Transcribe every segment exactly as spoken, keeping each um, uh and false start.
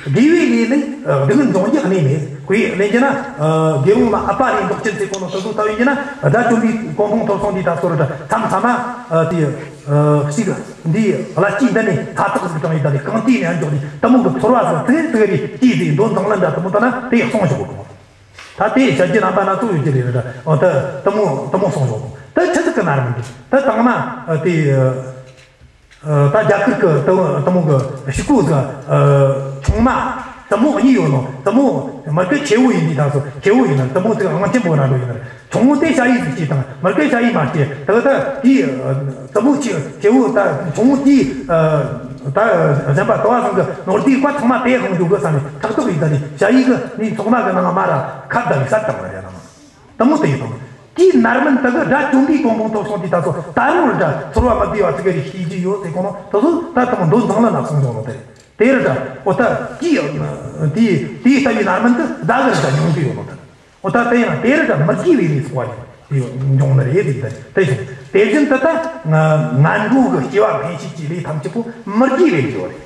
དགེ་བའི་ལས་ནི་སྡུག་བསྔལ་འབྱུང་རྒྱུ་གནས་མེད། ཁོས་ལན་རྒྱུ་ན། དགེ་སློང་ལ་ཨ་པ་རེ་འདོགས་ཅན་ཟེར་གོ་ནོ་དེ་ཚོ་ལྟ་བུ་ཡིན་རྒྱུ་ན། དགྲ་བཅོམ་པའི་གོ་འཕང་ཐོབ་སོང་དུས་ད་སོ་ར་མཚམས་མཚམས་མ་དེ་ཞིག་འདིའི་ཀླད་ཀྱི་འདི་ནས་ཐ་ཐག་ཟིག་དྲངས་ཡི་ད་ནི་རྐང་མཐིལ་ནས་འཇོག་ནས་དེ་མོ་གི་ཚོར་བ་ཟིག་ཙིག་ཙིག་རེ་སྐྱེས་ཏེ་འདོད་འཛིན་ལ་འདྲ་དེ་མོ་ད་ན་དེ་ཡག་སོང་ཞོག་གོ། ད་དེ་བྱ་རྒྱུ་རྣམ་པ་སྣ་ཚོགས་ཡོད་རྒྱུ་རེད་ར། འོ་ད་དེ་མོ་དེ་མོ་སོང་ཞོག་གོ། ད་ཆི་ཟིག་གི་ན་ར་མི་འདུག། ད་དང་མ་དེ། ད་རྒྱ་གར་གི་དེ་དེ་མོ་གི་ཕྱུག་པོ་ཟིག། བཙུན་མ་བཙུན་མོ་གཉིས་ཡོད་ནོ། བཙུན་མོ་མི་སྐད་ཆེ་བོ་ཡིན་དུས་ད་སོ་ཆེ་བོ་ཡིན་ན། བཙུན་མོ་ཟིག་དབང་ཆེན་པོ་ར་འགྲོ་ཡིན་ན། ཆུང་ངུ་དེ་ཞ་ཡི་ཟིག་སྐྱེས་དང་མི་སྐད་ཞ་ཡི་མ་སྐྱེས། ད་ད་དེའི་བཙུན་མོ་ཆེ་ཆེ་བོ་ད་ཆུང་ངུ་དེའི་ད་གཞན་པ་དུ་བ་ཚང་གི་ནོར་དེའི་བཀའ་ཚང་མ་དེ་ཁོང་འཇུག་གི་ས་ནས་ཕྲག་དོག་ཡིན། ད་ནི་ཞ་ཡི་གི་ནི་ཚོགས་མ་གི་ནང་མ་ར་ཁ་བརྡ་ཡི་ས་བཏང་བ་རེད་ནམ། དེ་མོ་དེ་ཡིན་དང་། དེའི་རྣམ་སྨིན་དག་གི་དགྲ་བཅོམ་པའི་གོ་འཕང་ཐོབ་སོང་དུས་ད་སོ་ད་རུང་ར་ཚོར་བ་མི་བདེ་བ་ཙིག་གེ་རེ་སྐྱེ་རྒྱུ་ཡོད་ཟེར་གོ་ནོ་དེ་ཚོ་ད་དེ་མོ་འདོད་འཛིན་ལ་ན་སོང་ཡོང་ནོ་དེ་རེད། དེ་རེད་ད། འོ་ད་དེའི་དེའི་དེའི་ལྟ་བུའི་རྣམ་སྨིན་དེ་ད་གི་ར་ད་མྱོང་རྒྱུ་ཡོད་ནོ་དེ། འོ་ད་དེ་ཡང་དེ་རེད་ད། མི་དགེ་བའི་ལས་ཚོགས་པ་ནས་འབྱུང་ནི་རེད་ཟེར་གི་ད། དེ་བཞིན་དེ་བཞིན་དུ་ད་ངན་འགྲོ་གི་སྐྱེ་བ་འཕེན་བྱེད་ཀྱི་ལས་ཐམས་ཅད་པོ་མི་དགེ་བའི་འབྲས་བུ་རེད།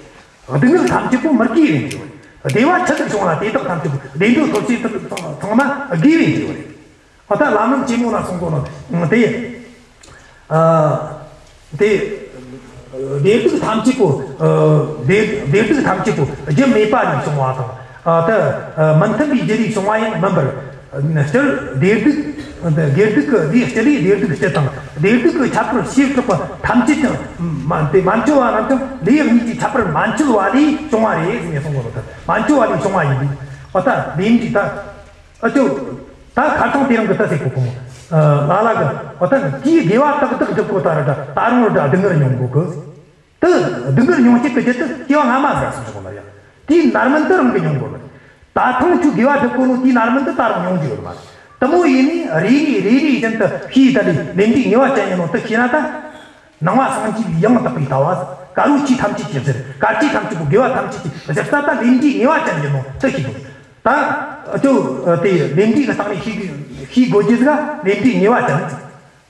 སྡུག་བསྔལ་ཐམས་ཅད་པོ་མི་དགེ་བའི་འབྲས་བུ་རེད། བདེ་བ་ཆི་ཟིག་བྱུང་ན་དེ་དག་ཐམས་ཅད་པོ་བདེ་འགྲོ་ཐོབ་བྱེད་དག་ཚང་མ་དགེ་བའི་འབྲས་བུ་རེད། འོ་ད་ལམ་རིམ་ཆེན་མོ་ན་གསུངས་གོ་ནོ་དེ། ཨ། དེ། བདེ་སྡུག་ཐམས་ཅད་པོ། ཨ། བདེ་བདེ་སྡུག་ཐམས་ཅད་པོ་རྒྱུ་མེད་པ་ལས་བྱུང་བ་དང་། ཨ། ད་མི་མཐུན་པའི་རྒྱུ་ལས་བྱུང་བ་ཡང་མིན་པར། སྤྱིར་བདེ་སྡུག་བདེ་སྡུག་གི་ལས་སྤྱི་ལས་བདེ་སྡུག་སྤྱི་དང་། བདེ་སྡུག་གི་ཁྱད་པར་བྱེ་བྲག་པ་ཐམས་ཅད་ཀྱང་མ་དེ་མ་འཆོལ་བ་རྣམས་ཀྱང་ལས་གཉིས་ཀྱི་ཁྱད་པར་མ་འཆོལ་བ་ལས་བྱུང་བ་རེད་ཟེར་ནས་གསུངས་པ་རེད། མ་འཆོལ་བ་ལས་བྱུང་བ་ཡིན་པས། འོ་ད་ལས་འབྲས་ད། ཨ་ཅོ། ད་ཁ་སང་དེ་རིང་གི་ད་ཟེར་གོ་གོ་མོ། ཨ། ལ་ལ་གི་འོ་ད་དེའི་དགེ་བ་ཏག་ཏག་སྒྲུབ་གོ་ད་ར་ད་ད་རུང་ར་ད་སྡུག་བསྔལ་མྱོང་གོ་གི། དེ་སྡུག་བསྔལ་མྱོང་བྱེད་ཀྱི་རྒྱུ་དེ་སྐྱེ་བ་སྔ་མ་ཟིག་གསུངས་སོང་ལ་ཡ། དེའི་རྣམ་སྨིན་དེ་རང་གི་མྱོང་གོ་གི། ད་ཐེངས་ཁྱོད་དགེ་བ་སྒྲུབ་གོ་ནོ་དེའི་རྣམ་སྨིན་དེ་ད་རུང་མྱོང་རྒྱུ་ཡོད་མ་རེད། དེ་མོ་ཡིན་ནི་རེ་རེ་རེ་རེ་བཞིན་དུ་ཤེས་ད་ལས་ལས་འབྲས་ངེས་པ་ཅན་ཡིན་ནོ་དེ་ཤེས་ན་ད། ནང་པ་སངས་རྒྱས་པའི་ཡང་དག་པའི་ལྟ་བ། དཀར་པོའི་ཆོས་ཐམས་ཅད་ཀྱི་གཞིར། དཀར་ཆོས་ཐམས་ཅད་པོ་དགེ་བ་ཐམས་ཅད་ཀྱི་གཞིར་ལྟ་ད་ལས་འབྲས་ངེས་པ་ཅན་ཡིན་ནོ་དེ་ཤེས་དགོས། ད་ཁྱོད་དེ་ལས་འབྲས་ཀྱི་སྟེང་ནས་ཤེས་དགོས་ཤེས་དགོས་རྒྱུ་ཟིག་ལས་འབྲས་ངེས་པ་ཅན། ལས་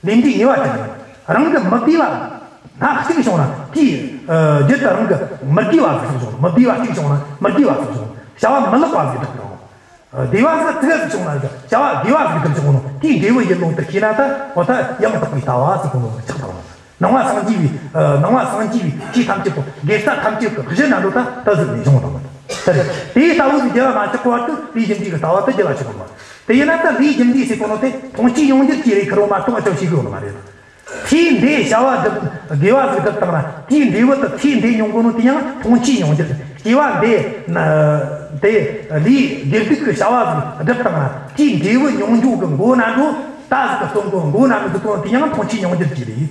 འབྲས་ངེས་པ་ཅན། རང་གི་མི་བདེ་བ་སྣ་གཅིག་བྱུང་ན་དེའི་རྒྱུ་དེ་རང་གི་མི་དགེ་བ་ཟིག་བྱུང་། མི་བདེ་བ་གཅིག་བྱུང་ན་མི་དགེ་བ་ཟིག་བྱུང་། བྱ་བ་མི་ལེགས་པ་ཟིག་བསྒྲུབས་དང་། བདེ་བ་ཟིག་ཙིག་ཟིག་བྱུང་ན་བྱ་བ་དགེ་བ་ཟིག་བསྒྲུབས་བྱུང་ནོ་དེའི་འབྲས་བུ་ཡིན་ནོ་དེ་ཤེས་ན་ད་འོ་ད་ཡང་དག་པའི་ལྟ་བ་ཟེར་གོ་ནོ་ཆགས་དང་། ནང་པ་སངས་རྒྱས་པའི། ནང་པ་སངས་རྒྱས་པའི་ཆོས་ཐམས་ཅད་པོ་དགེ་རྩ་ཐམས་ཅད་ཀྱི་གཞི་ན་འགྲོ་ད་ད་ཟིག་ནས་བྱུང་བ་དང་། དེ་རེད། དེའི་ལྟ་བུ་ཟིག་རྒྱུད་ལ་མ་ཆགས་པར་དུ་ལས་རྒྱུ་འབྲས་ཀྱི་ལྟ་བ་དེ་རྒྱུད་ལ་ཆགས་པ་མ། དེ་ཡིན་ན་ད་ལས་རྒྱུ་འབྲས་ཟེར་གོ་ནོ་དེ་མཐོང་ཆོས་མྱོང་འགྱུར་གྱི་རེད། ཁེར་རོ་མ་གཏོགས་ཅང་ཤེས་གི་ཡོད་ནི་མ་རེད། ཚེ་འདིའི་བྱ་བ་སྒྲུབ་དགེ་བ་ཟིག་སྒྲུབ་བཏང་ན་དེའི་འབྲས་བུ་དེ་ཚེ་འདི་མྱོང་གོ་ནོ་དེ་ཡང་མཐོང་ཆོས་མྱོང་འགྱུར། སྐྱེ་བ་འདི་ན་དེ་ལས་དགེ་སྡིག་གི་བྱ་བ་ཟིག་སྒྲུབ་བཏང་ན་དེའི་འབྲས་བུ་མྱོང་འགྱུར་གི་མགོ་ན་འགྲོ་ད་ཟིག་གི་སྟོན་གོ་མགོ་ན་མི་ཟིག་གོ་དེ་ཡང་མཐོང་ཆོས་མྱོང་འགྱུར་གྱི་རེད།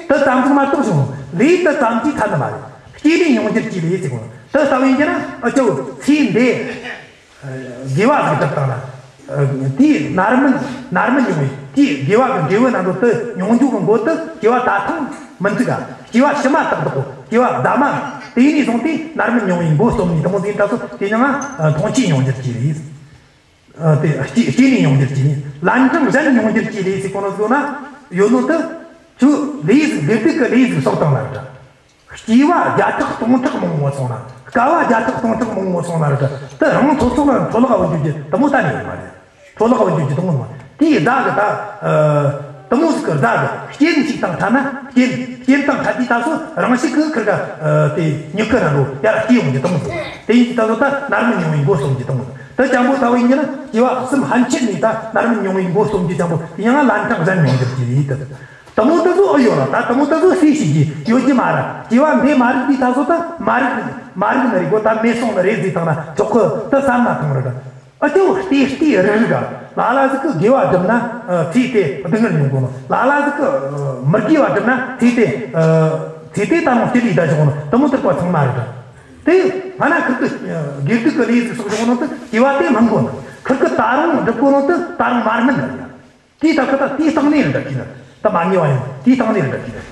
དེ་ཙམ་ཟིག་མ་གཏོགས་བྱུང་ལས་དེ་ཙམ་གྱིས་ཚར་ནི་མ་རེད། སྐྱེ་ལས་མྱོང་འགྱུར་གྱི་རེད་ཟེར་གོ་ནོ་དེ་ལྟ་བུ་ཡིན་གྱི་ན་ཨ་ཅོ་ཚེ་འདི། དགེ་བ་ཟིག་སྒྲུབ་བཏང་ན། དེའི་རྣམ་སྨིན་རྣམ་སྨིན་ཡོང་བའི་དེའི་དགེ་བ་གི་འབྲས་བུ་ན་འགྲོ་དེ་མྱོང་འགྱུར་གི་མགོ་དེ་སྐྱེ་བ་ད་ཐེངས་མི་འཛུགས་ག་སྐྱེ་བ་ཕྱི་མ་ཏག་ཏག་གོ་སྐྱེ་བ་ད་མ་དེ་ནས་བཟུང་སྟེ་རྣམ་སྨིན་མྱོང་བའི་མགོ་རྩོམ་ནས་དེ་མོ་ཟིག་ད་སོ་དེ་ནང་མཐོང་ཆོས་མྱོང་འགྱུར་གྱི་རེད། དེ་སྐྱེ་སྐྱེ་ནས་མྱོང་འགྱུར་གྱི་རེད། ལན་གྲངས་གཞན་མྱོང་འགྱུར་གྱི་རེད་ཟེར་གོ་ནོ་ཟིག་ན་ཡོད་ནོ་དེ་ཁྱོད་ལས་ཟིག་དགེ་སྡིག་གི་ལས་ཟིག་གསོག་བཏང་ན་འདྲ། སྐྱེ་བ་བརྒྱ་ཕྲག་སྟོང་ཕྲག་མང་བོ་སོང་ན། དཀའ་བ་བརྒྱ་ཕྲག་སྟོང་ཕྲག་མང་བོ་སོང་ན་ར་དེ་རང་ཚོ་ཚོ་ལ་འཕྲོ་བརླག་འོང་རྒྱུ་དེ་མོ་ད་ནི་ཡོད་མ་རེད། འཕྲོ་བརླག་འོང་རྒྱུ་དེ་མོ་མ་དེའི་བདག་གི་ད། དེ་མོ་ཟིག་གི་བདག་གི་རྐྱེན་ཞིག་དང་འཕྲད་ན་རྐྱེན་རྐྱེན་དང་འཕྲད་དུས་ད་སོ་རང་ཞིག་གི་ཁིར་ག་དེ་མྱུ་གུ་ར་འགྲོ་ཡར་སྐྱེ་ཡོང་རྒྱུ་དེ་མོ་ཟིག་དེ་ཡིན་དུས་ད་སོ་ད་རྣམ་སྨིན་མྱོང་བའི་མགོ་རྩོམ་རྒྱུ་དེ་མོ་ཟིག་དེ་ཅང་པོ་ད་བོ་ཡིན་རྒྱུ་ན་སྐྱེ་བ་གསུམ་ཕན་ཆད་ནས་ད་རྣམ་སྨིན་མྱོང་བའི་མགོ་རྩོམ་རྒྱུ་ཅང་པོ་དེ་ཡང་ལན་གྲངས་གཞན་མྱོང་རྒྱུ་གི་ཡིན་དེ། དེ་མོ་དེ་ཚོ་ཨེ་ཡོད་ལ་ད་དེ་མོ་དེ་ཚོ་སུས་ཤེས་ཀྱི་ཡོད་ཀྱི་མ་རེད། སྐྱེ་བ་འདི་མ་རིག་དུས་ད་གཟོད་ད་མ་རིག་མ་རིག་ནི་རེད་གོ་ད་མེད་སོང་ནི་རེད་ཟེར་བཏང་ན་ཆོག་གི་ད་བསམ་ན་ཐང་རེད། ཨ་ཅོ་ལྟས་ལྟས་རིག་རིག་ག་ལ་ལ་ཟིག་གི་དགེ་བ་བསྒྲུབས་ན་ཚེ་དེ་སྡུག་བསྔལ་མྱོང་གོ་ནོ། ལ་ལ་ཟིག་གི་མི་དགེ་བ་བསྒྲུབས་ན་ཚེ་དེ་ཚེ་དེ་ད་རུང་སྐྱིད་ལུས་ད་བྱུང་ནོ། དེ་མོ་དེ་པ་ཚང་མ་རེད། དེ་སྔ་ན་ཁིར་གི་དགེ་སྡིག་གི་ལས་ཟིག་སོགས་བྱུང་ནོ་དེ་སྐྱེ་བ་དེ་མང་གོ་ནོ། ཁིར་གི་ད་རུང་སྒྲུབ་གོ་ནོ་དེ་ད་རུང་མ་སྨིན་ནི་རེད། དེའི་སྟེང་གི་ད་དེའི་སྟེང་ནས་རེད་འདྲ་གི་ན། ད་མ་ངེས་པ་ཡིན་དེའི་སྟེང་ནས་རེད་འདྲ་གི་ན།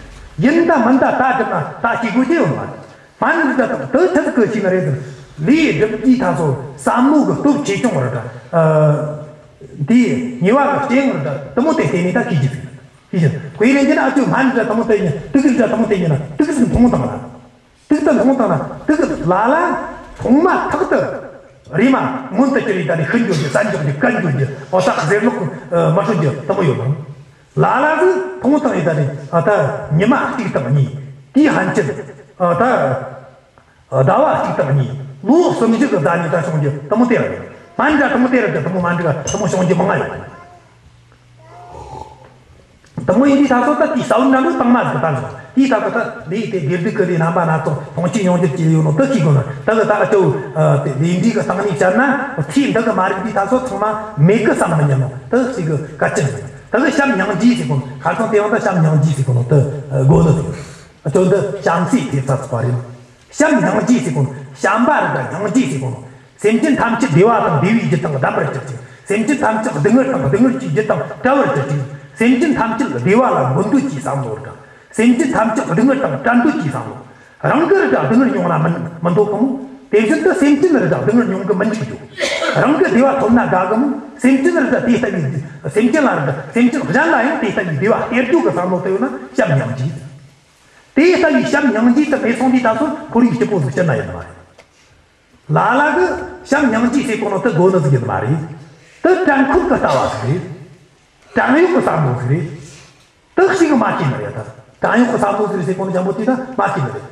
ཡིན་ད་མིན་ད་ད་སྒྲུབ་ན་ད་སྐྱེ་དགོས་ཀྱི་ཡོད་མ་རེད། མ་ནི་ད་དང་དུ་ཐད་གི་ཞིག་ན་རེད་ཟེར། ལས་སྒྲུབ་ཀྱི་ད་སོ་བསམ་བློ་གི་སྟོབས་ཆེ་ཆུང་རེད་ད། ཉེས་པ་གི་རྐྱེན་རེད་ད། དེ་མོ་དེ་བལྟས་ནས་ད་ཤེས་ཀྱི་ཟིག་ཤེས་ཀྱི་ཟིག་གོས་རེད་ཀྱི་ན། ཨ་ཅོ་མ་ནི་ད་དེ་མོ་དེ་ཡིན་ན་དུག་གི་ཟིག་ད་དེ་མོ་དེ་ཡིན་ན་དུག་གི་ཟིག་མཐོང་དང་ན། དུག་ད་མཐོང་དང་ན་དུག་གི་ལ་ལ། ཐོག་མ་ཐག་ཏུ་རེམ་མ་མངོན་དུ་གྱུར་ཡི་ད་ནི་ཤི་འགྱོ་རྒྱུ། ཟ་འགྱོ་རྒྱུ། བཀལ་འགྱོ་རྒྱུ། འོ་ད་ཟེར་ལོག་མ་ཤོད་རྒྱུ་དེ་མོ་ཡོད་མོ། ལ་ལ་གིས་མཐོང་བཏང་ཡི་ད་ནི་ཨ་ད་ཉི་མ་གཅིག་དང་གཉིས། དེའི་ཕན་ཆད་ཨ་ད་ཟླ་བ་གཅིག་དང་གཉིས། ལོ་གསུམ་བཞི་གི་ཟླ་ནས་ད་བྱུང་རྒྱུ་དེ་མོ་དེ་རེད། སྨན་འདྲ་དེ་མོ་དེ་རེད། དེ་མོ་སྨན་འདྲ་དེ་མོ་བྱུང་རྒྱུ་མང་ང་ཡོད། དེ་མོ་ཡིན་དུས་ད་གཟོད་ད་དེའི་ས་བོན་འདྲ་འདྲ་དྭངས་མ་ཟིག་གི་ད་འཇོག་དེའི་ད་གི་ད་ལས་དེ་དགེ་སྡིག་གི་ལས་རྣམ་པ་སྣ་ཚོགས་མཐོང་ཆོས་མྱོང་འགྱུར་གྱི་ཡོད་ནོ་དེ་ཤེས་དགོས་ན། ད་གི་ད་ཨ་ཅོ་དེ་ལས་འབྲས་གི་སྟེང་ནས་བཤད་ན། ཚེ་འདི་གི་མ་རིག་དུས་ད་གཟོད་ཚང་མ་མེད་གི་བསམ་མི་ཉན་ནོ་དེ་ཞིག་གི་གལ་ཆེན་ཡིན། ད་གི་བྱམས་སྙིང་རྗེ་ཟེར་གོ་ནོ། ཁ་སང་དེ་ཡང་ད་བྱམས་སྙིང་རྗེ་ཟེར་གོ་ནོ་དེ་དགོས་ནི་ཟིག་ཨ་ཅོ་འདི་བྱམས་སེམས་ཐེབས་ས་ཚོགས་པ་རེད། བྱམས་སྙིང་རྗེ་ཟེར་གོ་ནོ། བྱམས་པ་རེད་ད་སྙིང་རྗེ་ཟེར་གོ་ནོ། སེམས་ཅན་ཐམས་ཅད་བདེ་བ་དང་བདེ་བའི་རྒྱུ་དང་ལྡན་པར་གྱུར་ཅིག་སེམས་ཅན་ཐམས་ཅད་སྡུག་བསྔལ་དང་སྡུག་བསྔལ་གྱི་རྒྱུ་དང་བྲལ་བར་གྱུར་ཅིག་སེམས་ཅན་ཐམས་ཅད་བདེ་བ་ལ་འགོད་འདོད་ཀྱི་བསམ་བློ་རེད་ད། སེམས་ཅན་ཐམས་ཅད་སྡུག་བསྔལ་དང་བྲལ་འདོད་ཀྱི་བསམ་བློ། རང་གི་རེད་ད་སྡུག་བསྔལ་མྱོང་ལ་མི་མི་འདོད་གི་མོ། དེ་བཞིན་དུ་སེམས་ཅན་རེད་ད་སྡུག་བསྔལ་མྱོང་གི་མི་འཇུག་རྒྱུ། རང་གི་བདེ་བ་ཐོབ་ན་དགའ་གི་མོ། སེམས་ཅན་རེད་ད་དེ་ལྟ་བུའི་སེམས་ཅན་ལ་རེད་ད་སེམས་ཅན་གཞན་ལ་ཡང་དེ་ལྟ་བུའི་བདེ་བ་སྟེར་རྒྱུ་གི་བསམ་བློ་དེ་ཡོད་ན་བྱམས་སྙིང་རྗེ། དེ་ལྟ་བུའི་བྱམས་སྙིང་རྗེ་དེ་མེད་སོང་དུས་ད་གཟོད་ཁོར་ཡུག་སྐྱིད་པོ་ཟིག་སྤྱིར་ན་ཡོད་མ་རེད། ལ་ལ་གིས་བྱམས་སྙིང་རྗེ་ཟེར་གོ་ནོ་དེ་དགོས་ནི་ཟིག་ཡིན་མ་རེད། དེ་དྲན་ཤེས་གི་ལྟ་བ་ཟིག་རེད། བྲན་གཡོག་གི་བསམ་བློ་ཟིག་རེད། དེ་ཞིག་གི་མ་ཤེས་ནི་རེད་ད། བྲན་གཡོག་གི་བསམ་བློ་ཟིག་རེད་ཟེར་གོ་ནོ་ཅན་པོ་དེ་ད་མ་ཤེས་ནི་རེད།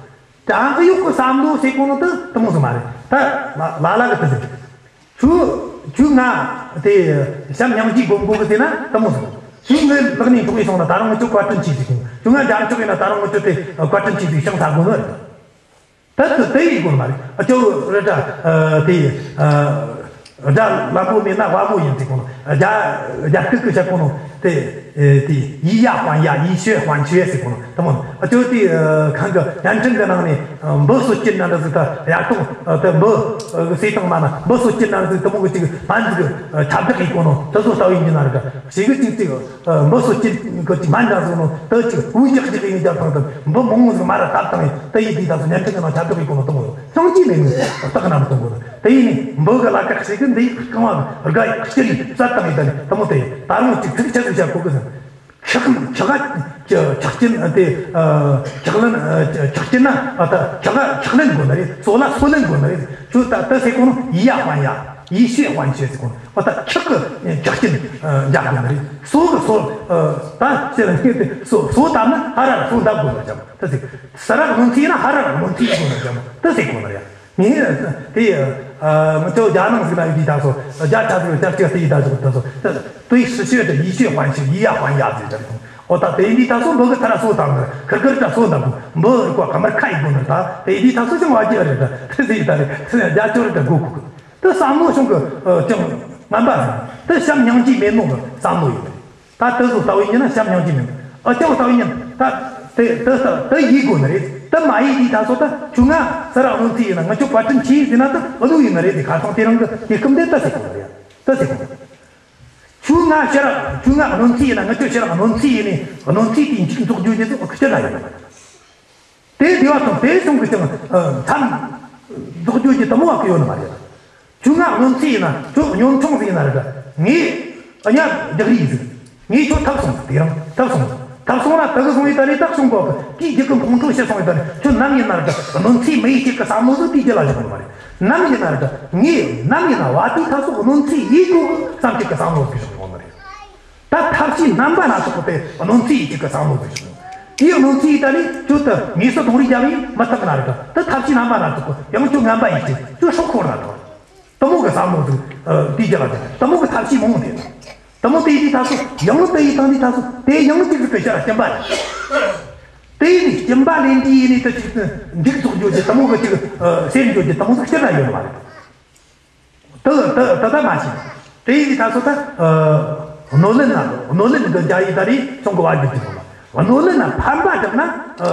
བྲན་གཡོག་གི་བསམ་བློ་ཟེར་གོ་ནོ་དེ་དེ་མོ་ཟིག་མ་རེད་ད། ལ་ལ་གིས་དེ་ཟེར། ཁྱོད་ཁྱོད་ང་དེ་བྱམས་སྙིང་རྗེ་སྒོམ་དགོས་གི་ཟེར་ན་དེ་མོ་ཟིག་ཁྱོད་ངའི་ལག་ནས་འཕྲོག་ཡི་སོང་ན་ད་རུང་ང་ཁྱོད་བཀའ་དྲིན་ཆེ་ཟེར་གོ། ཁྱོད་ང་འཇམ་འཕྲོག་ཡིན་ན་ད་རུང་ང་ཁྱོད་དེ་བཀའ་དྲིན་ཆེ་ཟེར་ཤིང་ཚ་དགོས་ནི་རེད། ད་དེ་དེ་ཡིན་དགོས་མ་རེད། ཨ་ཅོ་རེད་ད། དེ་དགྲ་ལན་པོ་མེད་ན་དཔའ་མོ་ཡིན་ཟེར་གོ་ནོ། རྒྱ་རྒྱ་སྐད་གི་བཤད་གོ་ནོ་དེ་དེ་以牙还牙，以血还血ཟེར་གོ་ནོ་དེ་མོ། ཨ་ཅོ་དེ་གང་གི་བརྙན་འཕྲིན་གི་ནང་ནས་འབུ་གསོད་ཀྱིན་ན་འདྲ་ཟིག་ད་ཡར་གཏོང་དེ་འབུ་གསོད་སྟངས་མ་ན་འབུ་གསོད་ཀྱིན་ན་ཟིག་དེ་མོ་གི་ཅིག་སྨན་ཟིག་ཁྱབ་བསྒྲགས་ཡིན་གོ་ནོ་དེ་ཚོ་ལྟ་བུ་ཡིན་གྱི་ན་རེད་ད། ཞིག་གི་ཅིག་ཅིག་འབུ་གསོད་ཀྱིན་གི་ཅིག་སྨན་འདྲ་ཟིག་ནོ་དེ་ཅིག་འུ་རྒྱག་རྒྱག་ཡིན་རྒྱག་སྟངས་དེ་འབུ་མང་བོ་ཟིག་མར་ར་བཏབ་བཏང་ཡིན། དེ་ཡིན་དུས་ད་གཟོད་བརྙན་འཕྲིན་གི་ནང་ཁྱབ་བསྒྲགས་ཡིན་གོ་ནོ་དེ་མོ་ཡོད། སྙིང་རྗེ་མེད་ནོ་རྟགས་རྣམས་སྟོན་གོ་ནོ། དེ་ཡིན་ནས་འབུ་གི་ལ་ཁག་ཞིག་གི་འདི་ཡིག་རྐང་བ་དགའ་ཡིག་སྤྱིར་ཡིན་བསད་བཏང་ཡིན། ད་ནི་དེ་མོ་དེ་ཡིན། ད་རུང་ཅིག་ཚིག་ཆ་ཟིག་བྱ་གོ་གི་ཟིན། ཁྲག་ཁྲག་ཁྲག་སྐྱིན་དེ་ཁྲག་ལན་ཁྲག་སྐྱིན་ན་ད་ཁྲག་ཁྲག་ལེན་དགོས་ནི་རེད། སོ་ལ་སོ་ལེན་དགོས་ནི་རེད། ཁྱོད་ད་ད་ཟེར་གོ་ནོ་以牙还牙，以血还血ཟེར་གོ་ནོ། ཨོ་ད་ཁྲག་གི་ཁྲག་སྐྱིན་འཇལ་དགོས་ནི་རེད། སོ་གི་སོ་ད་ཟེར་ནི་དེ་སོ་སོ་བཏབ་ན་ཧ་ར་སོ་བཏབ་དགོས་ནི་རེད། ད་ཟེར་ས་ར་གནོད་འཚེ་ན་ཧ་ར་གནོད་འཚེ་དགོས་ནི་རེད། ད་ཟེར་གོ་ནི་རེད། ངས་དེ་ང་ཚོ་རྒྱ་ནང་ཟིག་ན་ཡོད་དུས་ད་གཟོད་རྒྱ་ཆ་ཟིག་རྒྱ་ཆ་ཟིག་ཡོད་ད་གཟོད་ད་གཟོད་对死去的以血还血，以牙还牙ཟེར་ད་གོ། ཨོ་ད་དེ་ཡིན་དུས་ད་གཟོད་འབུ་གི་ཐ་ར་སོ་བཏང་ནི་ཁིར་ཁིར་ད་སོ་བཏང་གོ། འབུ་རིག་པ་ག་མར་ཁ་ཡིན་དགོས་ནི། ད་དེ་ཡིན་དུས་ད་གཟོད་ཅང་བ་རྒྱུ་རེད། ད་དེ་ཟིག་ད་རེད། དེ་རྒྱ་ཆོ་རེད་ད་གོ་གོ་གི། དེ་བསམ་བློ་བྱུང་གི་ཅང་ངན་པ་ཟིག་དེ་བྱམས་སྙིང་རྗེ་མེད་ནོ་གི་བསམ་བློ་ཡིན། ད་དེ་ཚོ་ལྟ་བུ་ཡིན་ན་བྱམས་སྙིང་རྗེ་མེད། ཨ་ཅོ་ལྟ་བུ་ཡིན་ད་དེ་དེ་ལྟ་དེ་ཡིན་དགོས་ནི་རེད། དེ་མ་ཡིན་དུས་ད་གཟོད་ད་ཁྱོད་ང་ས་ར་གནོད་འཚེ་ཡིན་ན་ང་ཁྱོད་བཀའ་དྲིན་ཆེ་ཟེར་ན་ད་བློ་ཡིན་ནི་རེད། དེ་ཁ་སང་དེ་རིང་གི་དུས་སྐབས་འདི་ད་ཟེར་གོ་ནི་རེད། ད་ཟེར་གོ་ནི། ཁྱོད་ང་ཕྱིར་ཁྱོད་ང་གནོད་འཚེ་ཡིན་ན་ང་ཁྱོད་ཕྱིར་གནོད་འཚེ་ཡིན་ནས་གནོད་འཚེ་དེ་མཇུག་རྫོགས་རྒྱུ་དེ་ཚོ་ཁྱོད་ན་ཡོད་མ་རེད། དེ་བདེ་བ་དང་དེ་བྱུང་གི་ཅང་མཚམས་རྫོགས་རྒྱུ་གི་དེ་མོ་བ་གི་ཡོད་ནི་མ་རེད། ཁྱོད་ང་གནོད་འཚེ་ཡིན་ན་ཁྱོད་གཉོམ་ཆུང་ཟིག་ཡིན་ན་རེད། ངས་ཨ་ཉ་རྒྱག་རེས་ཟིག་ངས་ཁྱོད་ཐབས་སོང་ཟིག་དེ་རིང་ཐབས་སོང་ཟིག་ཐབས་སོང་ན་དེ་གི་སོང་ཡི་ད་རེས་ཐག་སོང་གོ་གི་དེའི་རྒྱུ་གི་ཁོང་ཁྲོ་ཞིག་སོང་ཡི་ད་རེད། ཁྱོད་ནམ་ཡིན་ན་རེད། གནོད་འཚེ་མི་ཡི་ཅིག་གི་བསམ་བློ་ཟིག་དེའི་རྒྱུ་ལ་བཞག་ནི་མ་རེད། ནམ་ཡིན་ན་རེད། ངས་ནམ་ཡིན་ན་བ་དེའི་ཐབས་སོང་གནོད་འཚེ་ཡིན་གོ་གི་བསམ་ཅིག་གི་བསམ་བློ་ཟིག་བཞག་ནི་མ་རེད། ད་ཐབས་ཤེས་རྣམ་པ་སྣ་ཚོགས་པའི་གནོད་འཚེ་ཡི་གཅིག་གི་བསམ་བློ་དེ་བྱུང་། དེའི་གནོད་འཚེ་ཡི་ད་ནི་ཁྱོད་དུ་དངོས་སུ་གདོང་རིས་རྒྱབ་ཡིན་མི་ཐུབ་ན་རེད། ད་ཐབས་ཤེས་རྣམ་པ་སྣ་ཚོགས་པ་ཡང་ཁྱོད་ངན་པ་ཡིན་ཅིག་ཁྱོད་སྲོག་ཤོར་ན་དང་། དེ་མོ་གི་བསམ་བློ་དེ་དེའི་རྒྱབ་ལ་དེ་དེ་མོ་གི་ཐབས་ཤེས་མང་བོ་དེ། དེ་མོ་དེ་ཡི་དུས་ད་གཟོད་ཡང་དེ་ཡི་དང་དེ་ད་གཟོད་དེ་ཡང་གཅིག་གི་ཕྱིར་སྐྱིན་པ་རེད། དེ་ཡི་དུས་སྐྱིན་པ་ལེན་དུས་ཡིན་ནི་ད་ཅིག་མཇུག་རྫོགས་རྒྱུ་དེ་དེ་མོ་གི་ཅིག་སེམས་རྒྱུ་དེ་དེ་མོ་ཟིག་སྐྱིད་ན་ཡོད་མ་རེད། དེ་དེ་དེ་ད་མ་བྱེད། དེ་ཡི་ད་གཟོད་ད་གནོད་ལན་ན་གནོད་ལན་གི་འཇལ་ཡི་ད་རེས་ཚོང་གི་བ་རྒྱུ་དེ་སོང་ལ། གནོད་ལན་ན་ཕན་པ་བསྒྲུབས་ན་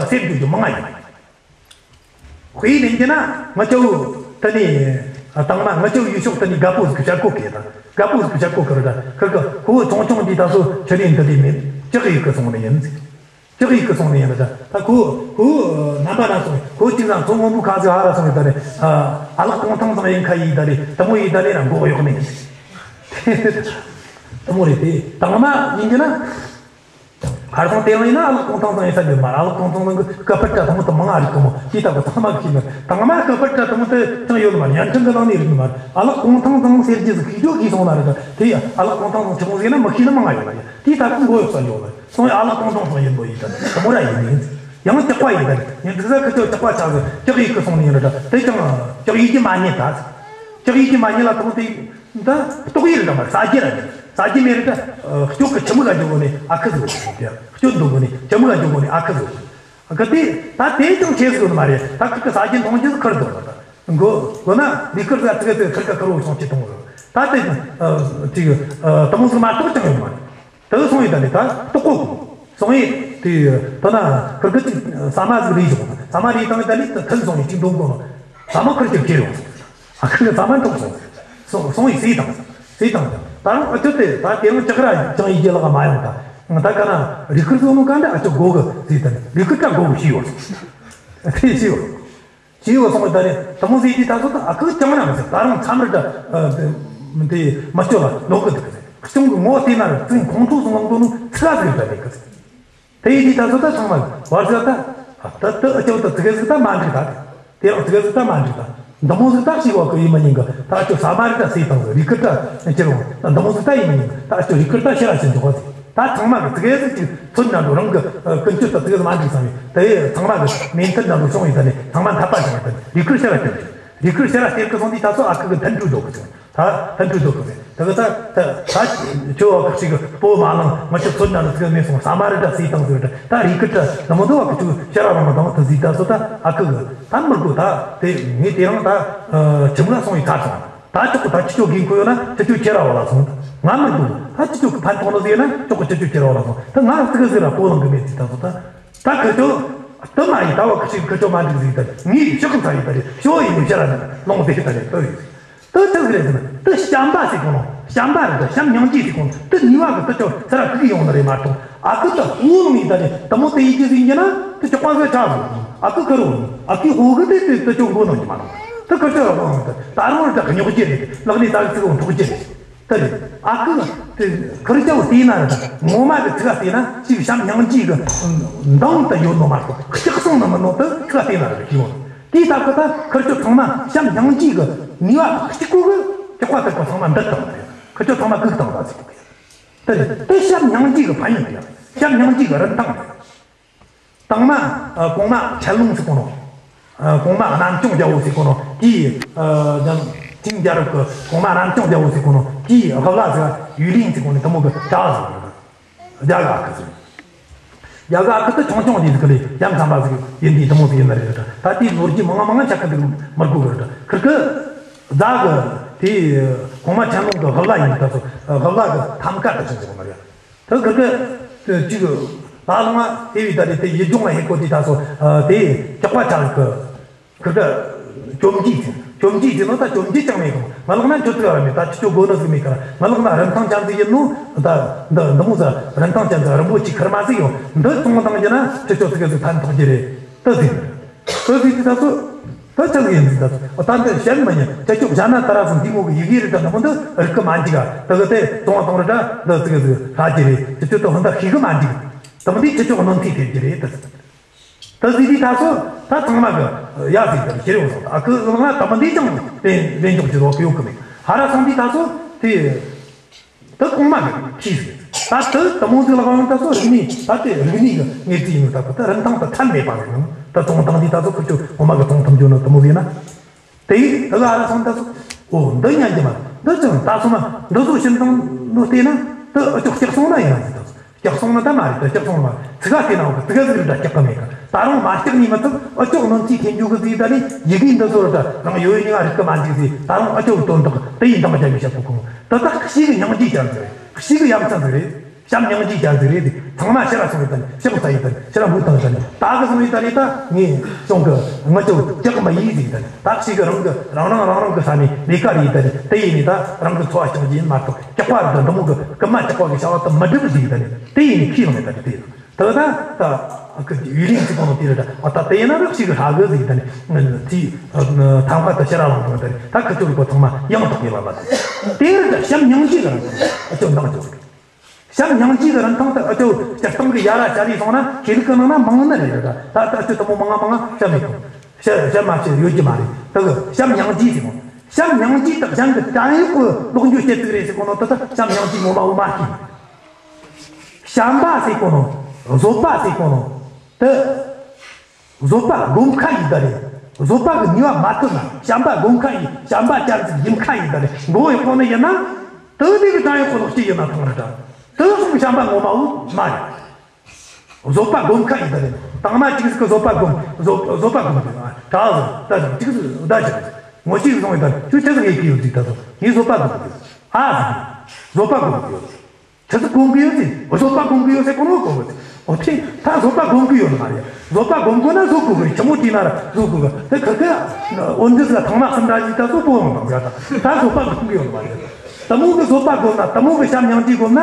སེམས་རྒྱུ་རྒྱུ་མང་ང་ཡོད། དཔེ་ལེན་རྒྱུ་ན་ང་ཅོ་དེ་ནས་དང་མ་ང་ཅོ་ཡུལ་ཕྱོགས་དེ་ནས་རྒད་པོ་ཟིག་གི་ཞལ་གོ་གི་ད་རྒད་པོ་ཟིག་གི་ཞལ་གོ་གི་རེད། ད་ཁིར་གི་ཁོ་བོ་ཆུང་ཆུང་དུས་ད་གཟོད་ཁྱོད་ནས་འདི་ལས་མེད་ཅག་ཡི་གི་སོང་ནི་ཡིན། ཅག་ཡི་གི་སོང་ནི་ཡིན་རེད། ད་ཁོ་ཁོ་རྣམ་པ་ན་སོང་། ཁོ་གཅིག་ཙམ་མཚོ་སྔོན་པོ་ཁ་ཟིག་ཧ་ར་སོང་ཡི་ད་རེད། ཨ་ལགས་གོང་ཐང་ཙམ་ཡིན་ཁ་ཡི་ད་རེད། དེ་མོ་ཡི་ད་རེད་ར་མགོ་གཡོག་ནི་ཡིན། དེ་མོ་རེད། དེ་དང་མ་ཡིན་གྱི་ན། ཁར་སང་དེ་རིང་ཡིན་ན་ཨ་ལགས་གུང་ཐང་ཚང་ཡིན་ས་འདི་མ་རེད། ཨ་ལགས་གུང་ཐང་ཚང་གི་སྐུ་པར་འདྲ་དང་པོ་དེ་མང་ང་རིག་གི་མོ། དེ་ལྟ་བུ་ཚང་མ་གི་ཤེས་ནི། དང་མ་སྐུ་པར་འདྲ་དང་པོ་དེ་ཅང་ཡོད་མ་རེད། བརྙན་འཕྲིན་གི་ནང་ནས་རིག་ནི་མ་རེད། ཨ་ལགས་གུང་ཐང་ཚང་ཟེར་རྒྱུ་ཟིག་ཤེས་རྒྱུ་གིས་སོང་ན་རེད། དེ་ཨ་ལགས་གུང་ཐང་ཚང་ཆི་མོ་ཟིག་ཡིན་ན་མི་ཤེས་ནི་མང་ང་ཡོད་མ་རེད། དེ་ལྟ་བུ་མགོ་གཡོག་ས་ཡོད་མ་རེད། སོང་ཡ་ཨ་ལགས་གུང་ཐང་ཚང་ཡིན་པོ་ཡིན་ད། དེ་མོ་ར་ཡིན་ནི་ཡིན། ཡང་ལྕགས་པ་ཡིན་ད། ཡང་འདུག་ས་ཁི་ཆོ་ལྕགས་པ་ཆག་གི་ལྕགས་ཡིག་གི་སོང་ནི་ཡིན་རེད། དེ་ཀྱང་ལྕགས་ཡིག་གི་མ་རྙེད་ད། ལྕགས་ཡིག་གི་མ་རྙེད་ལ་དང་དེ། ད་ལྟོགས་ཡིན་རེད་མ་རེད། ཟ་རྒྱུ་ར་མེད། ཟ་རྒྱུ་མེད་རེད། ད་སྐྱོ་གི་ཁྱི་མི་ག་འཇོག་གོ་ནི་ཨ་ཁུ་ཟིག་ཡོད། སྐྱོ་འདུག་གོ་ནི་ཁྱི་མི་ག་འཇོག་གོ་ནི་ཨ་ཁུ་ཟིག་ཡོད། ཨ་ཁུ་དེ་ད་དེ་ཅང་ཆེ་ཟིག་ཡོད་མ་རེད། ད་ཁུ་གི་ཟ་རྒྱུ་འཐུང་རྒྱུ་ཁུར་འདུག་ད། མགོ་མགོ་ན་ལུས་ཁུར་ཟ་ཙི་གེ་ཙི་ཁུར་ག་ཁུར་བོ་སོང་ཅི་གཏོང་རེད། ད་དེ་ཨ་ཅིག་ཨ་དེ་མོ་ཟིག་མ་གཏོགས་ཅང་ཡོད་མ་རེད། དེ་སོང་ཡི་ད་ནི་ད་ལྟོགས་གོ། སོང་ཡི་དེ་ད་ན་ཁུར་གི་ཅིག་ཟ་མ་ཟིག་རེད་བྱུང་། ཟ་མ་རེད་བཏང་ད་ནི་ད་ཐུན་སོང་ཡི་ཅིག་འདོན་གོ་ནོ། ཟ་མ་ཁུར་གྱི་ཁྱེར་ཡོང་། ཨ་ཁུ་ལ་ཟ་མ་འཐུང་སོང་། སོང་སོང་ཡི་ཟས་དང་། ཟས་དང་། ད་རུང་ཨ་ཅོ་དེ་ད་དེ་རིང་ལྕགས་ར་ཅང་ཡི་རྒྱུ་ལག་མ་ཡོང་ད། ང་ད་ག་ན་རིག་ཁུར་བཟོ་ནོ་ག་འདྲ། ཨ་ཅོ་སྒོ་གི་ཟས་དང་རིག་ཁུར་ད་སྒོ་གི་ཤི་ཡོད། དེ་ཤི་ཡོད། ཤི་ཡོད་སོང་ད་རེད། དེ་མོ་ཟས་དེ་ད་ཚོ་ད་ཨ་ཁུ་ཅང་ར་མི་ཟ། ད་རུང་མཚམས་རེ་ད་དེ་མ་སྐྱོ་ལ་ལོག་གི་འདུག་གི། གཅུང་གི་ངོ་བལྟས་ན་ར་ཅུང་ཁོང་ཁྲོ་སོང་ལངས་དོ་ནོ་ཚིག་ཟིག་ད་རེད་གི། དེ་ཡིན་དུས་ད་གཟོད་ད་ཚང་མ་བར་ཟད་ད། ད་ད་ཨ་ཅོ་ད་ཙི་གེ་ཟིག་ད་མ་འགྲིག་ད། དེ་རིང་ཙི་གེ་ཟིག་ད་མ་འགྲིག་ད། འདི་མོ་ཟིག་ད་ཞིག་བ་གི་ཡིན་མི་ཉན་གི། ད་ཨ་ཅོ་ཟ་མ་རེ་ད་ཟས་དང་ཟིག་རིག་ཁུར་ད་ཁྱེར་ཡོང་། ད་འདི་མོ་ཟིག་ད་ཡིན་མི་ཉན་གི། ད་ཨ་ཅོ་རིག་ཁུར་ད་ཕྱིར་ར་ཕྱིར་འཇོག་པ་ཟིག། ད་ཚང་མ་གི་ཙི་གེ་ཟིག་ཅིག་ཚོད་འདྲ་འགྲོ། རང་གི་ཀུན་སྤྱོད་ད་ཙི་གེ་ཟིག་མ་འགྲིག་ས་ཡིན། དེ་ཚང་མ་གི་མོས་མཐུན་འདྲ་འགྲོ་བྱུང་ཡིན། ད་ནི་ཚང་མ་འཐད་པ་བྱུང་ཡིན། ད་ནི་རིག་ཁུར་ཕྱིར་ར་སྟེར་གི། རིག་ཁུར་ཕྱིར་ར་སྟེར་གི་སོང་དུས་ད་གཟོད་ཨ་ཁུ་གི་མཐུན་འཕྲོད་རྫོགས་གི་ཟིག། ད་ཕན་ཚུན་འདོད་གི་ཟེར། དེ་གི་ད་ད་ད་ཁྱོད་བ་ཁ་ཅིག་གི་སྤོ་མ་ལང་། ང་ཆོ་ཚོད་ན་ནི་ཚིག་མེད་སོང་། ཟ་མ་རེ་འདྲ་ཟོས་དང་ཟེར། ད་རིག་གི་ད་ནི་མོ་འདི་བ་ཁ་ཅིག་ཕྱིར་ར་རང་མ་དང་དུ་ཟིག། ད་སོ་ད་ཨ་ཁུ་གི་ད་མི་དགོས། ད་དེ་ངས་དེ་རིང་ད་ཁྱིམ་ལ་སོང་ཡི་ཁ་སོང་། ད་ཅོག་གི་ད་ཁྱི་ཆོ་དགོས་མཁོ་ཡོད་ན་ཁྱི་ཆོ་ཁྱེར་ར་བ་ལ་སོང་། ད་ང་མི་དགོས། ད་ཁྱི་ཆོ་གི་ཕན་ཐོགས་ནི་ཟིག་ཡོད་ན་ཅོག་གི་ཁྱི་ཆོ་ཁྱེར་ར་བ་ལ་སོང་། ད་ང་ཙི་གི་ཟིག་ར་སྤོ་ལང་གི་མེད་ཟིག། ད་སོ་ད། ད་ཁི་ཆོ་དུ་མ་ཡིན། ད་བ་ཁི་ཆོ་ཁི་ཆོ་མ་འགྲིག་ཟིག། ད་ངའི་ཕྱོགས་མཚན་ཡིན། ད་རེད་ཤོ་ཡིན་ནི་ཕྱིར་ར་ནི་ལོང་དེ་ད་རེད་ལྟོས་ཡིན། དུ་ཆི་ཟིག་རེད་ཟེར་ན། དུ་བྱམས་པ་ཟེར་གོ་ནོ། བྱམས་པ་རེད། ད་བྱམས་སྙིང་རྗེ་ཟེར་གོ་ནོ། དུ་ནུས་པ་གི་དུ་ཆོ་ཚུར་ར་ཁུག་ཡོང་ནི་རེད་མ་གཏོགས། ཨ་ཁུ་ད་འུ་ལོང་ཡིན། ད་རེད་དུ་མོ་དེ་ཡིན་གྱི་ཟིག་ཡིན་ན་དུ་ཆོག་པ་ཟིག་ཆགས་ཟིག། ཨ་ཁུ་ཁུར་འོ་ནི། ཨ་ཁུའི་ཧོ་གི་དེ་དེ་དུ་ཆོ་མགོ་ནང་གི་མ་ནོ། དུ་ཁུར་ཆོ་ར་གོ་ནོ། ད་རུང་ར་ད་རྙོག་རྒྱུ་རེད། ལག་ནས་ད་གི་ཚིག་འོང་འཕྲོག་རྒྱུ་རེད། དེ་རེད། ཨ་ཁུ་དེ་ཁུར་ཅག་བལྟས་ན་རེད། ངོ་མ་གི་ཚིག་བལྟས་ན་ཅིག་བྱམས་སྙིང་རྗེ་གི་མདངས་དེ་ཡོད་ནོ་མ་གཏོགས་ལྕགས་སོང་ནི་མིན་ནོ། དེ་ཚིག་བལྟས་ན་རེད་ཤེས་ཡོང་། དེའི་སྟབས་ཀྱིས་ད་ཁུར་ཆོ་ཚང་མ་བྱམས་སྙིང་རྗེ་གི་ནུས་པ་གཅིག་པོ་གིས་ལྕགས་པ་ཐེག་པ་ཚང་མ་འདུལ་བཏང་རེད། ཁུར་ཆོ་ཚང་མ་བཀུག་བཏང་ད་ཟིག། དེ་རེད། དེ་བྱམས་སྙིང་རྗེ་གི་ཕན་ཡོན་རེད། བྱམས་སྙིང་རྗེ་གི་རིན་ཐང་རེད། དང་མ་ཨ་གོང་མ་ཆན་ལུང་ཟེར་གོ་ནོ། ཨ་གོང་མ་རྣམ་སྐྱོང་རྒྱལ་པོ་ཟེར་གོ་ནོ། དེའི་ཨ་ཅིང་རྒྱལ་རབས་ཀྱི་གོང་མ་རྣམ་སྐྱོང་རྒྱལ་པོ་ཟེར་གོ་ནོ། དེའི་དབུ་བླ་ཟེར་ཡུལ་ལིང་ཟེར་གོ་ནོ། དེ་མོ་གི་གྲྭ་བ་ཟེར་གོ་ནོ། རྒྱ་གར་ཨ་ཁུ་ཟེར། རྒྱ་གར་ཨ་ཁུ་དེ་ཆུང་ཆུང་དེ་ཟིག་ལས་ཡ་མཚན་པ་ཟིག་ཡིན་དུས་དེ་མོ་ཟིག་ཡིན་ནི་རེད། ད་དེའི་ལོ་རྒྱུས་མང་མང་ཆ་ཁ་འདུག་མི་དགོས་གི་རེད། ཁིར་ཀི་རྫ་གི་དེའི་གོང་མ་ཆན་ལུང་གི་དབུ་བླ་ཡིན། ད་སོ་དབུ་བླ་གི་ཐམ་ཀ་དེ་ཆུང་ཆུང་མ་རེད། ད་ཁིར་ཀི་ཅིག་ལ་ལོང་ང་དེ་བི་ད་རེད། དེ་ཡིད་སྦྱོང་ང་ཧེ་གོ་དེ་ད་སོ་དེ་ལྕགས་པ་ཆག་གི། ཁིར་ཀི་གྱོན་གོས་ཟེར། གྱོན་གོས་ཟེར་ནོ་ད་གྱོན་གོས་ཅང་མེད་གི། ང་ལག་ན་ཁྱོད་ཚོ་ཡ་ར་མེད། ད་ཁྱི་ཆོ་དགོས་ནི་ཟིག་མེད་གི་ར། ང་ལག་ན་རིན་ཐང་ཅན་ཟིག་ཡིན་ནོ། ད་འདི་འདི་མོ་ཟིག་རིན་ཐང་ཅན་ཟིག་རིན་པོ་ཆེ་ཁེར་མ་ཟིག་ཡོད། འདི་བཙོང་བཏང་རྒྱུ་ན་ཁྱི་ཆོ་ཚོ་གི་ཟིག་ཕན་ཐོགས་རྒྱུ་རེད། དེ་ཟེར། དེ་ཟེར་དུས་ད་ཚོ་ད་ཆི་ཟིག་ཡིན་ཟིག། ད་ཚོ་ད་འདི་བཤད་མི་ཉན། ཁྱི་ཆོ་བཞག་ན་ད་ར་སོང་དེ་མོ་གི་ཡི་གེ་རེད། ད་འདི་མོ་འདི་རིག་གི་མ་འཇུག་ག། དེ་གི་དེ་བཙོང་བཏང་ར་ད་འདི་ཚོ་གི་ཟིག་ཧྲ་རྒྱུ་རེད། ཁྱི་ཆོ་དེ་ཧོན་ད་ཤེས་གི་མ་འཇུག། དེ་མོ་འདི་ཁྱི་ཆོ་གནོད་འཚེ་ཐེབས་རྒྱུ་རེད། དེ་ཟེར། ད་ཟིག་དེ་ད་སོ་ད་ཚང་མ་གི་ཡ་ཟིག་ད་ཁྱེར་ཡོང་སོང་། ཨ་ཁུ་ལག་ན་དེ་མོ་འདི་ཅང་ལེན་ལེན་འཇོག་རྒྱུ་རོགས་ཡོད་གི་མེད། ཧ་ར་སོང་དེ་ད་སོ་དེ་ད་གོང་མ་གི་ཁྱི་ཟིག། ད་དེ་དེ་མོ་ཟིག་ལ་གང་ད་སོ་རིག་གནས་ད་དེ་རིག་གནས་གི་ངེས་རྩིས་ཡིན་ནོ། ད་ཁོ་ད་རིན་ཐང་ད་ཚད་མེད་པ་ཟིག་ཡིན། ད་བཙོང་བཏང་དེ་ད་སོ་ཁུ་ཆོ་གོང་མ་གི་བཙོང་ཐུབ་རྒྱུ་ནི་དེ་མོ་ཟིག་ཡིན་ན། དེ་ཡིས་དེ་ག་ཨ་ར་སོང་ད་སོ། འོ་འདི་ཉན་གྱི་མ་འདི་ཅང་ད་སོ་མ་འདི་ཚོ་བྱིན་བཏང་ནོ་བལྟས་ན་དེ་ཨ་ཅོག་སྐྱག་སོང་ན་ཡིན་ན་ཟིག། ད་སོ་སྐྱག་སོང་ན་ད་མ་རེད། ད་སྐྱག་སོང་ན་མ་རེད། ཚིག་ག་བལྟས་ན་འོ་གི་ཚིག་ག་ཟིག་རེད། ད་སྐྱག་གི་མེད་གི། ད་རུང་མ་སྐྱག་ནི་མི་ཚོ་ཨ་ཅོག་གནོད་འཚེ་ཐེབས་འཇུག་གི་ཟིག། ད་ནི་ཡི་གེ་འདི་ཚོ་ར་ད་རང་ཡོད་ཡོད་ཉིད་ང་རིག་གི་མ་འཇུག་ཟིག། ད་རུང་ཨ་ཅོག་གི་དོན་དག་དེ་ཡིན་དང་རྒྱ་མི་བཤད་གོ་གོ། ད་ད་ཤི་གི་སྙིང་རྗེ་ཅན་ཟིག་རེད། ཤི་གི་ཡ་མཚན་ཟིག་རེད། བྱམས་སྙིང་རྗེ་ཅན་ཟིག་རེད། དེ་ཚང་མ་ཕྱིར་ར་སོང་ཡི་ད་ནི་ཕྱག་འཚལ་ཡི་ད་ནི་ཕྱིར་ར་འབུལ་བཏང་ཡི་ད་ནི་ད་གི་སོང་ཡི་ད་ནི་ད་ངས་ཅུང་གི་ང་ཅོ་ཅག་མ་ཡིན་ཟིག་ད་ནི་ད་ཞིག་གི་རང་གི་རང་རང་རང་རང་གི་ས་ནས་ལས་ཀ་རེད་ད་ནི་དེ་ཡིན་ནི་ད་རང་གི་འཚོ་བ་སྐྱོང་རྒྱུ་ཡིན་མ་གཏོགས་ཅག་པ་རེད་ད་འདི་མོ་གི་རྐུན་མ་ཅག་པ་གི་བྱ་བ་ད་མི་སྒྲུབ་ཟིག་ད་ནི་དེ་ཡིན་ནི་ཁས་བླངས་ཡི་ད་ནི་དེ་ད་ད་ད་ཡུལ་ལིང་ཚིག་གོང་དེ་རེད་ད་ཨ་ད་དེ་ཡིན་ན་ར་ཞིག་གི་ཧྲ་གི་ཟིག་ད་ནི་ཅི་ཐང་པ་ད་ཕྱིར་ར་ལངས་ད་ནི་ད་ཁི་ཆོ་རུ་པ་ཚང་མ་ཡང་དག་གི་ལ་ལ་དེ་རེད་ད་བྱམས་སྙིང་རྗེ་གི་རང་ཨ་ཅོ་འདང་ཅོ་ཟིག། བྱམས་སྙིང་རྗེ་གི་རིན་ཐང་དེ་འུ་ཅོ་སྤྱིར་བཏང་གི་ཡར་ར་བཤད་ལས་སོང་ན་ཤེས་རིག་གི་ནང་ན་མང་ནི་རེད། ད་ད་འུ་ཅོ་དེ་མོ་མང་ང་མང་ང་བཤད་མེད་གོ། བཤད་བཤད་མ་བཤད་ཡོད་རྒྱུ་མ་རེད། དེ་གི་བྱམས་སྙིང་རྗེ་ཟེར་གོ། བྱམས་སྙིང་རྗེ་དེ་གཞན་གི་བྲན་གཡོག་གི་ལོག་འགྱོ་བྱེད་ཚིག་རེད་ཟེར་གོ་ནོ་དེ་ད་བྱམས་སྙིང་རྗེ་ངོ་མ་བོ་མ་ཤེས། བྱམས་པ་ཟེར་གོ་ནོ། བཟོད་པ་ཟེར་གོ་ནོ། དེ། བཟོད་པ་སྒོམ་ཁ་ཡིན་ད་རེད། བཟོད་པ་གི་ནུས་པ་མ་ཐོན་ན་བྱམས་པ་སྒོམ་ཁ་ཡིན། བྱམས་པ་ཅན་ཟིག་ཡིན་ཁ་ཡིན་ད་རེད། མགོ་ཡག་པོ་ནི་ཡིན་ན། དེ་དེ་གི་བྲན་གཡོག་གི་ལོག་སྤྱི་ཡིན་ན་ཐང་ར་ད། དེ་སོང་བྱམས་པ་ངོ་མ་བོ་མ་རེད། བཟོད་པ་སྒོམ་ཁ་ཡིན་ད་རེད། དང་མ་ཅིག་ཟིག་གི་བཟོད་པ་སྒོམ། བཟོད་བཟོད་པ་སྒོམ་དེ་ན་གྲྭ་ཟིག་ད་ཟིག་ཅིག་ཟིག་ད་ཅིག་ཟིག་ངོ་ཅིག་སོང་ཡིན་ད་ཁྱོད་ཆི་ཟིག་ཡེད་གི་ཡོད་ཟིག་ད་ཟིག་ངས་བཟོད་པ་སྒོམ་གི་ཡོད། ཨ་ཟིག་བཟོད་པ་སྒོམ་གི་ཡོད། ཆི་ཟིག་སྒོམ་གི་ཡོད་ཟེར། བཟོད་པ་སྒོམ་གི་ཡོད་ཟེར་གོ་ནོ་གོ་གི། ཨོ་ཐེ་ད་བཟོད་པ་སྒོམ་གི་ཡོད་ནི་མ་རེད། བཟོད་པ་སྒོམ་དགོས་ན་བཟོད་དགོས་གི་རེད། ཆི་མོ་བྲིས་ན་ར་བཟོད་དགོས་གི། དེ་ཁ་ཁ་འོན་ཏེ་ཟིག་ཐང་མ་སུམ་འདྲ་ཞིག་ད་བཟོད་པོ་ཡོང་དང་ག་ད་ད་བཟོད་པ་སྒོམ་གི་ཡོད་ནི་མ་རེད། དེ་མོ་གི་བཟོད་པ་སྒོམ་ན། དེ་མོ་གི་བྱམས་སྙིང་རྗེ་སྒོམ་ན།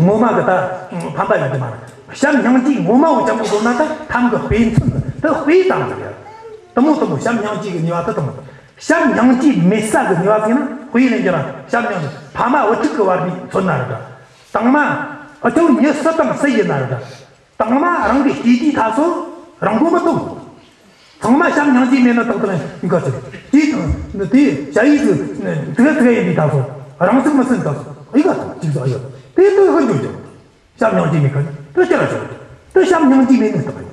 ངོ་མ་གི་ད་ཕན་པ་ཡོད་གི་མ་རེད། བྱམས་སྙིང་རྗེ་ངོ་མ་བོ་ཅང་གི་སྒོམ་ན་ད་ཐམ་གི་དཔེ་མཚོན་དེ་དཔེ་ཙམ་ཟིག་ཡ། དེ་མོ་དེ་མོ་བྱམས་སྙིང་རྗེ་གི་ནུས་པ་དེ་དེ་མོ། བྱམས་སྙིང་རྗེ་མེད་ས་གི་ནུས་པ་ཟེར་ན། དཔེ་ལེན་རྒྱུ་ན་བྱམས་སྙིང་རྗེ་ཕ་མ་བུ་ཕྲུག་གི་བར་ནས་མཚོན་ན་ར་འདྲ། དང་མ་འུ་ཅོ་མྱི་སུ་དང་སུ་ཡིན་ན་ར་འདྲ། དང་མ་རང་གི་སྐྱེས་དུས་ད་སོ་རང་མགོ་མི་ཐོན། ཚང་མ་བྱམས་སྙིང་རྗེ་མེད་ན་ཏག་ཏག་ཡིན་ག་ཚོད། དེ་དང་དེ་བྱ་ཡིས་ཟིག་ཙི་ག་ཙི་ག་ཡིན་དུས་ད་སོ་རང་ཚུགས་མི་ཚུན་ད་སོ་ཨི་ག་དང་ཅིག་ཟ་ཡོད། དེ་དུས་ཧུར་འགྱོ་རྒྱུ། བྱམས་སྙིང་རྗེ་མེད་ཁ་དུས་ཅི་ར་ཆོག་དུས་བྱམས་སྙིང་རྗེ་མེད་ནི་ཏག་ཡིན།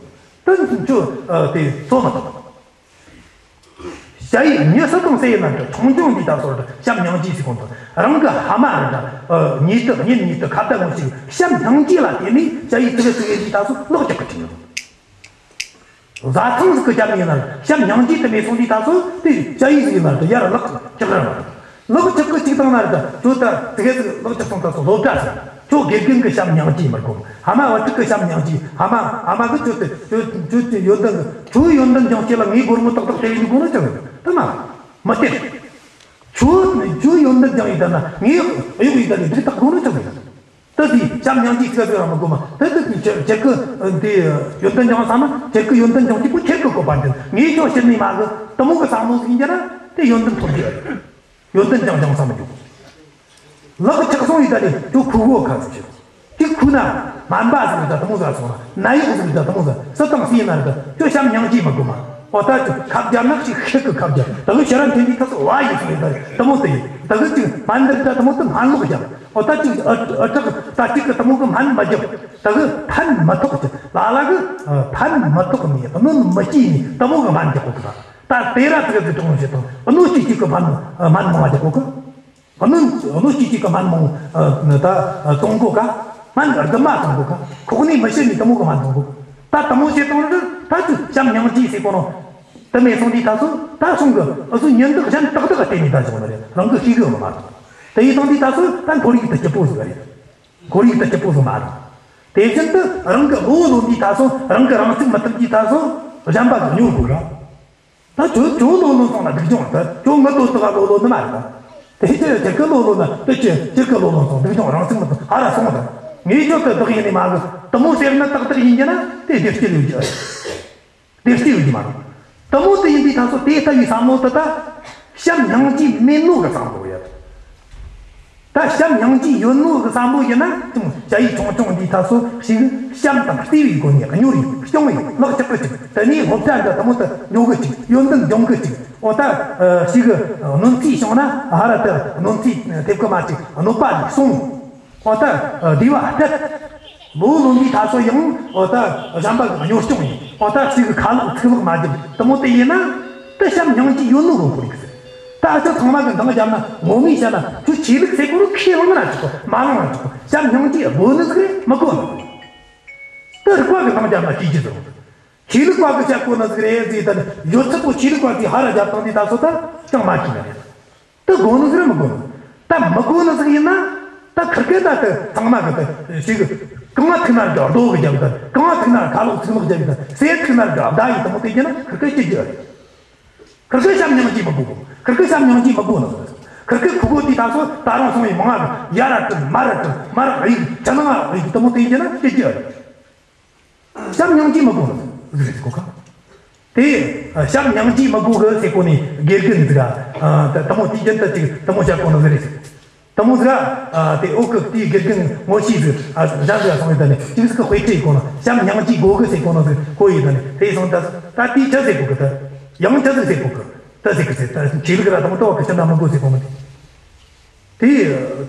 དུས་ཚོད་དེ་ཚོ་མི་ཐུབ། བྱ་ཡིས་མྱི་སུ་དང་སུ་ཡིན་ན་འདྲ། ཆུང་ཆུང་འདི་ད་སོ་ར་བྱམས་སྙིང་རྗེ་ཟེར་གོ་ནོ་དང་། རང་གི་ཕ་མ་ར་འདྲ། ཉེ་དུ་གཉེན་ཉེ་དུ་ཁ་བརྡ་ངོ་ཤེས་བྱམས་སྙིང་རྗེ་ལ་བརྟེན་ནས་བྱ་ཡིས་ཙི་གེ་ཙི་གེ་འདི་ད་སོ་ལོག་རྒྱག་གི་ཅིག་ཡོད། བཟའ་ཚང་ཟིག་གི་རྒྱབ་ནས་ཡིན་ན་བྱམས་སྙིང་རྗེ་དེ་མེད་སོང་དུས་ད་སོ་དེ་བྱ་ཡིས་ཟིག་ཡིན་ན་འདྲ་ཡར་ལག་རྒྱག་ར་མ། ལག་ཆག་གི་ཅིག་བཏང་ན་ར་འདྲ། ཁྱོད་ད་ཙི་གེ་ཙི་ལག་ཆག་སོང་ད་སོ་སློབ་གྲྭ་ཟིག་ཁྱོད་དགེ་རྒན་གི་བྱམས་སྙིང་རྗེ་མི་དགོས། ཨ་མ་བུ་ཕྲུག་གི་བྱམས་སྙིང་རྗེ། ཨ་མ་ཨ་མ་གི་ཁྱོད་དེ་ཁྱོད་ཁྱོད་ཀྱི་ཡོན་ཏན་གི་ཁྱོད་ཡོན་ཏན་སྦྱོང་བྱེད་ལ་ངའི་སྒོར་མོ་ཏག་ཏག་སྟེར་ཡིན་དགོས་ནོ་ཅང་ཡོད་དེ་མ། མི་སྟེར། ཁྱོད་ཁྱོད་ཡོན་ཏན་སྦྱང་ཡིན་ད་ན་ངའི་གཡོག་ཡིན་ད་ནི་འགྲིག་ཐག་དགོས་ནོ་ཅང་ཡོད། ད་དེ་བྱམས་སྙིང་རྗེ་ཚིག་ཟེར་ར་མི་དགོས་མ། ད་དེ་ཁྱེད་ཁྱེད་ཀྱི་དེ་ཡོན་ཏན་སྦྱང་བསམ་ན་ཁྱེད་ཀྱི་ཡོན་ཏན་སྦྱང་རྒྱུ་པོ་ཁྱེད་ཀྱི་བཀོད་པ་འདི། ངས་ཁྱོད་ཕྱིར་ནས་མ་གི་དེ་མོ་གི་བསམ་བློ་ཟིག་ཡིན་རྒྱུ་ན་དེ་ཡོན་ཏན་ཐོབ་རྒྱུ་རེད། ཡོན་ཏན་སྦྱང་སྦྱང་བསམ་མི་འཇུག་ལག་ཆག་སོང་ཡིན་ད་ནི་ཁྱོད་ཁུ་གོ་ཁ་ཟིག་ཆེ། དེ་ཁུ་ན་སྨན་པ་ཟིག་རེད་ད་དེ་མོ་ཟིག་སོང་ན། ནད་གཡོག་ཟིག་རེད་ད་དེ་མོ་ཟིག་སུ་དང་སུ་ཡིན་ན་རེད་ད། ཁྱོད་བྱམས་སྙིང་རྗེ་མི་དགོས་མ། འོ་ད་ཁྱོད་ཁ་བརྒྱབ་ན་ཅིག་ཤེད་གི་ཁ་བརྒྱབ། ད་གི་ཕྱིར་ར་འཐེན་དུས་ད་སོ་བ་ཡིན་སོང་ཡིན་ད་དེ་མོ་དེ་ཡིན། ད་གི་ཅིག་སྨན་འདི་རེད་ད་དེ་མོ་དེ་སྨན་ལོག་བརྒྱབ། འོ་ད་ཅིག་ཨ་ཨ་ཁྲག་ད་ཅིག་གི་དེ་མོ་གི་སྨན་མ་བརྒྱབ། ད་གི་ཕན་མི་ཐོགས་ཀྱི་ལ་ལ་གི་ཕན་མི་ཐོགས་ནས་གནོད་མི་སྐྱེལ་ནས་དེ་མོ་གི་སྨན་རྒྱག་གོ་གི། ད་དེ་ར་ཙི་གེ་ཙི་གྲོང་བྱེད་དང་གནོད་སྐྱེལ་སྐྱེལ་གི་སྨན་སྨན་མང་བ་རྒྱག་གོ་གི། གནོད་གནོད་སྐྱེལ་སྐྱེལ་གི་སྨན་མང་ད་བཙོང་གོ་ག། སྨན་རྫུན་མ་བཙོང་གོ་ག། ཁོག་ནས་མི་ཤི་ནས་དེ་མོ་གི་སྨན་བཙོང་གོ། ད་དེ་མོ་བྱེད་དང་ད་ཅིག་བྱམས་སྙིང་རྗེ་ཟེར་གོ་ནོ་དེ་མེད་སོང་དུས་ད་སོ་ད་སོང་གི་འུ་ཚོ་ཉིན་དག་གཞན་ཏག་ཏག་ག་བལྟས་ནས་ད་བྱུང་ནི་རེད། རང་གི་ཤེས་གི་ཡོད་མ་རེད། དེ་ཡིན་དང་དུས་ད་སོ་ད་ཁོར་ཡུག་ད་སྐྱིད་པོ་ཟིག་རེད། ཁོར་ཡུག་ད་སྐྱིད་པོ་ཟིག་མ་རེད། དེ་བཞིན་དུ་རང་གི་ལོ་ལོན་དུས་ད་སོ་རང་གི་རང་ཚུགས་མི་ཐུབ་དུས་ད་སོ་གཞན་པ་གི་ཉོ་དགོས་ར། ད་ཁྱོད་ཁྱོད་ལོ་ལོན་སོང་ན་སྡུག་སྦྱོང་ད་ཁྱོད་ངའི་དོ་དག་ལོ་ལོན་ནི་མ་རེད་ད། དེ་ཁྱེད་ཁྱེད་ཀྱི་ལོ་ལོན་ན་དེ་ཁྱེད་ཁྱེད་ཀྱི་ལོ་ལོན་སོང་སྡུག་སྦྱོང་རང་ཚུགས་མི་ཐུབ་ཧ་ར་སོང་ད། ངས་ཁྱོད་དེ་བདག་ཡིན་ནི་མ་གི་དེ་མོ་ཟེར་ན་ཏག་ཏག་ཡིན་གྱི་ན་དེ་བདེ་སྐྱིད་ཡོད་ཀྱི་རེད། བདེ་སྐྱིད་ཡོད་ཀྱི་མ་རེད། དེ་མོ་དེ་ཡིན་དུས་ད་སོ་དེ་ལྟ་བུའི་བསམ་བློ་དེ་ད་བྱམས་སྙིང་རྗེ་མེད་ནོ་གི་བསམ་བློ་ཡོད། ད་བྱམས་སྙིང་རྗེ་ཡོད་ནོ་གི་བསམ་བློ་ཡིན་ན་ཅུང་བྱ་ཡུལ་ཆུང་ཆུང་འདི་ད་སོ་ཞིག་བྱམས་དང་བརྩེ་བའི་སྒོ་ནས་གཉོར་ཡིན་སྐྱོང་ཡིན་ལག་ཆགས་གི་ཅིག་དེ་ནས་སློབ་གྲྭ་འདྲ་དེ་མོ་དེ་ཉོ་གི་ཅིག་ཡོན་ཏན་སྦྱོང་གི་ཅིག་འོ་ད་ཞིག་གནོད་འཚེ་བྱུང་ན་ཧ་ར་དེ་གནོད་འཚེ་ཐེབས་གི་མ་ཅིག་གནོད་པ་ལས་སྲུང་། འོ་ད་བདེ་བ་སྤྲད། ལོ་ལོན་པའི་ད་སོ་ཡང་འོ་ད་གཞན་པ་གི་གཉོར་སྐྱོང་ཡིན། འོ་ད་ཞིག་གི་ཁ་ལོག་ཚིག་ལོག་མ་བརྒྱབ་དེ་མོ་དེ་ཡིན་ན་དེ་བྱམས་སྙིང་རྗེ་ཡོད་ནོ་གི་ཁོ་རིག་ཟེར། ད་ཨ་ཅག་ཚང་མ་གི་འདང་བརྒྱབ་ན་ངོ་མས་བཤད་ན་ཁྱོད་ཆོས་ལུགས་ཟེར་གོ་རུ་ཁས་བླངས་ན་ཆོག་གོ་མ་བླངས་ན་ཆོག་གོ། བྱམས་སྙིང་རྗེ་དགོས་ནི་ཟིག་རེད་མི་དགོས་ནི་ཟིག་རེད། དེ་རིགས་པ་གི་འདང་བརྒྱབ་ན་ཤེས་རྒྱུ་ཟིག་རེད། ཆོས་ལུགས་པ་གི་བཤད་གོ་ནི་ཟིག་རེད་ཟེར། ད་ཡོད་ཚད་པོ་ཆོས་ལུགས་པ་གི་ཧ་ར་རྒྱབ་སྟངས་དེ་ད་སོ་ད་ཅང་མ་ཤེས་ནི་རེད། དེ་དགོས་ནི་ཟིག་རེད་མི་དགོས་ནི། ད་མི་དགོས་ནི་ཟིག་ཡིན་ན་ད་ཁིར་ཀའི་ད་དེ་ཚང་མ་གི་དེ་ཞིག་གང་ང་ཐུག་ན་རྒྱ་རྡོ་གི་རྒྱབ་དང་གང་ང་ཐུག་ན་ཁ་ལོག་ཚིག་ལོག་རྒྱབ་དང་ཟས་ཐུག་ན་རྒྱ་བརྡ་ཡིན་དེ་མོ་དེ་རྒྱུ་ན་ཁིར་ཀའི་སྐྱིད་རྒྱུ་རེད། ཁིར་ཀའི་བྱམས་སྙིང་རྗེ་མི་དགོས། ཁིར་ཀའི་བྱམས་སྙིང་རྗེ་མི་དགོས་ནི། ཁིར་ཀའི་ཁུ་གོ་དེ་ད་སོ་ད་རུང་སོང་བའི་མང་ང་ཡར་ར་དྲུད་མར་ར་དྲུད་མར་ར་གཡུག་ཆུ་ནང་ང་གཡུག་དེ་མོ་དེ་རྒྱུ་ན་སྐྱིད་རྒྱུ་རེད། བྱམས་སྙིང་རྗེ་མི་དགོས་ནི་ཟིག་རེད་གོ་ཁ། དེ་བྱམས་སྙིང་རྗེ་མི་དགོས་གི་ཟེར་གོ་ནི་དགེ་རྒན་ཟིག་ར་དེ་མོ་དུས་རྒྱུན་དུ་ཅིག་དེ་མོ་བཤད་གོ་ནི་ཟིག་རེད་ཟེར། ད་ དེ་མོ་ཟིག་ཨ། དེ་འོག་གི་དེའི་དགེ་རྒན་ངོ་ཤེས་ཟིག་ཨ། གཞན་ཟིག་སོང་ཡོད་ད་ནི། གཅིག་ཟིག་གི་དཔེ་ཁྲིད་གོ་ནོ། བྱམས་སྙིང་རྗེ་དགོས་གི་ཟེར་གོ་ནོ་ཟིག་གོ་ཡོད་ད་ནི། དེ་སོང་ད་ད་དེའི་ཆི་ཟེར་གོ་གི་ད། ཡང་ཆི་ཟིག་ཟེར་གོ་གི་ད་ཟེར་གི་ཟེར། ད་ཆོས་ལུགས་ར་དང་ཏོག་གི་ཕྱི་ན་མི་དགོས་ཟེར་གོ་མི་དེ། དེ་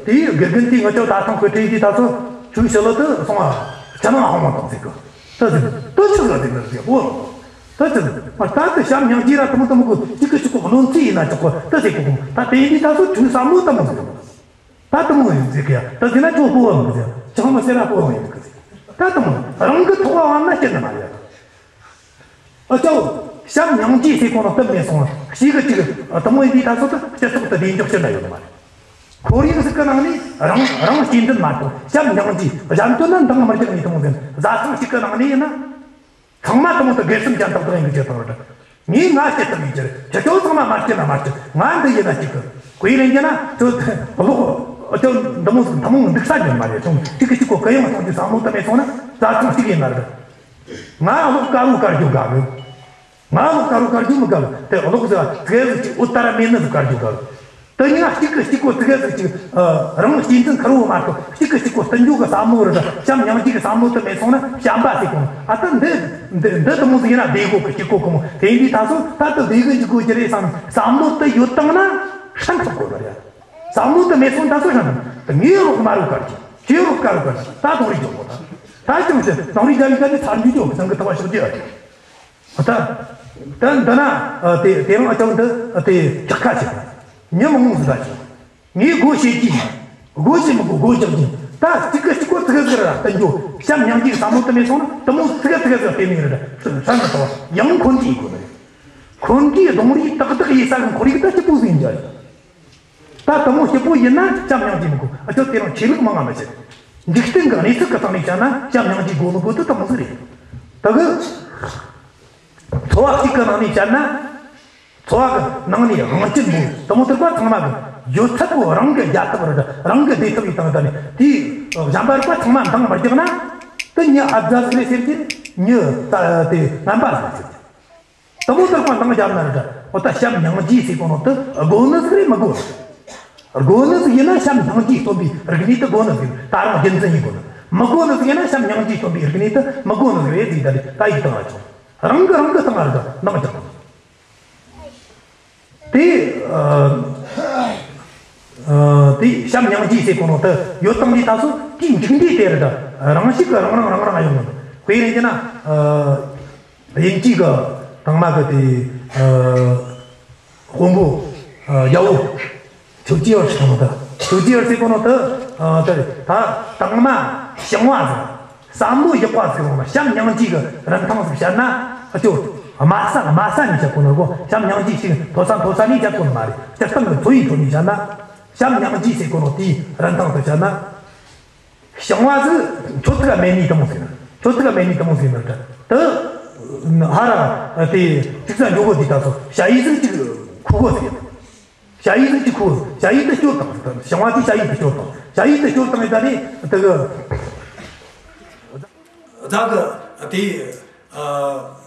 དེའི་དགེ་རྒན་དེས་ངེད་ཅག་ད་ཐང་དཔེ་ཁྲིད་དེ་ད་ཚོ་ཆོས་ཕྱི་ལོ་དུ་སོང་ཨ། ཕྱི་ནང་ཧང་མ་དང་ཟེར་གི་ད་ཟེར། ད་ཆི་ཟིག་ཟེར་གི་ཟེར་གོ། ད་ཟེར། མ་ད་དེ་བྱམས་སྙིང་རྗེ་ར་དེ་མོ་དེ་མོ་གི་གཅིག་གི་གཅིག་གོ་གནོད་འཚེ་ཡིན་ན་ཆོག་གི་ད་ཟེར་གོ་གི། ད་དེ་ཡིན་དུས་ད་ཚོ་ཆོས་བསམ་བློ་དེ་མོ་ཟིག་ད་དེ་མོ་ཡིན་ཟེར་གི་ཡ། ད་ཟེར་ན་ཁྱོད་སྤོ་བ་མི་ཟེར། ཅང་མི་ཟེར་ར་སྤོ་བ་ཡིན་གི་ཟེར། ད་དེ་མོ་རང་གི་ཐོག་བ་བ་ན་སྐྱིད་ནི་མ་རེད། ཨ་ཅོ། བྱམས་སྙིང་རྗེ་ཟེར་གོ་ནོ་དེ་མེད་སོང་། གཅིག་གི་གཅིག་དེ་མོ་ཡིན་དུས་ད་ཚོ་ད་སྤྱི་ཚོགས་དེ་བདེ་འཇགས་ཅི་འདྲ་ཡོད་ནི་མ་རེད། ཁོར་ཡུག་ཟིག་གི་ནང་ནས་རང་རང་གཅེས་འཛིན་མ་གཏོགས་བྱམས་སྙིང་རྗེ་གཞན་དོན་ན་འདང་མི་རྒྱག་ནི་དེ་མོ་ཟིག་བཟའ་ཚང་གཅིག་གི་ནང་ནས་ཡིན་ན། ཚང་མ་དེ་མོ་དེ་དགེ་སེམས་ཅན་ཏག་ཏག་ཡིན་གི་ཅི་དང་རེད། ངས་ང་སྐྱིད་ཐུབ་ཡིན་གྱི་རེད། ཁྱེད་ཚོ་ཚང་མ་མ་སྐྱིད་ན་མ་སྐྱིད། ང་འདི་ཡིན་ན་སྐྱིད་གི། དཔེ་ལེན་རྒྱུ་ན་ཁྱོད་གློག་ཁྱོད་འདི་མོ་ཟིག་ཐུན་མོང་འདུག་ས་ཉོན་མ་རེད། ཚོང་གཅིག་གི་གཅིག་གོ་གུ་ཡངས་གཏོང་རྒྱུ་བསམ་བློ་དེ་མེད་སོང་ན་བཟའ་ཚང་གཅིག་ཡིན་ན་རེད། ང་གློག་དཀར་བོ་དཀར་རྒྱུ་དགའ་གི། ང་གློག་དཀར་བོ་དཀར་རྒྱུ་མི་དགའ་གི། དེ་གློག་ཟིག་ཙི་གེ་ཟིག་ཅིག་འོད་ལྟར་མེད་ནི་ཟིག་དཀར་རྒྱུ་དགའ་གི། དེ་གཉིས་ཀ་གཅིག་གི་གཅིག་གོ་ཙི་གེ་ཟིག་ཅིག་ཨ། རང་གཅེས་འཛིན་ཁེར་བོ་མ་གཏོགས་གཅིག་གི་གཅིག་གོ་བསྟུན་རྒྱུ་གི་བསམ་བློ་རེད། བྱམས་སྙིང་རྗེ་གི་བསམ་བློ་དེ་མེད་སོང་ན་བྱམས་པ་ཟེར་གོ་ནོ། ཨ་ད་འདི་འདི་འདི་དེ་མོ་ཟིག་ཡིན་ན་བདེ་གོ་གི། གཅིག་གོ་གོ་མོ་དེ་ཡིན་དུས་ད་སོ་ད་དེ་བདེ་གི་འཇུག་དགོས་ཀྱི་རེད་བསམ་བསམ་བློ་དེ་ཡོད་བཏང་ན་ཧྲན་ཐག་གོ་ནི་རེད། བསམ་བློ་དེ་མེད་སོང་ད་སོ་ཧྲན་ཐག་དེ། ངའི་གློག་དམར་བོ་དཀར་རྒྱུ། ཁྱོའི་གློག་དཀར་བོ་དཀར་རྒྱུ། ད་དོང་རི་འཇོག་གོ། ད་ད་ཅང་ཟེར་དོང་རི་རྒྱ་ཡི་ག་ནས་ཚར་འཇུག་འཇོག་གི་ཚང་གི་ཐུབ་པ་ཤོག་རྒྱུ་ཨ། ད་ད་འདི་ན་ཨ། དེ་དེ་རིང་ཨ་ཅང་འདི་ཨ། དེ་ཇག་ཁ་ཆེ། མྱི་མང་ཟིག་ད་ཆོག་ངས་སྒོ་ཕྱེ་གི། སྒོ་ཕྱེ་མི་དགོས། སྒོ་རྒྱག་གི། ད་གཅིག་གི་གཅིག་གོ་ཙི་གེ་ཟིག་ར་བསྟུན་རྒྱུ། བྱམས་སྙིང་རྗེ་བསམ་བློ་དེ་མེད་སོང་ན་དེ་མོ་ཙི་གེ་ཙི་གེ་ཟིག་བསྟན་ནི་རེད། ཧྲན་ནི་ཐོག་ཡང་འཁོན་གྱིས་དགོས་ནི་རེད། འཁོན་གྱིས་གདོང་རིས་ཏག་ཏག་ཡིན་ས་གི་ཁོར་ཡུག་ད་སྐྱིད་པོ་ཟིག་ཡིན་རྒྱུ་རེད། ད་དེ་མོ་སྐྱིད་པོ་ཡིན་ན་བྱམས་སྙིང་རྗེ་མི་དགོས། ཨ་ཅོ་དེ་རིང་ཆོས་ལུགས་མང་ང་མི་བཤད། འཇིག་རྟེན་གི་གནས་ཚུལ་གི་སྟེང་ནས་བཤད་ན་བྱམས་སྙིང་རྗེ་དགོས་མི་དགོས་དེ་དེ་མོ་ཟིག་རེད། ད་གི་འཚོ་བ་གཅིག་གི་ནང་ནས་བཤད་ན། འཚོ་བ་གི་ནང་ནས་དབང་ཆེན་པོ་དེ་མོ་དེ་རིགས་པ་ཚང་མ་གི་ཡོད་ཚད་པོ་རང་གི་རྒྱལ་ཐབས་རེད། རང་གི་བདེ་ཐབས་ཡིན་བཏང་ད་ནི་དེའི་གཞན་པ་རིགས་པ་ཚང་མ་འདང་མི་རྒྱག་ན། དེ་མྱི་ཨ་ཛ་ཟིག་རེད་ཟེར་གྱི། མྱི་ད་དེ་ངན་པ་ཟིག་རེད་ཟེར་གྱི། དེ་མོ་དེ་རིགས་པ་འདང་རྒྱབ་ན་རེད། འོ་ད་བྱམས་སྙིང་རྗེ་ཟེར་གོ་ནོ་དེ་དགོས་ནི་ཟིག་རེད་མི་དགོས། དགོས་ནི་ཟིག་ཡིན་ན་བྱམས་སྙིང་རྗེ་སྟོན་པའི་རིག་གནས་དེ་དགོས་ནི་ཟིག་རེད། ད་རུང་རྒྱུ་མཚན་ཡིན་དགོས་ནི། མི་དགོས་ནི་ཟིག་ཡིན་ན་བྱམས་སྙིང་རྗེ་སྟོན་པའི་རིག་གནས་དེ་མི་དགོས་ནི་ཟིག་རེད་ཟེར། ད་ད་ཡིག་བཏང་ང་ཆོག་རང་གི་རང་གི་སྟེང་ང་རེད། འདང་རྒྱག་དགོས། དེ་ཨ། ཨ། དེ་བྱམས་སྙིང་རྗེ་ཟེར་གོ་ནོ་དེ་ཡོད་བཏང་དུས་ད་སོ་དེའི་མཇུག་འབྲས་དེ་རེད། རང་ཤུགས་ཀྱིས་རང་རང་རང་རང་ཡོང་ངོ་། དཔེ་ལེན་རྒྱུ་ན་ཨ། དབྱིན་ཇི་གི་དང་མ་གི་དེ་ཨ། དཔོན་པོ་ཨ། རྒྱལ་པོ་ཆོས་རྒྱལ་བར་ཞིག་དང་། ད་ཆོས་རྒྱལ་བར་ཟེར་གོ་ནོ་དེ་ཨ། དེ་ད་དང་མ་ཞིང་བ་ཟིག་བསམ་བློ་ཡག་པ་ཟིག་ལོངས་ན་བྱམས་སྙིང་རྗེ་གི་རིན་ཐང་ཟིག་བཤད་ན། ཨ་ཅོ། དམའ་ས་དམའ་ས་ནས་བཤད་གོ་ནོ་གོ། བྱམས་སྙིང་རྗེ་ཞིག་མཐོ་ས་མཐོ་ས་ནས་བཤད་གོ་ནི་མ་རེད། སྤྱིར་བཏང་གི་འཚོ་བའི་ཁྲོད་ནས་བཤད་ན། བྱམས་སྙིང་རྗེ་ཟེར་གོ་ནོ་དེའི་རིན་ཐང་དེ་བཤད་ན། ཞིང་བ་ཟིག་ཁྱོད་ཐུག་ག་མེད་ནི་དེ་མོ་ཟིག་ན། ཁྱོད་ཐུག་ག་མེད་ནི་དེ་མོ་ཟིག་ན་ད། ཧ་ར་དེ་ཅིག་ས་འགྱོ་གོ་དུས་ད་སོ་ཞ་ཡི་ཟིག་ཅིག་ཁུ་གོ་ཟིག་ཡ། ཞ་ཡི་ཟིག་ཅིག་ཁུ། ཞ་ཡི་དེ་སྐྱོར་བཏང་། ཞིང་བ་དེས་ཞ་ཡི་དེ་སྐྱོར་བཏང་། ཞ་ཡི་དེ་སྐྱོར་བཏང་ཡི་ད་ནི་དེ་གི་ད་གི་དེ་ཨ།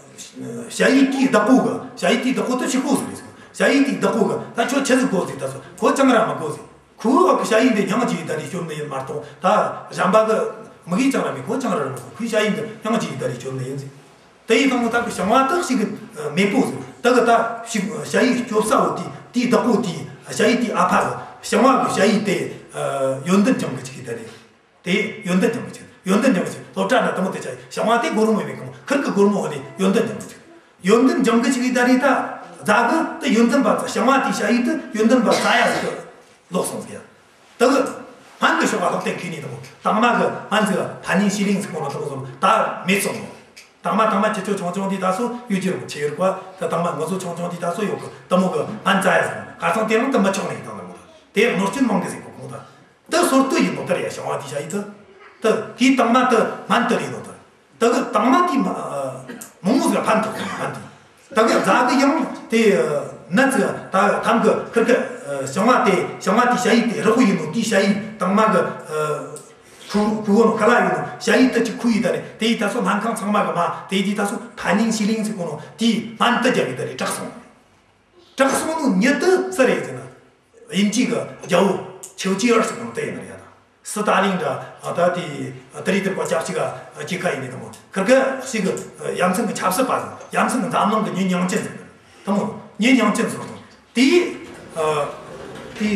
ཞ་ཡི་དེའི་བདག་པོ་གི། ཞ་ཡི་དེའི་བདག་པོ་དེ་ཕྱུག་པོ་ཟིག་རེད་ཟེར། ཞ་ཡི་དེའི་བདག་པོ་གི་ད་ཁྱོད་ཆི་ཟིག་དགོས་ཟིག་ད་སོ་ཁོ་ཅང་ར་མི་དགོས་ཟིག་ཁོའི་བ་གི་ཞ་ཡི་འདི་སྙིང་རྗེ་ཡི་ད་རེ་སྐྱོར་ནི་ཡིན་མ་གཏོགས། ད་གཞན་པ་གི་མིག་གིས་ཅང་ར་མི་གོ། ཅང་ར་མི་གོ། ཁོའི་ཞ་ཡི་འདི་སྙིང་རྗེ་ཡི་ད་རེ་སྐྱོར་ནི་ཡིན་ཟིག་དེ་ཡི་དང་ད་གི་ཞིང་བ་དག་ཞིག་གི་མེས་པོ་ཟིག་ད་གི་ད་ཞིག་ཞ་ཡི་སྐྱོབ་ས་བོ་དེ། དེའི་བདག་པོ་དེ། ཞ་ཡི་དེའི་ཨ་ཕ་གི། ཞིང་བ་གི་ཞ་ཡི་དེ་ཡོན་ཏན་སྦྱང་གི་ཅིག་ཡི་ད་རེ། དེ་ཡོན་ཏན་སྦྱང་གི་ཅིག་ཡོན་ཏན་སྦྱང་གི་ཅིག་སློབ་གྲྭ་ན་དེ་མོ་དེ་ཆ་ཞིང་བ་དེ་སྒོར་མོ་མེད་གི་མོ། ཁིར་གི་སྒོར་མོ་འོ་ནི་ཡོན་ཏན་སྦྱང་གི་ཅིག་ཡོན་ཏན་སྦྱང་གི་ཅིག་ཡི་ད་རེ་ད་ཛ་གི་དེ་ཡོན་ཏན་པ་ཙ། ཞིང་བ་དེའི་ཞ་ཡི་དེ་ཡོན་ཏན་པ་ཙ་ཡ་ཟིག་ལོག་སོང་ཟིག་ཡ། དེ་གི་སྨན་གི་ཕྱོགས་ལ་ལྷག་བསྟན་མཁས་ནི་དེ་མོ། དང་མ་གི་སྨན་ཟིག་ཐ་སྙད་ཤེས་ལེན་ཟིག་གོ་ནོ་དེ་མོ་ཟིག་ད་མེད་སོང་ནོ། དང་མ་དང་མ་ཁྱེད་ཚོ་ཆུང་ཆུང་དུས་ད་སོ་ཡོད་ཀྱི་རེད་མོ། ཆེ་ཡོད་པ་ད་དང་མ་ང་ཚོ་ཆུང་ཆུང་དུས་ད་སོ་ཡོད་གི། དེ་མོ་གི་སྨན་ཙ་ཡ་ཟིག་ཁ་སང་དེ་རིང་དེ་མི་ཆོག་ནི་ཡིན་དང་དེ་མོ། དེ་གནོད་སྐྱོན་མང་གི་ཟིག་གོ་གོ་ད། དེ་སོར་དུ་ཡིན་ནོ་དེ་རེད་ཡ། ཞིང་བ་དེའི་ཞ་ཡི་དེ། དེ་དེའི་དང་མ་དེ་སྨན་དེ་རེད་ནོ་དེ། དེ་གི་དང་མ་དེ་མ་མང་བོ་ཟིག་ཕན་ཐོགས་སོང་། ཕན་དེ། དེ་གི་ཛ་གི་ཡང་དེ་ནད་ཟིག་ད་ཐམ་གི་ཁིར་གི་ཞིང་བ་དེ། ཞིང་བ་དེའི་ཞ་ཡི་དེ་རག་གི་ཡིན་ནོ། དེའི་ཞ་ཡི་དང་མ་གི་ཁུ་ཁུ་གོ་ནོ་ཁ་ལ་ཡོད་ནོ་ཞ་ཡི་དེ་ཅིག་ཁུ་ཡི་ད་རེ། དེ་ཡི་ད་སོ་སྨན་ཁང་ཚང་མ་གི་མ་དེ་ཡི་དེ་ད་སོ་ཐ་སྙད་ཤེས་ལེན་ཟིག་གོ་ནོ་དེའི་སྨན་དེ་རྒྱབ་ཡི་ད་རེ་དྲག་སོང་། དྲག་སོང་ནོ་མྱི་དེ་སུ་རེད་ཟེར་ན། དབྱིན་ཇི་གི་རྒྱལ་པོ། ཆོས་རྒྱལ་ཟེར་གོ་ནོ་དེ་ཡིན་ནི་རེད་ད། སི་ཏཱ་ལིན་འདྲ་ཨ་ད་དེ་ཨ་ད་རེས་དེར་གོ་སྐྱབས་གཅིག་ག་སྐྱེས་ཁ་ཡིན་ནི་དེ་མོ། ཁིར་གི་ཞིག་གི་ཡ་མཚན་གི་ཆབ་སྲིད་པ་ཟིག་ཡ་མཚན་གི་འཛམ་གླིང་གི་མྱི་མྱིང་ཅན་ཟིག་དེ་མོ་མྱི་མྱིང་ཅན་ཟིག་དང་། དེ་ཨ་དེ་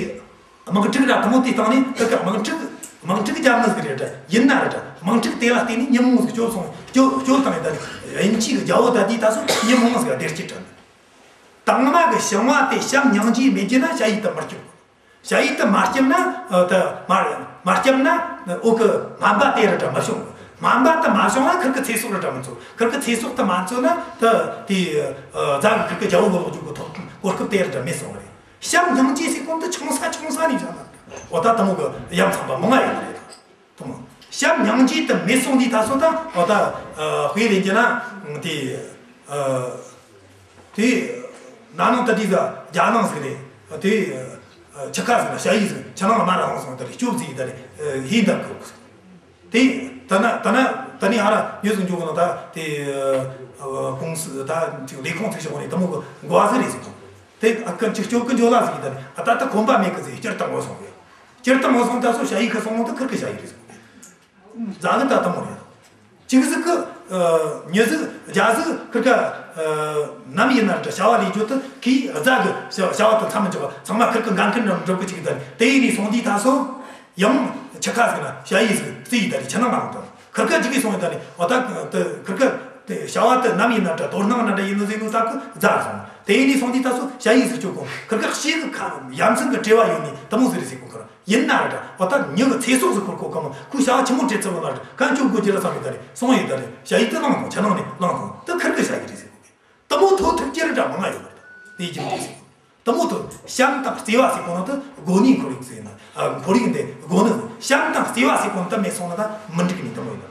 དམག་འཁྲུག་ར་དེ་མོ་དེ་སྟེང་ནས་ཁིར་གི་དམག་འཁྲུག་དམག་འཁྲུག་རྒྱབ་ནི་ཟིག་རེད་དྲ། ཡིན་ན་རེད་དྲ། དམག་འཁྲུག་དེ་ལ་བརྟེན་ནས་མྱི་མང་ཟིག་སྐྱོབ་སོང་། སྐྱོབ་སྐྱོབ་བཏང་ཡིན་ད་ནི་དབྱིན་ཇི་གི་རྒྱལ་པོ་ད་དེ་ད་སོ་མྱི་མང་ཟིག་བདེ་སྐྱིད་དྲན། དང་མ་གི་ཞིང་བ་དེ་བྱམས་སྙིང་རྗེ་མེད་རྒྱུ་ན་ཞ་ཡི་དེ་མི་སྐྱོབ། ཞ་ཡི་དེ་མ་སྐྱོབ་ན། ཨ་དེ་མ་མ་སྐྱོབ་ན་འོ་གི་སྨན་པ་དེ་ར་འདྲ་མི་བྱུང་། སྨན་པ་དེ་མ་བྱུང་ན་ཁིར་གི་ཚེ་སྲོག་ར་འདྲ་མི་འཚོ། ཁིར་གི་ཚེ་སྲོག་དེ་མ་འཚོ་ན་དེ་དེ་ཨ་རྫ་གི་ཁིར་གི་རྒྱལ་པོ་གི་ལོག་རྒྱུ་གི་ཐོབ་གོ་སྐབས་དེ་ར་འདྲ་མེད་སོང་བ་རེད། བྱམས་སྙིང་རྗེ་ཟེར་གོ་ནོ་དེ་ཆུང་ས་ཆུང་ས་ནས་བྱུང་ན། འོ་ད་དེ་མོ་གི་ཡ་མཚན་པ་མང་ང་ཡོད་རེད། དེ་མོ་བྱམས་སྙིང་རྗེ་དེ་མེད་སོང་དུས་ད་སོ་ད་འོ་ད་ཨ་དཔེ་ལེན་རྒྱུ་ན་དེ་ཨ་དེ་ན་ནིང་ད་དེ་ཟ་རྒྱ་ནང་ཟིག་རེད། དེ་ཨ་ཆི་ཁ་ཟིག་ན་ཞ་ཡི་ཟིག་ཆུ་ནང་མར་ལྷུང་སོང་། ད་རེས་སྐྱོབ་ཟིག་ད་རེས་ཨ་ཧིན་ད་གི་དེ་ད་ན་ད་ན་ད་ནི་ཧ་ར་ཉོ་ཟིག་འཇོག་གི་ན། ད་དེ་ཨ་ཀུང་སི་ད་ཅིག་ལས་ཁུངས་ཚིག་ཞོག་ནས་དེ་མོ་གི་འགོ་བ་ཟིག་རེད་ཟེར་གོ། དེ་ཨ་ཀ་ཅིག་སྐྱོབ་གི་འཇོག་ལ་ཟིག་ད་ནི་ཨ་ད་ད་ཁོམ་པ་མེད་གི་ཟིག་སྤྱིར་བཏང་ངོ་སོང་གི། སྤྱིར་བཏང་ངོ་སོང་ད་སོ་ཞ་ཡི་ཁ་སོང་ངོ་ད་ཁིར་གི་ཞ་ཡི་རེད་ཟེར་གོ། རྫ་གི་ད་དེ་མོ་རེད། ཅིག་ཟིག་གི་ཨ་མྱི་ཟིག་རྒྱ་ཟིག་ཁིར་ག་ཨ་ནམ་ཡིན་ན་འདྲ་བྱ་བ་ལས་རྒྱུ་དུ་གིས་རྫ་གི་བྱ་བྱ་བ་དང་མཚམས་མི་འཇོག་པ། ཚང་མ་ཁིར་གི་འགན་ཁུར་རྣམས་འགྲུབ་གི་ཅིག་ད་ནི་དེ་ཡིན་ནས་སོང་དུས་ད་སོ། ཡང་ཆི་ཁ་ཟིག་ན་ཞ་ཡི་ཟིག་རྩི་ཡི་ད་རེས་ཆུ་ནང་མ་ལྷུང་དང་། ཁིར་ཀ་ཅིག་གིས་སོང་ཡི་ད་རེས་འོ་ད་དེ་ཁིར་ཀ་དེ་བྱ་བ་དེ་ནམ་ཡིན་ན་འདྲ་དོ་སྣང་ན་འདྲ་ཡིན་ནོ་ཟིག་ནོ་ད་ཁོ་རྫ་སོང་། དེ་ཡིན་ནས་སོང་དུས་ད་སོ་ཞ་ཡི་ཟིག་སྐྱོབ་གོ། ཁིར་ཀ་ཤེས་གི་ཁ་ཡ་མཚན་གི་འབྲེལ་བ་ཡོད་ནི་དེ་མོ་ཟིག་རེད་ཟེར་གོ། ཁིར་ཡིན་ན་ར་འདྲ་འོ་ད་མྱི་གི་ཚེ་སྲོག་ཟིག་འཁོར་གོ་གི་མོ། ཁོའི་བྱ་བ་ཆི་མོ་བྲེལ་ཚུལ་བ་ན་ར་གན་སྐྱོབ་དགོས་རྒྱུ་ར་བསམ་ཡི་ད་རེས་སོང་ཡི་ད་རེས་ཞ་ཡི་དེ་བླངས་སོང་། ཆུ་ནང་ནས་བླངས་སོང་། དེ་ཁིར་ཀ་ཞ་ཡི་རེད་ཟེར་གོ་གི། དེ་མོ་ཐོ་ཐུག་རྒྱུ་ར་འདྲ་མང་ང་ཡོད་པ་རེད། དེ་རྒྱུ་མཚན་ཟིག་དེ་མོ་ཐོ་བྱམས་དང་བརྩེ་བ་ཟེར་གོ་ནོ་དེ་སྒོ་ནས་འཁོར་ཡོད་ཟེར་ན། ཨ་འཁོར་ཡོད་དེ་སྒོ་ནས་བྱམས་དང་བརྩེ་བ་ཟེར་གོ་ནོ་དེ་མེད་སོང་ན་ད་མི་འགྲིག་ནི་དེ་མོ་ཡིན་ན།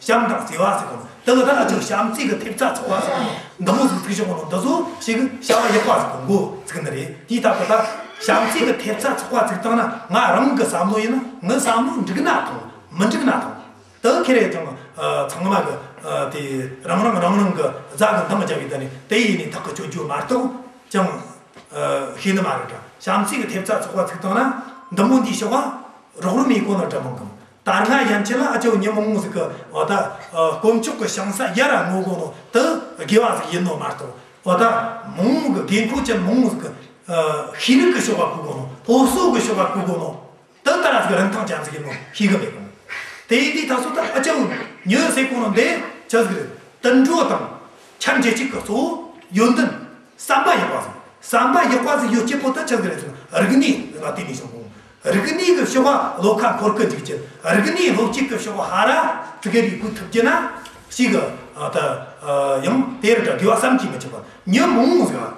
བྱམས་དང་བརྩེ་བ་ཟེར་གོ་ནོ་དེ་གི་ད་ཨ་ཅག་བྱམས་བརྩེ་གི་ཐེབས་རྩ་ཚོགས་པ་ཟེར་གོ་ནོ་འདི་མོ་ཟིག་ཐུག་བཞག་གོ་ནོ་འདི་ཚོ་ཞིག་བྱ་བ་ཡག་པ་ཟིག་གི་འགོ་ཚུགས་ནི་རེད། དེའི་སྟབས་ཀྱིས་ད་བྱམས་བརྩེ་གི་ཐེབས་རྩ་ཚོགས་པ་ཚུགས་བཏང་ན། ང་རང་གི་བསམ་བློ་ཡིན་ན་ངའི་བསམ་བློ་འགྲིག་ན་ཐང་མི་འགྲིག་ན་ཐང་། དེ་ཁེ་རེ་ཀྱང་ཨ་ཚང་མ་གི་ཨ་དེ་རང་རང་རང་རང་གི་རྫ་གི་འདང་རྒྱབ་ཡི་ད་ནི་དེ་ཡིན་ནི་ཐག་གི་གཅོད་རྒྱུ་མ་གཏོགས་ཅང་ཨ་ཤེས་ནི་མ་རེད་དྲ། བྱམས་བརྩེ་གི་ཐེབས་རྩ་ཚོགས་པ་ཚུགས་བཏང་ན་འདི་མོ་འདིའི་ཕྱོགས་ལ་རོགས་རམ་ཡེད་གོ་ནི་འདྲ་མང་གི། ད་སྔ་ཡན་ཆད་ལ་ཨ་ཅོ་ཉི་མ་ངོ་ཟིག་གི་འོ་ད་ཨ་དཀོན་མཆོག་གི་ཞིང་ས་ཡར་ར་ངོ་གོ་ནོ་དེ་དགེ་བ་ཟིག་ཡིན་ནོ་མ་གཏོགས། འོ་ད་མང་གི་དགེ་མཁོ་ཅན་མང་ཟིག་གི་ཨ་ཤེས་རིག་གི་ཕྱོགས་ལ་གོ་གོ་ནོ། སློབ་གསོ་གི་ཕྱོགས་ལ་གོ་གོ་ནོ། དེ་ལྟར་ཟིག་རིན་ཐང་ཅན་ཟིག་ཡིན་ནོ་ཤེས་གི་མེད་གོ། དེ་ཡིན་དུས་ད་སོ་ད་ཨ་ཅག་མྱི་ཟེར་གོ་ནོ་འདི་ཆི་ཟིག་རེད། དུད་འགྲོ་དང་ཁྱབ་འབྱེད་ཅིག་གི་གཙོ་བོ་ཡོན་ཏན་བསམ་པ་ཡག་པ་ཟིག་བསམ་པ་ཡག་པ་ཟིག་ཡོད་སྐྱེ་པོ་ད་ཆི་ཟིག་རེད་ཟེར་ན། རིག་གནས་ལ་བརྟེན་ནས་བྱུང་གོ། རིག་གནས་གི་ཕྱོགས་ལ་བློ་ཁ་འཁོར་གི་འཇུག་རྒྱུ། རིག་གནས་སློབ་ཁྲིད་གི་ཕྱོགས་ལ་ཧ་ར་ཙི་གེ་རེ་གོ་ཐུབ་རྒྱུ་ན་ཞིག་གི་ཨ་ད་ཨ་ཡང་དེ་ར་འདྲ་དགེ་བ་བསམ་གྱིས་མི་ཁྱབ་པ། མྱི་མང་ཟིག་ཨ།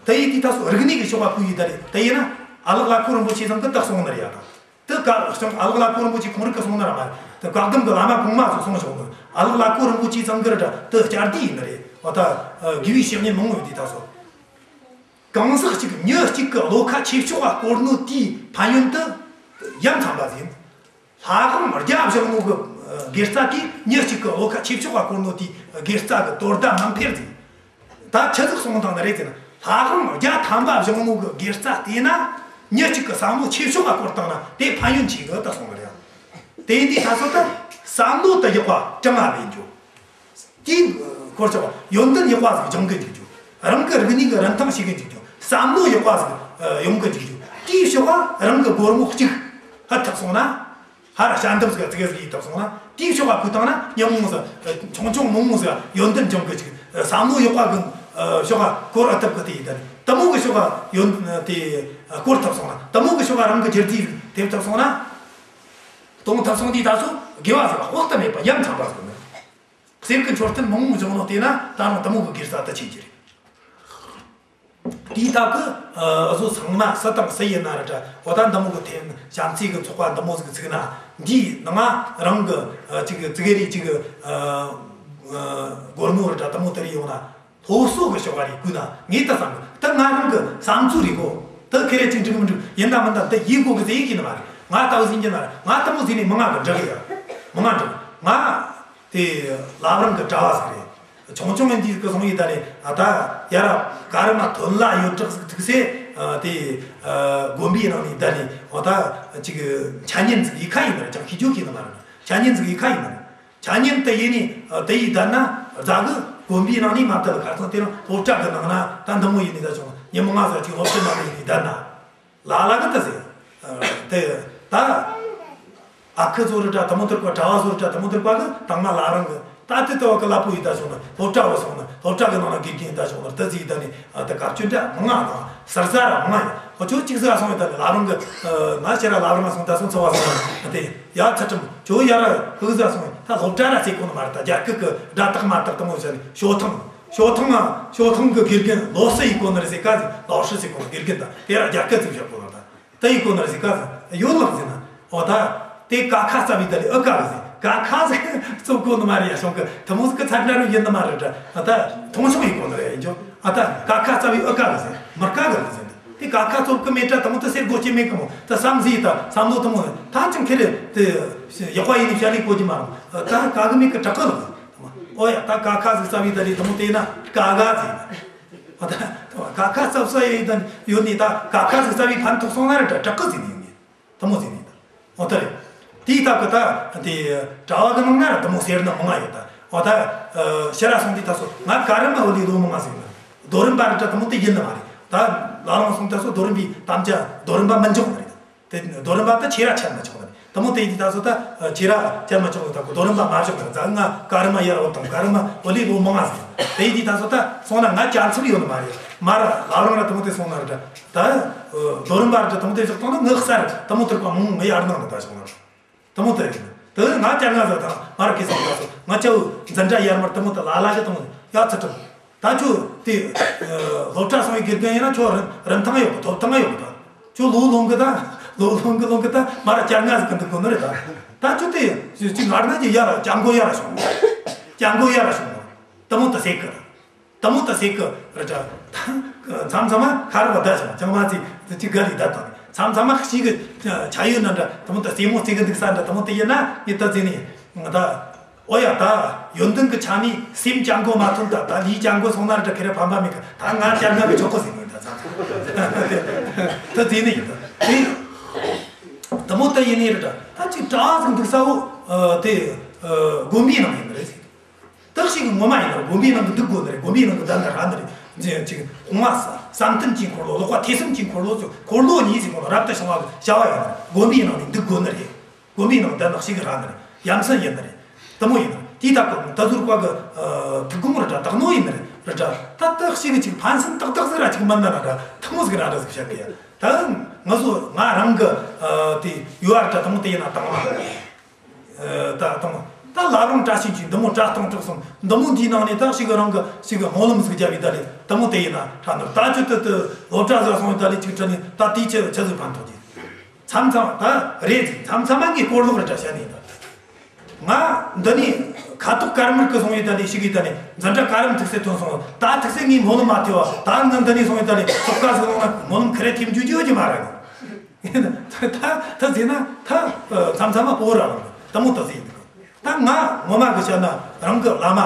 དེ་ཡིན་དུས་ད་སོ་རིག་གནས་ཀྱི་ཕྱོགས་ལ་བཀོལ་ཡི་ད་རེད། དེ་ཡིན་ན་ཨ་ལགས་བླ་ཁོ་རིན་པོ་ཆེ་ཚང་གི་ད་གསུངས་ནི་རེད་ཡ། ད་དེ་བཀའ་གསུང་ཨ་ལགས་བླ་ཁོ་རིན་པོ་ཆེ་ཁོང་རང་གི་གསུངས་ནི་ར་མ་རེད། དེ་བཀའ་གདམས་གི་བླ་མ་གོང་མ་ཚོ་གསུངས་བཞག་ནི། ཨ་ལགས་བླ་ཁོ་རིན་པོ་ཆེ་ཚང་གི་ར་འདྲ་དེ་བསྐྱར་ཟློས་ཡིན་ནི་རེད། འོ་ད་དགེ་བའི་བཤེས་གཉེན་མང་བོ་ཡོད་དུས་ད་སོ། གང་ཟག་གཅིག་མྱི་གཅིག་གི་བློ་ཁ་ཆོས་ཕྱོགས་ལ་བསྐོར་ནོ་དེའི་ཕན་ཡོན་དེ་ཡ་མཚན་པ་ཟིག་ཡིན། ལྷ་ཁང་བརྒྱ་བཞེངས་ནོ་གི་ཨ་དགེ་རྩ་དེས་མྱི་གཅིག་གི་བློ་ཁ་ཆོས་ཕྱོགས་ལ་བསྐོར་ནོ་དེའི་དགེ་རྩ་གི་དོ་ཟླ་མི་འཕེལ་ཟིག་ད་ཆི་ཟིག་གསུངས་བཏང་ནི་རེད་ཟེར་ན། ལྷ་ཁང་བརྒྱ་ཐམ་པ་བཞེངས་ནོ་གི་དགེ་རྩ་དེས་ན་མྱི་གཅིག་གི་བསམ་བློ་ཆོས་ཕྱོགས་ལ་བསྐོར་བཏང་ན་དེ་ཕན་ཡོན་ཆེ་གི་ད་གསུངས་ནི་རེད། དེ་ཡིན་དུས་ད་སོ་ད་བསམ་བློ་དེ་ཡག་པ་དྲང་ང་ལེན་རྒྱུ། དེའི་སྐོར་ཆོག་ཡོན་ཏན་ཡག་པ་ཟིག་སྦྱང་གི་འཇུག་རྒྱུ། རང་གི་རིག་གནས་ཀྱི་རིན་ཐང་ཤེས་གི་འཇུག་རྒྱུ། བསམ་བློ་ཡག་པ་ཟིག་ཨ་ཡོང་གི་འཇུག་རྒྱུ། དེའི་ཕྱོགས་ལ་རང་གི་སྒོར་མོ་གཅིག་ཕུད་ཐུབ་སོང་ན། ཧ་ར་ཞལ་འདེབས་ཟིག་ཙི་གེ་ཟིག་ཡེད་ཐུབ་སོང་ན། དེའི་ཕྱོགས་ལ་བཀོལ་བཏང་ན་མྱི་མང་ཟིག་ཆུང་ཆུང་མང་མང་ཟིག་ཡོན་ཏན་སྦྱང་གི་འཇུག་བསམ་བློ་ཡག་པ་གི་ཕྱོགས་ལ་བཀོལ་ཐུབ་གི། དེ་ཡིན་ད་ནི་དེ་མོ་གི་ཕྱོགས་ལ་ཡོན་དེ་བཀོལ་ཐུབ་སོང་ན། དེ་མོ་གི་ཕྱོགས་ལ་རང་གི་རྒྱུ་རྫས་ཐེབས་ཐུབ་སོང་ན། གཏོང་ཐུབ་སོང་དུས་ད་སོ་དགེ་བ་ཟིག་དཔག་ཏུ་མེད་པ་ཡ་མཚན་པ་ཟིག་ནི། གསེར་གྱི་མཆོད་རྟེན་མང་མང་བཞེངས་ནོ་དེ་ན་ད་རུང་དེ་མོ་གི་དགེ་རྩ་དེ་ཆེ་རྒྱུ་རེད། དེའི་སྟབས་ཀྱིས་ཨ་བཟོ་ཚང་མ་སུ་དང་སུ་ཡིན་ན་ར་འདྲ། འོ་ད་འདི་མོ་གི་ཐེབས་བྱམས་བརྩེ་གི་ཚོགས་པ་འདི་མོ་ཟིག་ཚུགས་ན། འདིའི་ནང་ང་རང་གི་ཨ་ཅིག་ཙི་གེ་རེ་ཅིག་གི་ཨ་ཨ་སྒོར་མོ་ར་འདྲ་དེ་མོ་དེ་རེ་ཡོང་ན། སློབ་གསོ་གི་ཕྱོགས་ལ་རེ་བཀོལ་ན་ངས་ད་བསམ་གི། ད་ང་རང་གི་བསམ་ཚུལ་རེད་གོ། ད་ཁེ་རེ་ཅིག་འགྲིག་མི་འགྲིག་ཡིན་ན་མིན་ན་ད་ཡིན་དགོས་གི་ཟེར་ཡིན་གི་ནི་མ་རེད། ང་ལྟ་བུ་ཟིན་གྱི་ན་རེད། ང་ལྟ་བུ་ཟིན་ནས་མི་ང་གི་འགྲིག་གི་ཡ། མི་ང་འགྲིག་ང་དེ་བླ་བྲང་གི་གྲྭ་བ་ཟིག་རེད། ཆུང་ཆུང་ཡིན་དུས་ཀྱི་སོང་ཡི་ད་ནས་ཨ་ད་ཡ་ར་ག་རེ་མ་ཐོན་ལ་ཡོད་གྲགས་ཟིག་ཐུག་སེ། ཨ། དེ། ཨ། དགོན་པའི་ནང་ནས་བསྡད་ནས་འོ་ད་ཅིག་འཆད་ཉན་ཟིག་ཡེད་ཁ་ཡིན་ན་ཅང་ཤེས་རྒྱུ་ཤེས་ནི་མ་རེད། འཆད་ཉན་ཟིག་ཡེད་ཁ་ཡིན་ན། འཆད་ཉན་དེ་ཡེད་ནས་དེ་ཡེད་བསྡད་ན་རྫ་གི་དགོན་པའི་ནང་ནས་མ་བསྡད་ལ། ཁ་སང་དེ་རིང་སློབ་གྲྭ་གི་ནང་ན་ད་འདི་མོ་ཡེད་ནས་ད་བྱུང་། ཉི་མ་ལྔ་ཙམ་ཅིག་སློབ་གྲྭའི་ནང་ནས་ཡེད་ནས་བསྡད་ན། ལ་ལ་གི་ད་ཟེར། ཨ། དེ་ད་ཨ་ཁུ་ཚོ་རེ་འདྲ་དེ་མོ་དེར་པ། གྲྭ་བ་ཚོ་རེ་འདྲ་དེ་མོ་དེར་པ་གི་དང་མ་ལ་རང་གི་ད་དེ་ལྟ་བ་གི་ལ་པོ་ཡེད་ད་བྱུང་ན། སློབ་གྲྭ་བ་སོང་ན། སློབ་གྲྭ་གི་ནང་ན་དགེ་རྒན་ཡེད་ད་བྱུང་ན། ད་ཟིག་ད་ནི་ཨ་ད་སྐབས་བཅོ་འདྲ་མང་ང་དང་ཟུར་ཟ་ར་མང་ང་ཡོད། ཨོ་ཁྱོད་གཅིག་ཟིག་སོང་ཡོད། ད་ནི་ལ་རང་གི། ཨ། ང་ཕྱིར་ར་ལ་རང་སོང་། ད་སོང་ཚོ་བ་སོང་ན་དེ་ཡ་ཚ་ཁྲིམས་ཁྱོད་ཡ་ར་ཧུ་ཟ་སོང་། ད་སློབ་གྲྭ་ར་ཟེར་གོ་ནི་མ་རེད། ད་རྒྱ་སྐད་གི་སྒྲ་དག་མ་དག་དེ་མོ་བྱས་ནས་ཞའོ་ཐང་། ཞའོ་ཐང་། ཨ། ཞའོ་ཐང་གི་དགེ་རྒན་ལོ་སི་ཡེད་གོ་ནི་རེད་ཟེར་ག་ཟིག་ལོ་སི་ཟེར་གོ་ནི་དགེ་རྒན། ད་དེ་ར་རྒྱ་སྐད་ཟིག་བཤད་གོ་ནི། ད་དེ་ཡེད་གོ་ནི་རེད་ཟེར་ག་ཟིག་ཡོད་ལགས་ཟེར་ན། འོ་ད་དེ་ཀ་ཁ་རྩ་བའི་ད་ལི་ཨུ་ཀ་གི་ཟེར། ཀ་ཁ་ཟིག་རྩོམ་གོ་ནི་མ་རེད། ཡ་ཤོང་གི་དེ་མོ་ཟིག་གི་ཚད་འདྲ་རུ་ཡིན་ནི་མ་རེད། ད་ད་མཐོང་ཆུང་ཡེད་གོ་ནི་རེད། ཡིན་ཆོག་ཨ་ད་ཀ་ཁ་རྩ་བའི་ཨུ་ཀ་གི་ཟེར། མི་ཀ་གི་ལ་ཟེར། དེ་ཀ་ཁ་རྩོམ་གི་མེད་དྲ་དེ་མོ་ད་ཟེར་དགོས་ཀྱི་མེད་གི་མོ། ད་བསམ་གཟས། ད་བསམ་བློ་དེ་མོ་ད་ཅང་ཁེ་རེ་དེ་ཡག་པ་ཡེད་ནས་བཤད་ལས་གོ་རྒྱུ་མ་རེད། ད་ཀ་གི་མེད་གི་དྲག་གི་ལ་ཟེར། ཨོ་ཡ། ད་ཀ་ཁ་ཟིག་རྩ་བའི་ད་ལི་དེ་མོ་དེ་ན་ཀ་ག་ཟེར། ཨ་ད་ཀ་ཁ་རྩ་བ་ས་ཡོད་ད་ཡོད་ནི། ད་ཀ་ཁ་ཟིག་རྩ་བའི་ཕན་ཐོགས་སོང་ན་ར་ད་དྲག་གི་ཟེར་ནི་ཡོད་ནི། དེ་མོ་ཟེར་ནི་ད། ཨོ་ད་རེད། དེའི་སྟབས་གི་ད་དེ་གྲྭ་བ་གི་ནང་ན་ར་དེ་མོ་ཟེར་ནི་མང་ང་ཡོད་ད། ཨོ་ད། ཨ། ཕྱིར་ར་སོང་དུས་ད་སོ་ང་ཀ་རི་མ་བོ་ལི་ལོ་མང་ང་ཟིག་ན། རྡོ་རིང་པ་ར་ད་དེ་མོ་དེ་ཡིན་ནི་མ་རེད། ད་ལ་ལོང་སོང་ད་སོ་རྡོ་རིང་པའི་དམ་བཅའ་རྡོ་རིང་པ་མི་འཇོག་ནི་རེད། དེ་རྡོ་རིང་པ་ད་ཁྱེད་ར་ཆད་མ་ཆོག་ནི་རེད། དེ་མོ་དེ་ཡིན་དུས་ད་སོ་ད་ཁྱེད་ར་ཆད་མ་ཆོག་ནི། ད་གོ་རྡོ་རིང་པ་མ་བཞག་ནི་རེད། ད་ང་ཀ་རི་མ་ཡར་བོ་དང་ཀ་རི་མ་བོ་ལི་ལོ་མང་ང་ཟིག་དེ་ཡིན་དུས་ད་སོ་ད་སོང་ན་ང་ཅང་ཚབ་ཡོད་ནི་མ་རེད། མ་ར་ལ་ལོང་ར་དེ་མོ་དེ་སོང་ན་ར་ད། ད་རྡོ་རིང་པ་ར་ད་དེ་མོ་དེ་བཞག་བཏང་ན་ངི་ས་ར་དེ་མོ་དེར་པ་མོ་ངི་ཡར་ནང་ནི་ད་སོང་ན་ར། དེ་མོ་དེ་རེད། དེ་ང་ཅང་ང་ཟ་དང་མར་གི་སོང་ད་སོ་ང་ཅའུ་འཛིན་གྲྭ་ཡར་མར་དེ་མོ་དེ་ལ་ལ་གི་དེ་མོ་ཡ་ཚ་ཐུབ། ད་ཁྱོད་དེ་སློབ་གྲྭ་སོང་བའི་དགེ་རྒན་ཡིན་ན་ཁྱོད་རིན་རིན་ཐང་ཡོད་གི། ཐོབ་ཐང་ཡོད་གི། ད་ཁྱོད་ལོ་ལོན་གི། ད་ལོ་ལོན་གི་ལོན་གི། ད་མར་ཅང་ང་ཟིག་གི་འདུག་གོ་ནི་རེད། ད་ད་ཁྱོད་དེ་ཅིག་ངར་ན་ཅིག་ཡར་ཅང་གོ་ཡར་སོང་། ཅང་གོ་ཡར་སོང་། དེ་མོ་དེ་ཟེར་གི། དེ་མོ་དེ་ཟེར་གི་རེད་དྲ། མཚམས་མཚམས་མ་ཁ་རུ་བ་བསྡད་ཤག་ཅང་མ་ཚིག་ཅིག་ག་རེ་བསྡད་དང་། མཚམས་མཚམས་མ་ཞིག་གི་ཆ་ཡོད་ན་འདྲ། དེ་མོ་དེ་རྩེད་མོ་རྩེ་གི་འདུག་ས་འདྲ། དེ་མོ་དེ་ཡིན་ན་ངས་ད་ཟེར་ནས་ང་ད། ཨོ་ཡ། ད་ཡོན་ཏན་གི་ཆ་ནས་སེམས་ཅང་གོ་མ་ཐོན། ད་ད་ལུས་ཅང་གོ་སོང་ན་འདྲ་ཁེ་རེ་ཕན་པ་མེད་གི། ད་ང་ཅང་ང་གི་ཆོག་གོ་ཟེར་ནས་ད་མཚམས་མཚམས་ད་ཟེར་ནས་ཡིན། ད་དེ་དེ་མོ་དེ་ཡིན་ནས་རེད་དྲ། ད་ཅིག་གྲྭ་ཟིག་འདུག་ས་བོ་དེ་དགོན་པའི་ནང་ཡིན་ནི་རེད་ཟེར། ད་ཞིག་ངོ་མ་ཡིན་ན་དགོན་པའི་ནང་གི་འདུག་དགོས་ནི་རེད། དགོན་པའི་ནང་གི་བསྡད་ན་ར་ནི་རེད། ཅིག་དབུ་མ་བསམ་གཏན་གྱི་འཁོར་ལོ། ཀློག་པ་ཐོས་བསམ་གྱི་འཁོར་ལོ་ཚོ། འཁོར་ལོ་གཉིས་ཟེར་གོ་ནོ་རབ་ཏུ་བྱུང་བ་གི་བྱ་བ་ཡོད་ན་དགོན་པའི་ནང་ནས་འདུག་དགོས་ནི་རེད། དགོན་པའི་ནང་བསྡད་ན་ཞིག་གི་ར་ནི་རེད། ཡ་མཚན་ཡིན་ནི་རེད། དེ་མོ་ཡིན་ནི་རེད། དེའི་སྟབས་གི་ད་ཟུར་བཀའ་གི་ཐུགས་དགོངས་རེད་དྲ། དག་སྣང་ཡིན་ནི་རེད་དྲ། ད་ད་ཞིག་གི་ཅིག་ཕན་སེམས་ཏག་ཏག་ཟིག་ར་ཅིག་མིན་ན་ར་དྲ། ཐུན་མོང་ཟིག་ར་འདྲ་ཟིག་བཤད་གི་ཡ། ད་ང་ཚོ་ང་རང་གི་དེ་ཡོད་ར་དྲ། དེ་མོ་དེ་ཡིན་ན་དང་མ། ཨ། ད་དང་ད་ལ་རང་བཀྲ་ཤིས་འཁྱིལ་འདི་མོ་གྲྭ་སྟོང་དྲུག་སོང་། འདི་མོ་འདིའི་ནང་ནས་ད་ཞིག་རང་གི་ཞིག་སྨོན་ལམ་ཟིག་བརྒྱབ་ཡི་ད་ལེ། འདི་མོ་དེ་ཡིན་ན་ཁྲ་ནོར། ད་ཅི་ད་ད་སློབ་གྲྭ་ཟིག་སོང་ཡི་ད་ལེ། ཅིག་ཁྲ་ནི་ད་དེའི་ཆེད་ཆེད་ཟིག་ཕན་ཐོགས་ཀྱི། མཚམས་མཚམས་ད་རེད་ཟིག་མཚམས་མཚམས་མ་ངས་སྐོར་ལོག་རེ་འདྲ་བཤད་ནི་ཡིན་ད། ང་འདི་ནས་ཁ་ཐོག་ཀར་མར་གི་སོང་ཡི་ད་ལེ། ཞིག་ཡི་ད་ལེ་འཛིན་གྲྭ་ཀ་རམ་ཐུག་སེ་ཐོན་སོང་། ད་ཐུག་སེ་ངས་སྨོན་ལམ་མ་ཐེ་བ། ད་ང་འདི་ནས་སོང་ཡི་ད་ལེ་སློབ་གྲྭ་ཟིག་ལོང་ན་སྨོན་ལམ་ཁེ་རེ་ཐེབས་འཇུ་རྒྱུ་ཡོད་ཀྱི་མ་རེད། ད་ད་ཟེར་ན་ད་མཚམས་མཚམས་མ་པོ་ར་ལ་དེ་མོ་ད་ཟེར་ཡིན། ད་ང་ངོ་མ་གི་བཤད་ན་རང་གི་བླ་མ་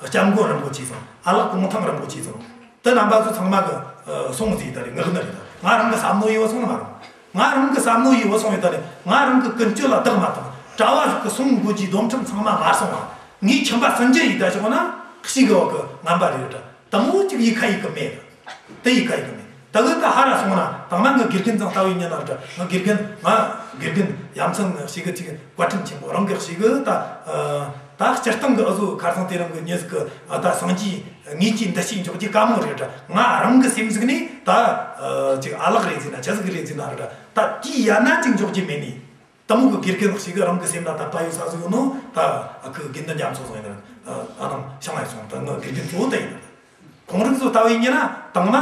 སྐྱབས་མགོན་རིན་པོ་ཆེ་ཚང་། ཨ་ལགས་གུང་ཐང་རིན་པོ་ཆེ་ཚང་། དེ་རྣམ་པ་ཚོ་ཚང་མ་གི་སོང་ཟེར་ད་རེད། ངག་ནི་རེད། ད་ང་རང་གི་བསམ་བློ་ཡི་བ་སོང་ནི་མ་རེད། ང་རང་གི་བསམ་བློ་ཡི་བ་སོང་ཡོད་ད་རེད། ང་རང་གི་ཀུན་སྤྱོད་ལ་བདག་མ་དང་གྲྭ་བ་ཟིག་གི་སོང་དགོས་ཀྱི་སྡོམ་ཁྲིམས་ཚང་མ་མ་སོང་བ། ངའི་ཁྱིམ་པ་སུན་འབྱིན་ཡི་ད་ཞོག་ན་ཞིག་གི་བ་གི་ངན་པ་རེད་ད། དེ་མོ་ཅིག་ཡི་ཁ་ཡི་གི་མེད། དེ་ཡི་ཁ་ཡི་གི་མེད། ད་གི་ད་ཧ་ར་སོང་ན་དང་མ་ངི་དགེ་རྒན་ཚང་ལྟ་བུའི་ཉན་ན་ར། ང་དགེ་རྒན་ང་དགེ་རྒན་ཡ་མཚན་ཞིག་གི་ཅིག་བཀའ་དྲིན་ཆེན་པོ། རང་གི་ཞིག་གི་ད་ད་སྤྱིར་བཏང་གི་ཨ་ཟོ་ཁར་སང་དེ་རིང་གི་ཉེ་ཟིག་གི་ཨ་ད་སངས་རྒྱས་ངེད་ཀྱི་འདི་ཞིག་འཇོག་རྒྱུ་དཀའ་མོ་རེད་ད། ང་རང་གི་སེམས་ཟིག་ནས་ད་ཅིག་ཨ་ལགས་རེད་ཟེར་ན་ཆི་ཟིག་རེད་ཟེར་ན་ར། ད་དེ་ཡ་ན་ཅིག་འཇོག་རྒྱུ་མེད་ནི། དེ་མོ་གི་དགེ་རྒན་ཞིག་གི་རང་གི་སེམས་ལ་དད་པ་ཡོད་ས་ཟིག་ཡོད་ནོ། ད་ཨ་ཁུ་དགེ་འདུན་རྒྱ་མཚོ་ཚང་ཡིན་ན། ཨ་ནང་ཤང་ལ་སོང་ད་ངི་དགེ་རྒན་གཙོ་བོ་དེ་ཡིན། ཁོང་རིགས་ཚོ་ལྟ་བུ་ཡིན་ན་དང་མ་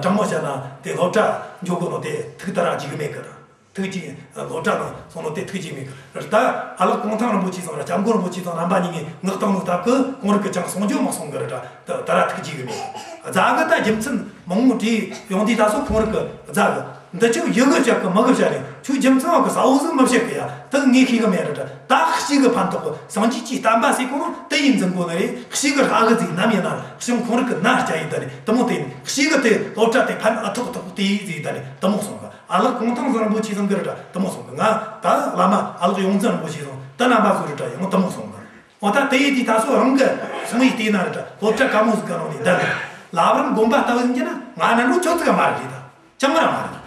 དྲང་མོ་བཤད་ན་དེ་སློབ་གྲྭ་འཇོག་དགོས་ནོ་དེ་ཐུགས་ད་ར་འཇིགས་གི་མེད་གི། ཐུགས་ཀྱི་སློབ་གྲྭ་ནང་སོང་ནོ་དེ་ཐུགས་ཀྱི་མེད་གི། ད་ཨ་ལགས་གུང་ཐང་རིན་པོ་ཆེ་ཚང་ར་སྐྱབས་མགོན་རིན་པོ་ཆེ་ཚང་རྣམ་པ་གཉིས་ངི་ངག་དང་ནོ་སྟབས་གི་ཁོང་རིགས་གི་ཅང་གསུང་རྒྱུ་མ་གསུང་གི་ར། ད་ད་ར་ཐུགས་འཇིགས་གི་མེད། རྫ་གི་ད་རྒྱུ་མཚན་མང་པོ་བྲིས་ཡོང་དུས། ད་སོ་ཁོང་རང་གི་རྫ་གི་འདི་ཆོ་ཡི་གེ་བཅད་གི་མི་གི་བཤད་རེད། ཁྱོད་རྒྱུ་མཚན་བ་གི་ས་འོག་ཟིག་མི་བཤད་གི་ཡ། ད་ངས་ཤེས་གི་མེད་ར་ད། ད་གཤིས་གི་ཕན་ཐོགས་གི་སངས་རྒྱས་ཀྱི་བསྟན་པ་ཟེར་གོ་ནོ་དེ་ཡིན་འཛིན་གོ་ནི་རེད། གཤིས་གི་ཧྲ་གི་ཟིག་ནམ་ཡིན་ན་ར་ཤིང་ཁོང་རང་གི་ན་སྐྱ་ཡིན་ད་རེད། དེ་མོ་དེ་ཡིན། གཤིས་གི་དེ་སློབ་གྲྭ་དེ་ཕན་ཨ་ཐོག་ཐོག་དེ་ཡིན་ཟིག་ད་རེད། དེ་མོ་གསུང་གི། ཨ་ལགས་གུང་ཐང་རིན་པོ་ཆེ་ཚང་གི་ར་ད་དེ་མོ་གསུང་གི། ང་ད་བླ་མ་ཨ་ལགས་ཡོངས་འཛིན་རིན་པོ་ཆེ་ཚང་ད་རྣམ་པ་ཚོ་ར་ད་ཡང་དེ་མོ་གསུང་གི། འོ་ད་དེ་ཡིན་དུས་ད་སོ་རང་གི་སོང་ཡི་དེ་ན་ར་ད་སློབ་གྲྭ་དཀའ་མོ་ཟིག་གི་ནང་ནས་བསྡད་ནས། བླ་བྲང་དགོན་པ་ལྟ་བུ་ཡིན་གྱི་ན་ང་ན་འགྲོ་ཆོག་ཚིག་ག་མ་རེད་ད། ཅང་ར་མ་རེད།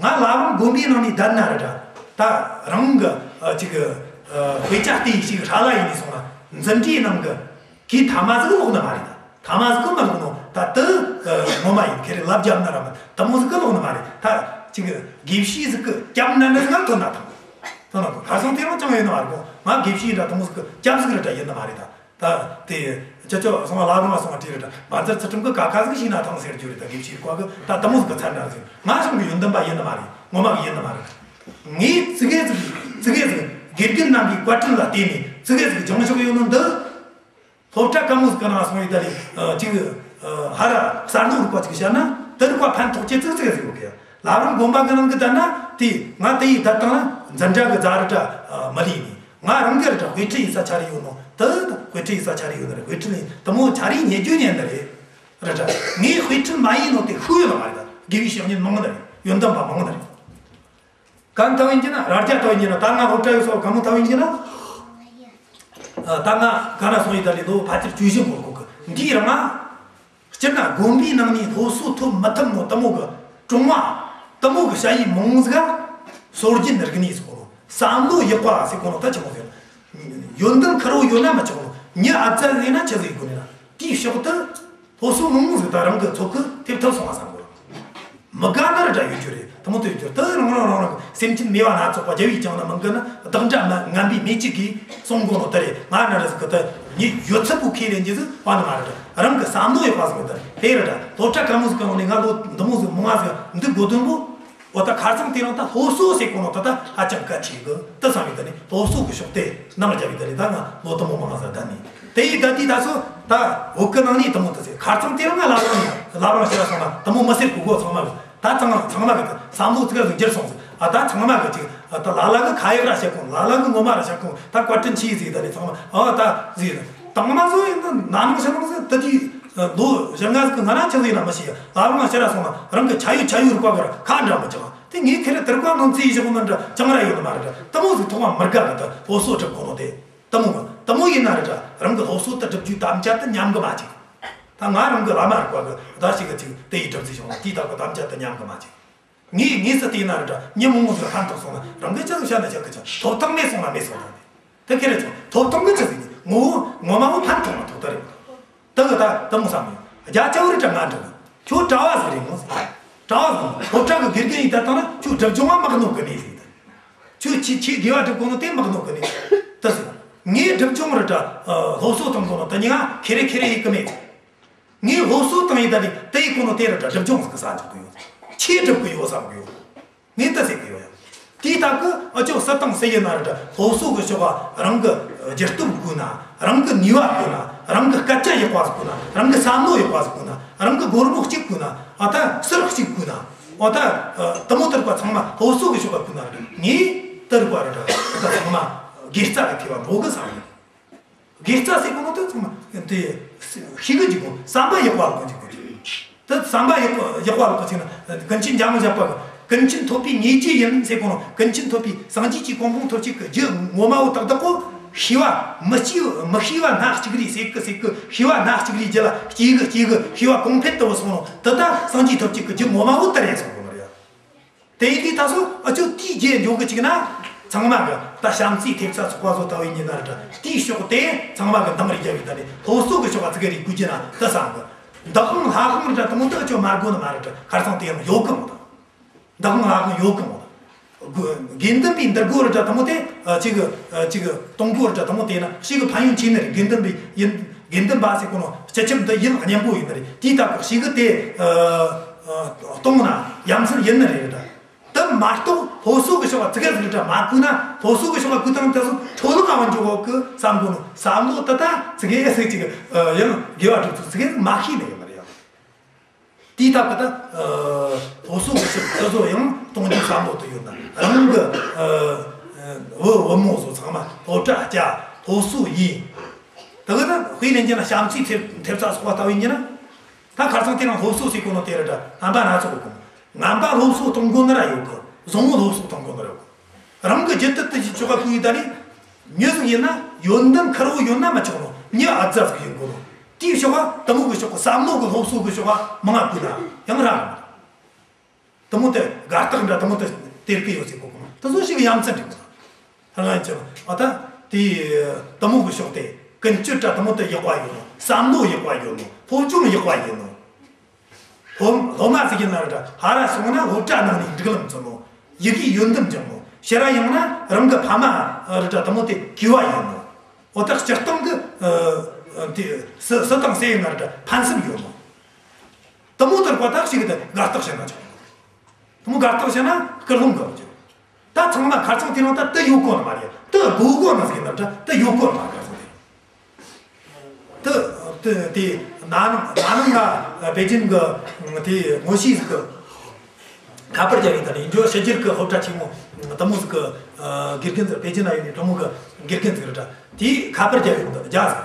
ང་བླ་བྲང་དགོན་པའི་ནང་ནས་བསྡད་ན་ར་ད། ད་རང་གི་ཨ་ཅིག་ཨ་དཔེ་ཆ་ལྟ་ཡི་ཞིག་ཧྲ་ལ་ཡིན་ནས་སོང་ན། འཛིན་གྲྭའི་ནང་གི་གི་ཐ་མ་ཟིག་ལོག་ནི་མ་རེད་ད། ཐ་མ་ཟིག་གི་མི་ལོག་ནོ་ད་དེ་ཨ་ངོ་མ་ཡིན། ཁེ་རེ་ལབ་རྒྱབ་ན་ར་མི་དེ་མོ་ཟིག་གི་ལོག་ནི་མ་རེད། ད་ཅིག་དགེ་བཤེས་ཟིག་གི་རྒྱབ་ན་ནི་ཟིག་ཐོན་ན་ཐང་། ཐོན་ན་ཐང་། ཁ་སང་དེ་རིང་ཅང་ཡོད་ནི་མ་རེད་གོ། ང་དགེ་བཤེས་ར་དེ་མོ་ཟིག་གི་རྒྱབ་ཟིག་ར་ད་ཡིན་ནི་མ་རེད་ད། ད་དེ་ཅི་ཅོ་སོང་བ་ལ་རུང་བ་སོང་བ་དྲིས་རེ་ད། བཛྲ་ཚུལ་ཁྲིམས་གི་ཀ་ཁ་ཟིག་ཤེས་ན་ཐང་ཟེར་རྒྱུ་རེད། ད་དགེ་བཤེས་བཀའ་གི་ད་དེ་མོ་ཟིག་གི་ཚད་འདྲ་ཟིག། ང་ཞང་གི་ཡོན་ཏན་པ་ཡིན་ནི་མ་རེད། ངོ་མ་གི་ཡིན་ནི་མ་རེད། ངས་ཙི་གེ་ཟིག་ཙི་གེ་ཟིག་དགེ་རྒན་རྣམ་པའི་བཀའ་དྲིན་ལ་བརྟེན་ནས་ཙི་གེ་ཟིག་སྦྱང་ཤོག་ཡོད་ནོ་འདི། སློབ་གྲྭ་དཀའ་མོ་ཟིག་གི་ནང་སོང་ཡི་ད་ལས་ཅིག་ཧ་ར་གསར་ནོ་རིག་པ་ཅིག་བཤད་ན་དེ་རིག་པ་ཕན་ཐོགས་ཀྱི་ཙི་ཙི་གེ་ཟིག་ཡོད་གི། བླ་བྲང་དགོན་པ་གི་ནང་གི་ད་ན་དེ་ང་དེ་ཡི་ད་བཏང་ན་འཛིན་གྲྭ་གི་རྫ་ར་ད་མི་ལུས་ནི། ང་རང་གི་ར་ད་དཔེ་ཁྲིད་ཡིན་ས་ཆ་རེ་ཡོད་ནོ་དེ། དཔེ་ཁྲིད་ཡིན་ས་ཆ་རེ་ཡོད་ནི་རེད། དཔེ་ཁྲིད་ཡིན་དེ་མོ་ཆ་རེ་ཉེ་རྒྱུ་ཉན་ནི་རེད། རེད་དྲ། ངས་དཔེ་ཁྲིད་མ་ཡིན་ནོ་དེ་ཤུགས་ཡོད་ལ་མ་རེད་ད། དགེ་བའི་བཤེས་གཉེན་མང་ནི་རེད། ཡོན་ཏན་པ་མང་ནི་རེད། གན་ཐ་ཡིན་གྱི་ན་རྭ་རྒྱ་ཐ་ཡིན་གྱི་ན། ད་ང་སློབ་གྲྭ་ཡོད་སོ་ག་མོ་ཐ་ཡིན་གྱི་ན། ཨ་ད་ང་ག་ན་སོང་ཡི་ད་ལི་ལོ་ཕལ་ཆེར་བཅུ་བཞི་འགོར་གོ་གི། འདིའི་རིང་ང་སྤྱིར་ན་དགོན་པའི་ནང་ནས་སློབ་གསོ་ཐོབ་མི་ཐུབ་ནོ་དེ་མོ་གི་གྲོང་བ་དེ་མོ་གི་ཞ་ཡི་མོང་ཟིག་ག་སྲོལ་རྒྱུན་རིག་གནས་ཟེར་གོ་ནོ། བསམ་བློ་ཡག་པ་ཟེར་གོ་ནོ་ད་ཆི་མོ་ཟེར། ཡོན་ཏན་ཁེར་བོ་ཡོད་ན་མི་ཆོག་ནོ། མྱི་ཨ་ཙ་ཟིག་ན་ཆི་ཟིག་དགོས་ནི་ན། དེའི་ཕྱོགས་དུ་སློབ་གསོ་མང་ཟིག་ད་རང་གི་ཚོགས་ཀྱི་ཐེབས་ཐབས་སོང་བ་བསམ་གོ། མི་དགའ་ན་ར་འདྲ་ཡོད་རྒྱུ་རེད། དེ་མོ་དེ་ཡོད་རྒྱུ་རེད། དེ་རང་རང་རང་རང་གི་སེམས་ཅན་མེད་པ་སྣ་ཚོགས་པ་རྒྱལ་བའི་ཅང་ན་མང་གི་ན་བདག་འདྲ་མ་ངན་པའི་མི་གཅིག་གིས་གསུང་གོ་ནོ་དེ་རེད། ང་ན་ར་ཟིག་གི་ད་ཉི་ཡོད་ཚད་པོ་ཁས་ལེན་རྒྱུ་ཟིག་བ་ནི་མ་རེད། རང་གི་བསམ་བློ་ཡག་པ་ཟིག་ཡོད་ད་དེ་རེད། ད་སློབ་གྲྭ་དཀའ་མོ་ཟིག་གི་ནང་ནས་ང་ལོ་འདི་མོ་ཟིག་མང་ང་ཟིག་འདི་དགོས་དོན་པོ། འོ་ད་ཁ་སང་དེ་རིང་ད་སློབ་གསོ་ཟེར་གོ་ནོ་ད་ད་ཧ་ཅང་གལ་ཆེ་གི་ད་བསམ་ཡོད་ད་ནི། སློབ་གསོ་གི་ཕྱོགས་དེ་ནང་རྒྱབ་ཡོད་ད་ནི། ད་ང་ལོ་དེ་མོ་མང་ང་ཟིག་ད་ནི་དེ་ཡི་ད་དེ་ད་སོ་ད་བོད་གི་ནང་ནས་དེ་མོ་ད་ཟེར། ཁ་སང་དེ་རིང་ང་ལ་རང་ལ་རང་ཤེས་ར་སོང་ན་དེ་མོ་མི་ཟེར་གོ་གོ། ཚང་མ་གི་ད་ཚང་མ་ཚང་མ་གི་ད་བསམ་བློ་ཙི་ག་ཟིག་འགྱུར་སོང་ཟིག། ཨ་ད་ཚང་མ་གི་ཅིག་ཨ་ད་ལ་ལ་གི་ཁ་ཡག་ར་བཤད་གོ། ལ་ལ་གི་ངོ་མ་ར་བཤད་གོ། ད་བཀའ་དྲིན་ཆེ་ཟིག་ད་ནི་ཚང་མ་ཨ་ད་ཟིག། དང་མ་བཟོ་ཡིན་ན་ན་ནིང་ཕྱི་ནང་ཟིག་ད་དེ་ལོ་བཞི་ལྔ་ཟིག་གི་ང་ན་ཆི་ཟིག་ཡིན་ན་མི་ཤེས། ལ་ལ་ང་ཤེས་ར་སོང་ན་རང་གི་ཆ་ཡོད་ཆ་ཡོད་རིག་པ་གི་ར་ཁ་འདྲ་མི་ཅིག། དེ་ངས་ཁེ་རེ་དེར་བཀའ་ནང་བརྩིས་བཞག་མིན་འདྲ་ཅང་ར་ཡོད་ནི་མ་རེད། དེ་མོ་ཟིག་ཐོག་མ་མི་དགའ་གི། ད་སློབ་གསོ་སྒྲུབ་གོ་ནོ་དེ་དེ་མོ་གི་དེ་མོ་ཡིན་ན་རེད། ད་རང་གི་སློབ་གསོ་དེ་སྒྲུབ་རྒྱུའི་དམ་བཅའ་དེ་ཉམས་གི་མ་བཅུག། ད་ང་རང་གི་བླ་མ་རིག་པ་གི་ད་ཞིག་གི་ཅིག་དེ་ཡི་སྒྲུབ་རྩིས་བྱུང་ན་དེའི་ཐོག་གི་དམ་བཅའ་དེ་ཉམས་གི་མ་བཅུག། ངས་ངས་སུ་བལྟས་ན་རེད། ད་ཉིན་མོ་ངོ་ཟིག་ཕན་ཐོགས་སོང་ན་རང་གི་ཅི་ཟིག་བྱ་ན་བྱ་གི་ཅང་ཐོབ་ཐང་མེད་སོང་ན་མེད་སོང་ན་དེ་ཁེ་རེ་ཆོ་ཐོབ་ཐང་གི་ཅི་ཟིག་ནི་ངོ་བོ་ངོ་མ་བོ་ཕན་ཐོགས་ན་ཐོབ་ད་རེད། ད་གི་ད་དེ་མོ་བསམ་ཡོད། རྒྱ་ཆེ་བོ་རེ་དྲ་ང་འགྲོ་གི། ཁྱོད་གྲྭ་བ་ཟིག་རེད་མོ་ཟིག། གྲྭ་བ་ཟིག་སློབ་གྲྭ་གི་དགེ་རྒན་ཡིན་ད་བཏང་ན་ཁྱོད་སྒྲུབ་སྦྱོང་བ་མི་གནོད་གི་ནི་ཟིག། ད་ཁྱོད་ཆི་ཆི་དགེ་བ་སྒྲུབ་གོ་ནོ་དེ་མི་གནོད་གི་ནི་ད་ཟིག། ངས་སྒྲུབ་སྦྱོང་རེ་དྲ་སློབ་གསོ་བཏང་གོ་ནོ་ད་ཉི་ང་ཁེ་རེ་ཁེ་རེ་ཡིན་གི་མེད། ངས་སློབ་གསོ་བཏང་ཡིན་ད་ནི་དེ་ཡི་གོ་ནོ་དེ་རེ་དྲ་སྒྲུབ་སྦྱོང་ཟིག་གི་ས་འཇོག་གི་ཡོད། ཆི་སྒྲུབ་གི་ཡོད་བསམ་གི་ཡོད། ངས་ད་ཟེར་གི་ཡོད་ཡ། དེའི་སྟབས་ཀྱིས་ཨ་ཅོ་སུ་དང་སུ་ཡིན་ན་རེ་དྲ་སློབ་གསོ་གི་ཕྱོགས་ལ་རང་གི་རྒྱུ་སྟོབས་དགོས་ན། རང་གི་ནུས་པ་དགོས་ན། རང་གི་སྐད་ཆ་ཡག་པ་ཟིག་དགོས་ན། རང་གི་བསམ་བློ་ཡག་པ་ཟིག་དགོས་ན། རང་གི་སྒོར་མོ་གཅིག་དགོས་ན། ཨ་ད་ཟུར་གཅིག་དགོས་ན། ཨ་ད་དེ་མོ་དེར་པ་ཚང་མ་སློབ་གསོ་གི་ཕྱོགས་ལ་དགོས་ན་རེ་དྲ་ངས་དེར་པ་རེ་དྲ་ད་ཚང་མ་དགེ་རྩ་གི་ཐེ་བ་འགྲོ་གི་བསམ་ཡོད། དགེ་རྩ་ཟེར་གོ་ནོ་དེ་ཚང་མ་དེ་ཤེས་གི་འཇུག་གོ། བསམ་པ་ཡག་པ་ལ་གོ་འཇུག་གོ། དེ་བསམ་པ་ཡག་པ་ཡག་པ་ལ་གོ་ཚིག་ན་ཀུན་མཁྱེན་འཇམ་དབྱངས་བཞད་པ་གི་ཀུན་མཁྱེན་ཐོབ་པའི་ཉེ་རྒྱུ་ཡིན་ཟེར་གོ་ནོ། ཀུན་མཁྱེན་ཐོབ་པའི་སངས་རྒྱས་ཀྱི་གོ་འཕང་ཐོབ་བྱེད་ཀྱི་རྒྱུ་ངོ་མ་བོ་ཏག་ཏག་གོ། ཤེས་པ་མི་སྐྱེ་མི་ཤེས་པ་སྣ་གཅིག་རེད་ཟེར་གི་ཟེར་གི། ཤེས་པ་སྣ་གཅིག་རེད་རྒྱུ་ལ་སྐྱེ་གི་སྐྱེ་གི་ཤེས་པ་གོང་འཕེལ་དུ་བུད་སོང་ནོ་དེ་ད་སངས་རྒྱས་ཐོབ་བྱེད་ཀྱི་རྒྱུ་ངོ་མ་བོ་དེ་རེད་ཟེར་གོ་ནོ་རེད། དེ་ཡིན་དུས་ད་སོ་ཨ་ཅོ་དེའི་རྗེས་འཇོག་གི་བཅུག་ན། ཚང་མ་གི་ད་བྱམས་བརྩེའི་ཐེབས་རྩ་ཚོགས་པ་བཟོ་ལྟ་བུ་ཡིན་ན་རེ་དྲ་དེའི་ཕྱོགས་དེ་ཚང་མ་གི་འདང་རེ་རྒྱབ་ཡོད་ད་ནི། སློབ་གསོ་གི་ཕྱོགས་ལ་ཙི་གེ་རེ་བསྐུལ་རྒྱུ་ན་ད་བསམ་གི། འདི་ཁང་ལྷ་ཁང་རེ་དྲ་དེ་མོ་འདི་ཨ་ཅོ་མ་དགོས་ནི་མ་རེད་དྲ། ཁར་སང་དེ་ཡང་ཡོད་གི་མོ་ད། འདི་ཁང་ལྷ་ཁང་ཡོད་གི་མོ་ད། དགེ་འདུན་པའི་འདུ་སྒོ་རེ་དྲ་དེ་མོ་དེ་ཨ་ཅིག་གི་ཨ་ཅིག་གི་གཏོང་སྒོ་རེ་དྲ་དེ་མོ་དེ་ན་ཞིག་གི་ཕན་ཡོན་ཆེ་ནི་རེད། དགེ་འདུན་པའི་ཡིན། དགེ་འདུན་པ་ཟེར་གོ་ནོ་སྤྱི་ཁྱབ་འདི་ཡིན་སྙན་པོ་ཡིན་ནི་རེད། དེའི་སྟབས་ཀྱིས་ཞིག་གི་དེ་ཨ་ཨ་གཏོང་ན་ཡ་མཚན་ཡིན་ནི་རེད་དྲ། དེ་མ་གཏོགས་སློབ་གསོ་གི་ཕྱོགས་ལ་ཙི་གེ་ཟིག་རེ་དྲ་མ་བསྐུལ་ན། སློབ་གསོ་གི་ཕྱོགས་ལ་བསྐུལ་བཏང་ད་སོ་འཕྲོ་བརླག་ཨ་བ་འཇོག་གི་བསམ་གོ་ནོ་བསམ་བློ་དེ་ད་ཙི་གེ་ཟིག་ཅིག་ཨ་ཡང་དགེ་བ་སྒྲུབ་ཚུལ་ཙི་གེ་ཟིག་མ་ཤེས་ནི་ཡིན་ནི་རེད། དེའི་སྟབས་ཀྱིས་ད་སློབ་གསོ་གི་ཕྱོགས་དེ་ཚོ་ཡང་གཏོང་རྒྱུ་བསམ་བློ་དུ་ཡོད་ན། རང་གི་བུ་བུ་མོ་ཚོ་ཚང་མ་སློབ་གྲྭ་བསྐྱལ། སློབ་གསོ་ཡིན། དེ་གི་ད་དཔེ་ལེན་རྒྱུ་ན་བྱམས་བརྩེའི་ཐེབས་ཐེབས་རྩ་ཚོགས་པ་ལྟ་བུ་ཡིན་རྒྱུ་ན། ད་ཁ་སང་དེ་རིང་སློབ་གསོ་ཟེར་གོ་ནོ་དེ་རེད་དྲ། རྣམ་པ་སྣ་ཚོགས་གོ། ངན་པ་སློབ་གསོ་གཏོང་གོ་ནི་ར་ཡོད་གི། བཟང་བོ་སློབ་གསོ་གཏོང་གོ་ནི་ར་ཡོད་གི། རང་གི་རྒྱུད་དུ་དེ་ཅིག་ཆོག་ག་ཕུག་ཡིན་ད་ནི། མྱི་ཟིག་ཡིན་ན་ཡོན་ཏན་ཁེར་བོ་ཡོད་ན་མི་ཆོག་ནོ། མྱི་ཨ་ཙ་ཟིག་ཡིན་དགོས་ནོ། དེའི་ཕྱོགས་ག་དེ་མོ་གི་ཕྱོགས་གི་བསམ་བློ་གི་སློབ་གསོ་གི་ཕྱོགས་ག་མང་ང་ཕུག་ན་ཡང་ར་རང་། དེ་མོ་དེ་དགའ་རྟགས་འདྲ་དེ་མོ་དེ་སྟེར་གི་ཡོད་ཟེར་གོ་གི། དེ་ཚོ་ཞིག་ཡ་མཚན་འགྲིག་གི། ཧ་ལམ་ཅི་ཨ་ད་དེ་དེ་མོ་གི་ཕྱོགས་དེ། ཀུན་སྤྱོད་འདྲ་དེ་མོ་དེ་ཡག་པ་ཡོད་ནོ། བསམ་བློ་ཡག་པ་ཡོད་ནོ། སློབ་སྦྱོང་ཡག་པ་ཡིན་ནོ། སློབ་སློབ་མ་ཟིག་ཡིན་ན་ར་འདྲ། ཕར་ར་སོང་ན་སློབ་གྲྭ་ནང་ནས་སྒྲིག་ལམ་བཙུན་ནོ། ཡི་གེ་ཡོན་ཏན་སྦྱངས་ནོ། ཕྱིར་ར་ཡོང་ན་རང་གི་ཕ་མ་ར་འདྲ་དེ་མོ་དེ་གུས་པ་ཡོད་ནོ། འོ་ད་སྤྱིར་བཏང་གི་ཨ་དེ་སུ་སུ་དང་སུ་ཡིན་ན་ར་འདྲ་ཕན་སེམས་ཡོད་ནོ། དེ་མོ་དེར་གོ་ད་ཞིག་དེ་དགའ་རྟགས་བྱས་ན་ཆོག། དེ་མོ་དགའ་རྟགས་བྱས་ན་སྐུལ་སློང་གི་རྒྱུ། ད་ཚང་མ་ཁ་རྩང་དེ་རིང་ད་དེ་ཡོད་གོ་ནི་མ་རེད། དེ་དགོས་གོ་ནི་ཟིག་ཡིན་ན་འདྲ། དེ་ཡོད་གོ་ནི་མ་རེད། ཁ་རྩང་དེ་རིང་། དེ་དེ་དེ་ན་ནིང་ན་ནིང་ང་པེ་ཅིན་གི་དེ་ངོ་ཤེས་ཟིག་གི་ཁ་པར་རྒྱབ་ཡིན་ད་ནི། འཇོ་ཕྱི་རྒྱལ་གི་སློབ་གྲྭ་ཆེན་མོ་དེ་མོ་ཟིག་གི་དགེ་རྒན་ཟིག་པེ་ཅིན་ན་ཡོད་ནི་དེ་མོ་གི་དགེ་རྒན་ཟིག་རེད་དྲ། དེས་ཁ་པར་རྒྱབ་ཡོང་ད་རྒྱ་ཟིག་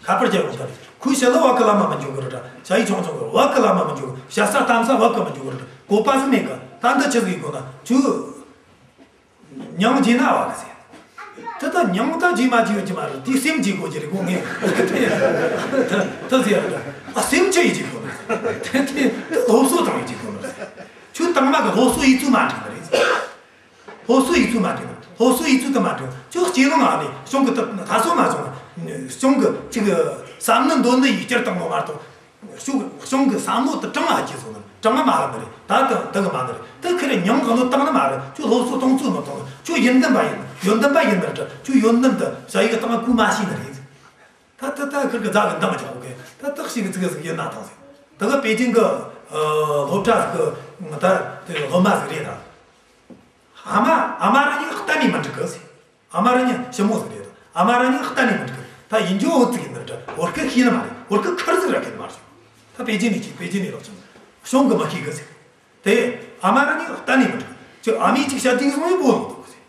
ཁ་པར་རྒྱབ་ཡོང་ད་ནི། ཁོས་ཕྱི་ལོ་བ་གི་ལ་མ་མི་འཇོག་གི་རེད་དྲ། ཞ་ཡི་ཆུང་ཆུང་གི་བ་གི་ལ་མ་མི་འཇོག་གི། ཞ་ས་གཏམ་ས་བ་གི་མི་འཇོག་གི་རེད་དྲ། གོ་པ་ཟིག་མེད་གི། ད་འདི་ཆི་ཟིག་ཡིན་གོ་ན། ཁྱོད་མྱིང་བརྗེས་ན་བ་གི་ཟེར། དེ་ད་མྱིང་ད་བརྗེས་མ་བརྗེས་ཡོད་ཀྱི་མ་རེད། དེ་སེམས་བརྗེ་དགོས་ཀྱི་རེད་གོ་ངས། དེ་དེ་ཟེར་ར། ཨ་སེམས་ཆི་ཡིས་བརྗེ་དགོས་ནི་རེད། དེ་དེ་དེ་སློབ་གསོ་དང་ཡིས་བརྗེ་དགོས་ནི་རེད། ཁྱོད་དང་མ་གི་སློབ་གསོ་ཡིས་ཚུལ་མ་འགྲིག་ནི་རེད། སློབ་གསོ་ཡིས་ཚུལ་མ་འགྲིག་སློབ་གསོ་ཡིས་ཚུལ་དུ་མ་འགྲིག་ཁྱོད་སྐྱེ་བོ་ང་ནས་གཞུང་གི་དུ་ད་སོ་མ་སོང་། གཞུང་གི་ཅིག་བསམ་ནི་འདོད་ནི་ཡིས་སྐྱུར་བཏང་ནོ་མ་གཏོགས། གཞུང་གཞུང་གི་བསམ་བློ་དུ་དྲང་ང་ཅི་སོང་ནི་དྲང་ང་མ་རེད་ནི་རེད། ད་དུ་དུ་གི་མ་ནི་རེད། དུ་ཁི་རེ་མྱིང་གི་ནོ་བཏང་ནི་མ་རེད། ཁྱོད་སློབ་གསོ་གཏོང་ཚུལ་མི་གཏོང་། ཁྱོད་ཡོན་ཏན་པ་ཡིན། ཡོན་ཏན་པ་ཡིན་ནི་རེད། ཁྱོད་ཡོན་ཏན་དུ་བྱ་ཡི་གི་སྟེང་ང་གོ་མ་ཤེས་ནི་རེད། ད་ད་ད་ཁིར་གི་རྫ་གི་འདང་རྒྱག་གོ་གི། ད་ད་ཞིག་གི་ཙི་གི་ཟིག་ཡིན་ན་ཐང་ཟིག་ད་གི་པེ་ཅིན་གི་ཨ་སློབ་གྲྭ་ཟིག་གི་ད་དེ་སློབ་མ་ཟིག་རེད་ད། ཨ་མ་ཨ་མ་ར་གཉིས་གཏན་ནས་མི་འགྲིག་གི་ཟིག་ཨ་མ་ར་གཉིས་ཞི་མོ་ཟིག་རེད་ད། ཨ་མ་ར་གཉིས་གཏན་ནས་མི་འགྲིག་གི། ད་ཡིན་རྒྱུ་འོ་ཙི་གི་ནི་རེད་ད། བོད་སྐད་ཤེས་ནི་མ་རེད། བོད་སྐད་ཁེར་ཟིག་ར་ཤེས་ནི་མ་རེད། ད་པེ་ཅིན་ནས་ཅིག་པེ་ཅིན་ནས་ལོག་ཅིང་གཞུང་གི་མི་ཤེས་གི་ཟིག་དེ་ཨ་མ་ར་གཉིས་གཏན་ནས་མི་འགྲིག་ཅིག་ཨ་མས་ཅིག་བཤད་དུས་སོང་ཡོད་པོ་ལོག་འདུག་གི་ཟིག་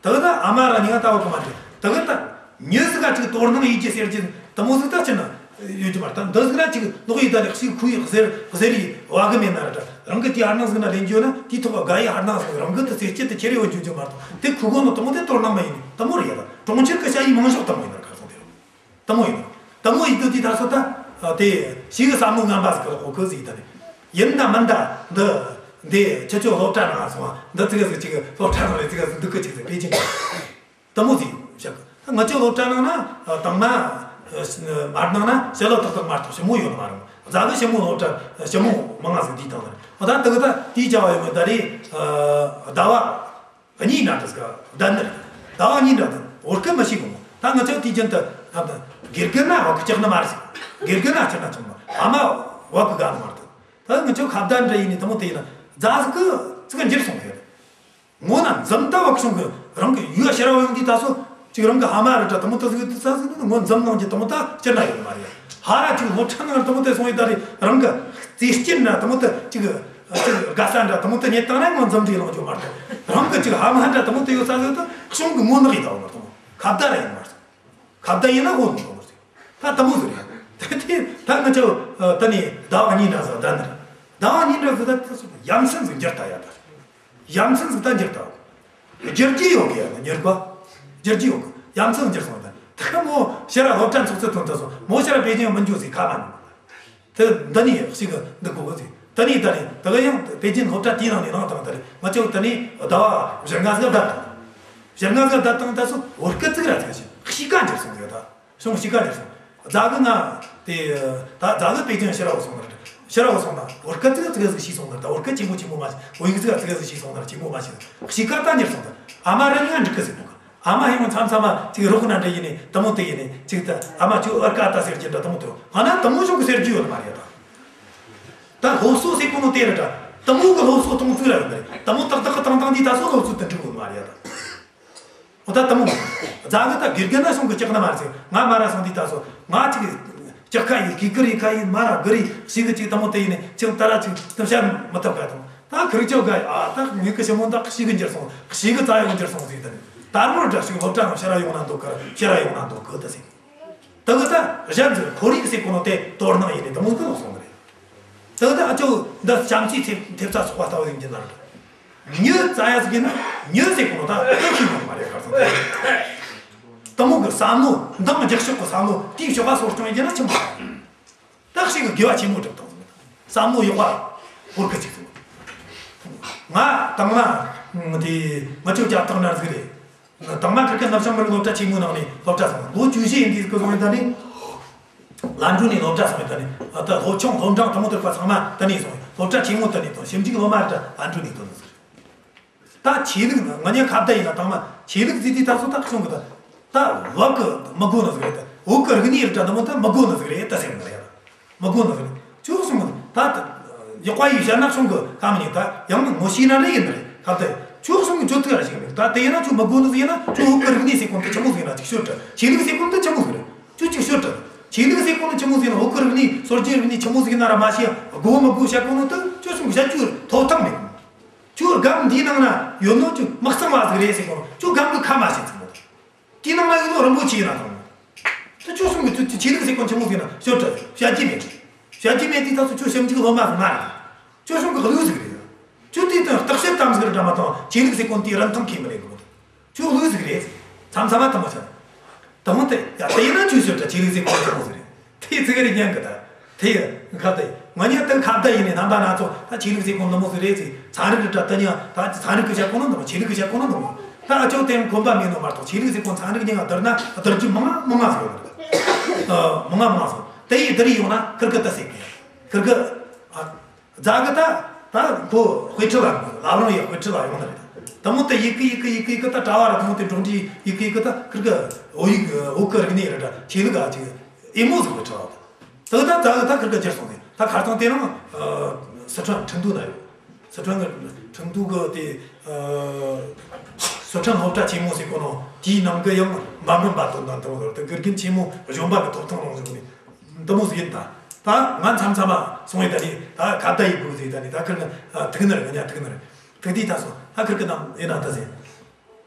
དེ་གི་ད་ཨ་མ་ར་གཉིས་ཀ་ལྟ་བུ་གི་མ་འགྲིག་དེ་གི་ད་མྱི་ཟིག་ག་ཅིག་དོ་སྣང་ཡེད་རྒྱུ་ཟེར་རྒྱུ་དེ་མོ་ཟིག་ད་ཅི་ན་ཡོད་རྒྱུ་མ་རེད། ད་འདི་ཟིག་ར་ཅིག་ལོག་ཡེད་ད་ལེགས་ཤིག་ཁུ་ཡི་ཟེར་ཟེར་ཡི་བ་གི་མེད་ན་ར་ད་རང་གི་དེ་ཨ་ནང་ཟིག་ན་ལེན་རྒྱུ་ན་དེ་ཐོག་ག་དགའ་ཡི་ཨ་ནང་ཟིག་རང་གི་དེ་ཟེར་སྐྱིད་དེ་ཁྱེར་ཡོད་རྒྱུ་རྒྱུ་མ་རེད། དེ་ཁུ་གོ་ནོ་དེ་མོ་དེ་དོ་སྣང་མ་ཡེད་ནི་དེ་མོ་རེད་ཡ། ད་གྲོང་ཁྱེར་གི་ཞ་ཡི་མང་ཤོས་དེ་མོ་ཡིན་ན་ཁ་སང་དེ་རུ། དེ་མོ་ཡིན། དེ་མོ་ཡིན་དུས་དེ་ད་སོ་ད། དེ་ཞིག་གི་བསམ་བློ་ངན་པ་ཟིག་གི་ལོག་གོ་གི་ཟིག་ད་ནི། ཡིན་ད་མིན་ད་འདི། འདི་ཁྱེད་ཚོ་སློབ་གྲྭ་ནང་སོང་བ་འདི་ཙི་གེ་ཟིག་ཅིག་སློབ་གྲྭ་ནང་རེ་ཙི་གེ་ཟིག་འདུག་གི་ཅིག་ཟིག་པེ་ཅིན་གི་དེ་མོ་ཟིག་བཤད་གི། ད་ང་ཚོའི་སློབ་གྲྭ་ནང་ན་དང་མ་མར་ནང་ན་ཞི་ལོ་ཏག་ཏག་མ་གཏོགས་ཞི་མོ་ཡོད་ནི་མ་རེད། རྫ་གི་ཞི་མོ་སློབ་གྲྭ་ཞི་མོ་མང་ང་ཟིག་དེའི་དང་ནི་རེད། འོ་ད་དེ་གི་ད་དེའི་བྱ་བ་ཡོད་མོད་ད་རེས་ཟླ་བ། གཉིས་ན་འདྲ་ཟིག་བསྡད་ནི་རེད། ཟླ་བ་གཉིས་འདྲ་བསྡད། བོད་སྐད་མི་ཤེས་གི་མོ། ད་ང་ཚོ་དུས་རྒྱུན་དུ་དགེ་རྒན་ན་བ་གི་སྐྲག་ནི་མ་རེད་ཟེར། དགེ་རྒན་ན་སྐྲག་ན་ཆུང་མ། ཨ་མ་བ་གི་དགའ་ནི་མ་རེད། ད་ང་ཚོ་ཁ་བརྡ་འདྲ་ཡིན་ནི་དེ་མོ་དེ་ཡིན་ན་རྫ་ཟིག་གི་ཙི་ག་འགྱུར་སོང་ཡོད། ངོ་ན་འཛུམ་ད་བ་གི་སོང་གི་རང་གི་ཡུལ་ཕྱིར་བ་ཡོང་དུས་ད་སོ་ཅིག་རང་གི་ཨ་མ་རེད་དྲ་དེ་མོ་དེ་ཟིག་དེ་ས་ཟིག་ནི་ངོ་འཛུམ་ནང་གི་དེ་མོ་ད་སྤྱིར་ན་ཡོད་མ་རེད། ཧ་ར་ཅིག་སློབ་གྲྭ་ནང་དེ་མོ་དེ་སོང་ཡོད་ད་རེད། རང་གི་རྩེ་སྐྱིད་འདྲ་དེ་མོ་དེ་ཅིག་ཅིག་དགའ་ས་འདྲ་དེ་མོ་དེ་རྙེད་བཏང་ན་ངོ་འཛུམ་འདྲ་ཡོང་རྒྱུ་མ་གཏོགས། རང་གི་ཅིག་ཨ་མ་འདྲ་དེ་མོ་དེ་ཡོད་ས་ཟིག་ད་གཞུང་གི་ངོ་ནག་ཡིན་ད་འོ་མ་གཏོགས་ཁ་བརྡ་ར་ཡིན་མ་གཏོགས། ཁ་བརྡ་ཡིན་ན་འོ་མ་གཏོགས་མ་གཏོགས། ད་དེ་མོ་ཟིག་རེད། ད་དེ་ད་ང་ཚོ་ད་ནི་ཟླ་བ་གཉིས་འདྲ་ཟིག་བསྡད་ནི་རེད། ཟླ་བ་གཉིས་འདྲ་ཟིག་བསྡད་ད་སོ་ཡ་མཚན་ཟིག་འགྱུར་ད་ཡ་ད། ཡ་མཚན་ཟིག་ད་འགྱུར་ད། བསྒྱུར་རྒྱུ་ཡོད་གི་ཡ་ན་མྱུར་པ། བསྒྱུར་རྒྱུ་ཡོད་གི། ཡ་མཚན་འགྱུར་སོང་ད། ད་མོ་ཕྱིར་ར་སློབ་གྲྭ་འཚོགས་ཚུལ་ཐོན་ད་སོ་མོ་ཕྱིར་ར་པེ་ཅིན་མི་འགྱོ་ཟིག་ཁ་མ་ཉན། ད་འདི་ནས་ཞིག་གི་འདི་གོ་གི་ཟིག་ད་ནི་ད་ནི་ད་གི་ཡང་པེ་ཅིན་སློབ་གྲྭ་དེའི་ནང་ནས་ནང་དང་ད་ནི་ང་ཚོ་ད་ནི་ཟླ་བ་བཞི་ལྔ་ཟིག་བསྡད་དང་། བཞི་ལྔ་ཟིག་བསྡད་དང་ད་སོ་བོད་སྐད་ཙིག་ར་ཙིག་ཞིག་གཤིས་ཀ་འགྱུར་སོང་ཟིག་ད། གཞུང་གཤིས་ཀ་འགྱུར་སོང་། རྫ་གི་ང་དེ་ད་རྫ་གི་པེ་ཅིན་ཕྱིར་ར་བུད་སོང་ནི་རེད། ཕྱིར་ར་བུད་སོང་ན་བོད་སྐད་ཙིག་ཙིག་ཟིག་ཤེས་སོང་ནི་རེད། ད་བོད་སྐད་ཆེན་པོ་ཆེན་པོ་མ་ཤེས། བོད་ཡིག་ཙིག་ཙིག་ཟིག་ཤེས་སོང་ནི་རེད། ཆེན་པོ་མ་ཤེས། གཤིས་ཀ་ད་འགྱུར་སོང་ད། ཨ་མ་ར་གཉིས་ཀ་འགྲིག་གི་ཟིག་མོ་གི། ཨ་མ་ཧེ་མ་མཚམས་མཚམས་མ་ཅིག་རོགས་ན་འདྲ་ཡིན་ནི་དེ་མོ་དེ་ཡིན་ནི་ཅིག་ད་ཨ་མ་ཁྱོད་ཨར་ཀ་ད་ཟེར་གྱི་འདྲ་དེ་མོ་དེ་ང་ན་དེ་མོ་ཞིག་གི་ཟེར་རྒྱུ་ཡོད་ནི་མ་རེད་ད། ད་སློབ་གསོ་ཟེར་གོ་ནོ་དེ་རེད་ད། དེ་མོ་གི་སློབ་གསོ་གཏོང་ཚུལ་ར་ཡོད་ནི་རེད། དེ་མོ་ཏག་ཏག་གི་བཏང་བཏང་དུས་ད་སོ་སློབ་གསོ་དེ་འགྲིག་གོ་ནི་མ་རེད་ད། འོ་ད་དེ་མོ་རྫ་གི་ད་དགེ་རྒན་ན་སོང་གི་སྐྲག་ནི་མ་རེད་ཟེར། ང་མ་ར་སོང་དུས་ད་སོ་ང་ཅིག་ ལྕགས་ཁ་ཡིན། གུས་བཀུར་ཡེད་ཁ་ཡིན། མ་ར་གུ་རེ་ཞིག་གི་ཅིག་དེ་མོ་དེ་ཡིན་ནས་ཅིག་ད་ར་ཅིག་དེ་བཤད་མི་ཐུབ་ཁ་དང་། ད་ཁིར་ཆོ་ག་ཨ་ད་ངེད་ཀྱི་ཞི་མོ་ད་ཞིག་གི་འགྱུར་སོང་། ཞིག་གི་རྩ་ཡོང་འགྱུར་སོང་ཟིག་ད་ནི་དར་མོར་འདྲ་ཞིག་སློབ་གྲྭ་ནང་ཕྱིར་ར་ཡོང་ན་འདོད་གི་ར། ཕྱིར་ར་ཡོང་ན་འདོད་གི་ད་ཟིག་ད་གི་ད་གཞན་ཚོས་ཁོར་ཡུག་ཟེར་གོ་ནོ་དེ་དོ་སྣང་ཡེད་ནས་དེ་མོ་གི་ལོག་སོང་གི་རེད། ད་གི་ད་ཨ་ཅོ་འདི་བྱམས་བརྩེའི་ཐེབས་ཐེབས་རྩ་ཚོགས་པ་ལྟ་བུ་ཡིན་གྱི་ན་ར། མྱི་རྩ་ཡ་ཟིག་ཡིན་ན་མྱི་ཟེར་གོ་ནོ་ད་ཨེ་ཤེས་ནོ་མ་རེད། གར་སོང་དེ་མོ་གི་བསམ་བློ་འདང་རྒྱག་ཕྱོགས་གི་བསམ་བློ་དེའི་ཕྱོགས་ག་གསོ་སྐྱོང་ཡེད་རྒྱུ་ན་ཆི་མོ་རེད། ད་ཞིག་གི་དགེ་བ་ཆེན་མོ་སྒྲུབ་བཏང་ཟིག་བསམ་བློ་ཡག་པ་བོར་གི་ཅིག་ཟིག་ང་དང་མ་དེ་ང་ཆོ་རྒྱབ་ཐག་ནར་ཟིག་རེད། དང་མ་ཁིར་ཀ་ནུབ་བྱང་མི་རིགས་སློབ་གྲྭ་ཆེན་མོའི་ནང་ནས་སློབ་གྲྭ་སོང་། ལོ་བཅུ་བཞི་ཡིན་དུས་ཀྱི་སོང་ཡིན་ད་ནི། ལན་གྲུ་ནས་སློབ་གྲྭ་སོང་ཡིན་ད་ནི། ད་སློབ་ཆུང་སློབ་འབྲིང་དང་མོ་དེར་པ་ཚང་མ་ད་ནི་སོང་། སློབ་གྲྭ་ཆེན་མོ་ད་ནི་དང་ཞིབ་འཇུག་སློབ་མ་རེད། ད་ལན་གྲུ་ནས་ཐོན་ཟིག་ད་ཆོས་ལུགས་ནི་ང་གཉིས་ཁ་བརྡ་ཡིན་ན་དང་མ་ཆོས་ལུགས་ཟེར་དུས་ད་སོ་ད་གསུང་གི་ད། ད་བོད་གི་མི་དགོས་ནི་ཟིག་རེད། ད་བོད་གི་རིག་གནས་རེད་ད་དེ་མོ་ད་མི་དགོས་ནི་ཟིག་རེད་ད་ཟེར་ནི་རེད། མི་དགོས་ནི་ཟིག་རེད། ཁྱོད་གསུང་གི་ད་ད་ཡག་པ་ཡིས་བཤད་ན་གསུང་གི་ཁ་མི་ཉན། ད་ཡང་ན་ངོ་ཤེས་ན་རེད་ཡིན་ནི་རེད། ཁ་བརྡ་ཁྱོད་གསུང་གི་བརྗོད་ཐུབ་ར་ཞིག་མེད། ད་དེ་ཡིན་ན་ཁྱོད་མི་དགོས་ནི་ཟིག་ཡིན་ན། ཁྱོད་བོད་གི་རིག་གནས་ཟེར་གོ་ནོ་ད་ཆི་མོ་ཟིག་ཡིན་ན་ཅིག་ཤོད་དྲ། ཆོས་ལུགས་ཟེར་གོ་ནོ་ད་ཆི་མོ་ཟིག་རེད། ཁྱོད་ཅིག་ཤོད་དྲ། ཆོས་ལུགས་ཟེར་གོ་ནོ་ཆི་མོ་ཟིག་ཡིན་ན། བོད་གི་རིག་གནས་སྲོལ་རྒྱུན་རིག་གནས་ཆི་མོ་ཟིག་ཡིན་ན་ར་མ་ཤེས། དགོས་མི་དགོས་བཤད་གོ་ནོ་ད་ཁྱོད་གསུང་གི་བཤད་རྒྱུ་ཐོབ་ཐང་མེད། ཁྱོད་སྒམ་འདིའི་ནང་ན་ཡོད་ནོ་ཁྱོད་དམག་གཙང་བ་ཟིག་རེད་ཟེར་གོ་ནོ། ཁྱོད་སྒམ་གི་ཁ་མ་ཕྱེ་ཚིག་མོ། དེའི་ནང་ན་ཡོད་ནོ་རིན་པོ་ཆེ་ཡིན་ན་ཐང་མོ། ད་ཁྱོད་གསུང་གི་ཁྱོད་ཆོས་ལུགས་ཟེར་གོ་ཆི་མོ་ཟིག་ན་ཤོད་དྲ། བཤད་རྒྱུ་མེད། བཤད་རྒྱུ་མེད་དུས་ད་སོ་ཁྱོད་ཞིབ་འཇུག་སློབ་མ་ཟིག་མ་རེད། ཁྱོད་གསུང་གི་གླུ་ཟིག་རེད། ཁྱོད་དེ་དང་བརྟག་དཔྱད་གཏམ་ཟིག་རེད་འདྲ་མ་གཏོགས་ཆོས་ལུགས་ཟེར་གོ་ནོ་དེའི་རིན་ཐང་ཁས་མི་ལེན་གི་མོ། ཁྱོད་གླུ་ཟིག་རེད། མཚམས་མཚམས་མ་ཐུ་མ་ཆ། དེ་མོ་དེ་ཡ་དེ་ཡིན་ན་ཆོས་ཤོད་དྲ། ཆོས་ལུགས་ཟེར་གོ་ཆི་མོ་ཟིག་རེད། དེ་ཙི་གེ་རེ་ཉན་གི་ད། དེ་ཡི་ཁ་བརྡ་ཡིན། ང་གཉིས་དེ་ཁ་བརྡ་ཡིན་ནས་རྣམ་པ་སྣ་ཚོགས། ད་ཆོས་ལུགས་ཟེར་གོ་འདི་མོ་ཟིག་རེད་ཟེར། ཚན་རིག་གི་གྲ་ད་ཉ་ད་ཚན་རིག་གི་བཤད་གོ་ནོ་འདི་མོ། ཆོས་ལུགས་གི་བཤད་གོ་ནོ་འདི་མོ། ད་ཨ་ཅོ་དེ་ཡང་ཁོམ་པ་མེད་ནོ་མ་གཏོགས་ཆོས་ལུགས་ཟེར་གོ་ཚན་རིག་ཉིན་ང་བསྡུར་ན་བསྡུར་རྒྱུ་མང་མང་ང་ཟིག་ཡོད་རེད། ཨ་མང་ང་མང་ང་ཟིག་དེ་ཡི་བསྡུར་ཡོང་ན་ཁིར་གི་ད་ཟེར་གི། ཁིར་གི་ཨ་རྫ་གི་ད་ད་ཁོ་དཔེ་ཁྲིད་ལ་ལབ་རང་ཡི་དཔེ་ཁྲིད་ལ་ཡོང་ནི་རེད། དེ་མོ་དེ་ཡི་གི་ཡི་གི་ཡི་གི་ཡི་གི་ད་གྲྭ་བ་ར་དེ་མོ་དེ་འགྲོ་འདི་ཡི་གི་ཡི་གི་ད་ཁིར་གི་བོད་ཡིག་བོད་གི་རིག་གནས་རེད་དྲ། ཆོས་ལུགས་ཨ་ཅིག་ཨེ་མོ་ཟིག་དཔེ་ཁྲིད་ལ། ད་ད་ད་ད་ཁིར་ག་རྒྱལ་སོང་ནས་ད་ཁར་ཚང་དེ་རིང་ཨ་སི་ཁྲོན་ཁྲིན་ཏུའུ་ན་ཡོད། སི་ཁྲོན་གི་ཁྲིན་ཏུའུ་གི་དེ་ཨ་སི་ཁྲོན་སློབ་གྲྭ་ཆེན་མོ་ཟེར་གོ་ནོ་དེའི་ནང་གི་ཡང་འབའ་འབུམ་པ་དོན་དང་དང་དེ་དགེ་རྒན་ཆེན་མོ་གཞོན་པ་གི་ཐོབ་ཐང་རང་བྱུང་ནས་འདི་མོ་ཟིག་ཡིན། ད་ད་ང་མཚམས་མཚམས་མ་སོང་ཡི་ད་ནི་ད་ཁ་བརྡ་ཡི་དགོས་ཟིག་ད་ནི་ད་ཁིར་གི་ཨ་ཐུག་ནི་རེད། ང་ཉ་ཐུག་ནི་རེད། ཐུག་དུས་ད་སོ་ད་ཁིར་གི་ནམ་ཡིན་ན་ད་ཟེར།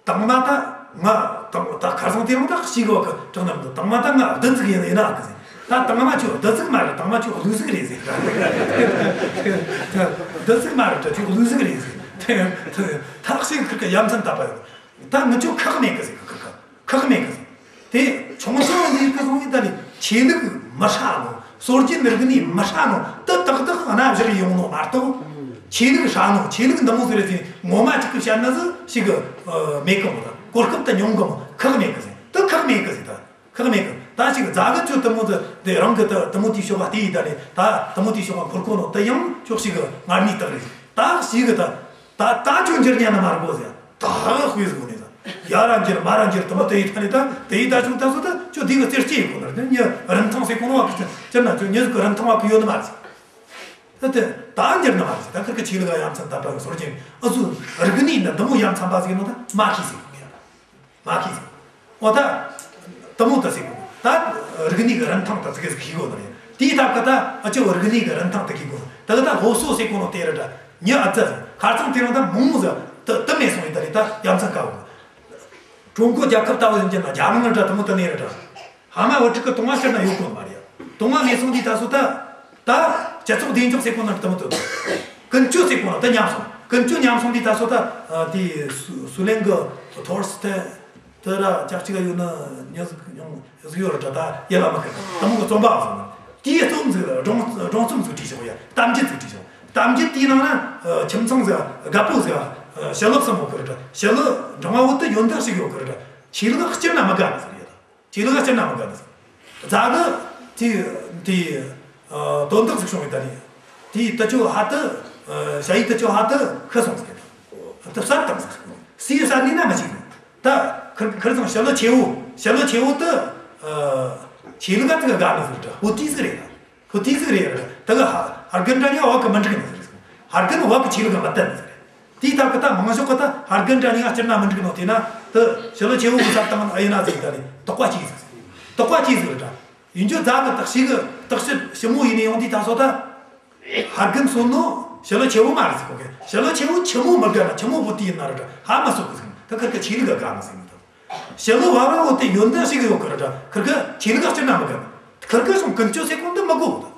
དང་མ་ད་ང་དང་ད་ཁ་སང་དེ་རིང་ད་ཞིག་གི་བ་གི་དྲང་ནམ་དུ་དང་མ་ད་ང་བདུན་ཟིག་ཡིན་ཡིན་ན་གི་ཟེར། ད་དང་མ་ཁྱོད་བདུན་ཟིག་མ་རེད། དང་མ་ཁྱོད་ཀླུ་ཟིག་རེད་ཟེར། བདུན་ཟིག་མ་རེད་དྲ། ཁྱོད་ཀླུ་ཟིག་རེད་ཟེར། ད་ཞིག་ཁིར་གི་ཡ་མཚན་ད་པ་ཡོད། ད་ངི་ཆོ་ཁག་མེད་གི་ཟེར། ཁག་ཁག་ཁག་མེད་གི་ཟེར། དེ་ཆུང་ཆུང་ནས་གི་སོང་ཡིན་ད་ནི་ཆོས་ལུགས་མི་ཧྲ་ནོ། སྲོལ་རྒྱུན་རིག་གནས་མི་ཧྲ་ནོ་དེ་ཏག་ཏག་གནའ་བཞག་ཡོང་ནོ་མ་གཏོགས། ཆོས་ལུགས་ཧྲ་ནོ་ཆོས་ལུགས་འདི་མོ་ཟིག་རེད་ཟེར་ངོ་མ་གཅིག་གི་བཤད་ན་ཟིག་ཞིག་གི་ཨ་མེད་གི་མོ། ད་གོ་སྐབས་ད་ཉུང་གི་མོ། ཁག་མེད་གི་ཟེར། དེ་ཁག་མེད་གི་ཟེར། ད་ཁག་མེད་གི། ད་ཞིག་རྫ་གི་ཆོ་དེ་མོ་ཟིག་དེ་རང་གི་ད་དེ་མོ་དེའི་ཤོག་པ་དེ་ཡི་ད་ནི་ད་དེ་མོ་དེའི་ཤོག་པ་འཁོར་གོ་ནོ་དེ་ཡང་ཕྱོགས་ཞིག་གི་ངར་ནི་དག་རེད། ད་ཞིག་གི་ད། ད་ད་ཁྱོད་འགྱུར་ཉན་ན་མ་རེད་གོ་ཟེར། ད་དཔེ་ཟིག་གོ་ནས་ད་ཡ་ར་འགྱུར་མ་ར་འགྱུར་དེ་མོ་དེ་ཡི་ཐ་ནས་ད་དེ་ཡི་ད་ཆུང་ད་སོ་ད་ཁྱོད་དེ་གི་རྩེར་སྐྱེ་ཡི་གོ་ནར་དེ་ཉི་རིན་ཐང་ཟེར་གོ་ནོ་བ་གི་སྤྱིར་ན་ཁྱོད་ཉི་ཟིག་གི་རིན་ཐང་བ་གི་ཡོད་ནི་མ་རེད་ཟེར། ད་དེ་ད་འགྱུར་ནི་མ་རེད་ཟེར། ད་ཁིར་གི་ཆོས་ལུགས་ཡ་མཚན་ད་པ་གི་སྲོལ་རྒྱུན་ཨུ་ཚུགས་རིག་གནས་ནི་འདི་མོ་ཡ་མཚན་པ་ཟིག་ཡིན་ནོ་ད་མ་ཤེས་ཟིག་གི་ཡ། མ་ཤེས་ཟིག་འོ་ད། དེ་མོ་ད་ཟེར་གོ། ད་རིག་གནས་ཀྱི་རིན་ཐང་ད་ཟིག་ཟིག་ཤེས་གོ་ནི་རེད། དེའི་སྟབས་ཀྱིས་ད་ཨ་ཅོ་རིག་གནས་ཀྱི་རིན་ཐང་ད་ཤེས་གོ། ད་གི་ད་སློབ་གསོ་ཟེར་གོ་ནོ་དེ་རེད་དྲ། ཉི་ཨ་ཙི་ཁ་རྩང་དེ་རིང་ད་མང་མོ་ཟིག་ད་ད་མེད་སོང་ཡིན་ད་རེད། ད་ཡ་མཚན་དཀའ་བོ། ཀྲུང་གོ་རྒྱལ་ཁབ་ལྟ་བུ་ཡིན་གྱི་ན་རྒྱ་ནང་རེད་དྲ། དེ་མོ་ད་ནས་རེད་དྲ། ཧ་མ་བུ་ཕྲུག་གི་དུང་བ་སྤྱིར་ན་ཡོད་གོ་ནི་མ་རེད། དུང་བ་མེད་སོང་དུས་ད་སོ་ད། ད་སྤྱི་ཚོགས་བདེ་འཇགས་ཟེར་གོ་ནོ་དེ་མོ་ད། ཀུན་སྤྱོད་ཟེར་གོ་ནོ་ད་ཉམས་སོང་། ཀུན་སྤྱོད་ཉམས་སོང་དུས་ད་སོ་ད། དེ་སུ་སུ་ལེན་གི་ཐོར་སི་ཐེ། དེ་ར་ཅག་ཅིག་ཡོད་ན་ཉི་ཟིག་ཡོང་ཟིག་ཡོད་ར་དྲ། ད་ཡེ་ལ་མ་ཁེ་དེ་མོ་གི་རྩོམ་པ་སོང་། དེའི་རྩོམ་ཟིག་སྒྲུང་སྒྲུང་རྩོམ་ཟིག་བྲིས་བཞག་ཡ། གཏམ་རྒྱུད་ཟིག་བྲིས་བཞག་གཏམ་རྒྱུད་དེའི་ནང་ན་ཁྱིམ་ཚང་ཟིག་རྒད་པོ་ཟིག་ཞི་ལུ་གསུམ་ཡོད་གི་ར་དྲ། ཞི་ལུ་འབྲིང་བ་བོ་དེ་ཡོན་ཏན་ཞིག་ཡོད་གི་ར་དྲ། ཆོས་ལུགས་སྤྱིར་ན་མི་དགའ་ནི་ཟིག་ཡོད། ཆོས་ལུགས་སྤྱིར་ན་མི་དགའ་ནི་ཟིག་རྫ་གི་དེ་དེ་དོན་དག་ཟིག་བྱུང་བའི་ད་ནི་དེའི་དུ་ཅོ་ཧ་དུ་ཞ་ཡི་དུ་ཅོ་ཧ་དུ་ཤི་སོང་ཟིག་དེ་བསད་བཏང་ཟིག་སུའི་བསད་ནི་ན་མི་ཤེས་ནི། ད་ཁིར་ཁིར་ཚང་ཞི་ལུ་ཆེ་བོ་ཞི་ལུ་ཆེ་བོ་དེ་ཆོས་ལུགས་ག་དེ་ག་དགའ་ནི་ཟིག་རེད། བོ་དེ་ཟིག་རེད། ཁོ་དེ་ཟིག་རེད། ད་གི་ཧ་ཧར་གན་འདྲ་ནི་བ་གི་མི་འགྲིག་ནི་ཟིག་རེད། ཧར་གན་བ་གི་ཆོས་ལུགས་ག་མི་བསྟན་ནི་ཟིག་རེད། དེའི་སྟབས་གི་ད་མང་ཤོས་གི་ད་ཧར་གན་འདྲ་ནི་ང་སྤྱིར་ན་མི་འགྲིག་ནོ་དེ་ན་དེ་ཞི་ལུ་ཆེ་བོ་གི་བསད་བཏང་ཨེ་ཡིན་ན་ཟིག་ད་ནི་དོགས་པ་སྐྱེས་ཟིག་དོགས་པ་སྐྱེས་ཟིག་རེད་དྲ། ཡིན་རྒྱུ་རྫ་གི་བརྟག་ཞིབ་གི་བརྟག་ཞིབ་ཞིབ་མོ་ཡིན་ནས་ཡོང་དུས་ད་སོ་ད། ཕར་རྒན་གསོད་ནོ་ཞི་ལུ་ཆེ་བོ་མ་རེད་ཟེར་གོ་གི། ཞི་ལུ་ཆེ་བོ་ཆི་མོ་མི་དགའ་ན་ཆི་མོ་བོ་དེ་ཡིན་ན་རེད་ད་ཧ་མ་གསོད་གི་ཟེར། ད་ཁིར་གི་ཆོས་ལུགས་དགའ་ནི་ཟེར་ནི་ད། ཞི་ལུ་བར་བ་བོ་དེ་ཡོན་ཏན་ཞིག་ཡོད་གི་རེད་ད། ཁིར་གི་ཆོས་ལུགས་སྤྱིར་ན་མི་དགའ་ནི། ཁིར་གི་སོང་ཀུན་སྤྱོད་ཟེར་གོ་འདི་མི་དགོ་གི་ད།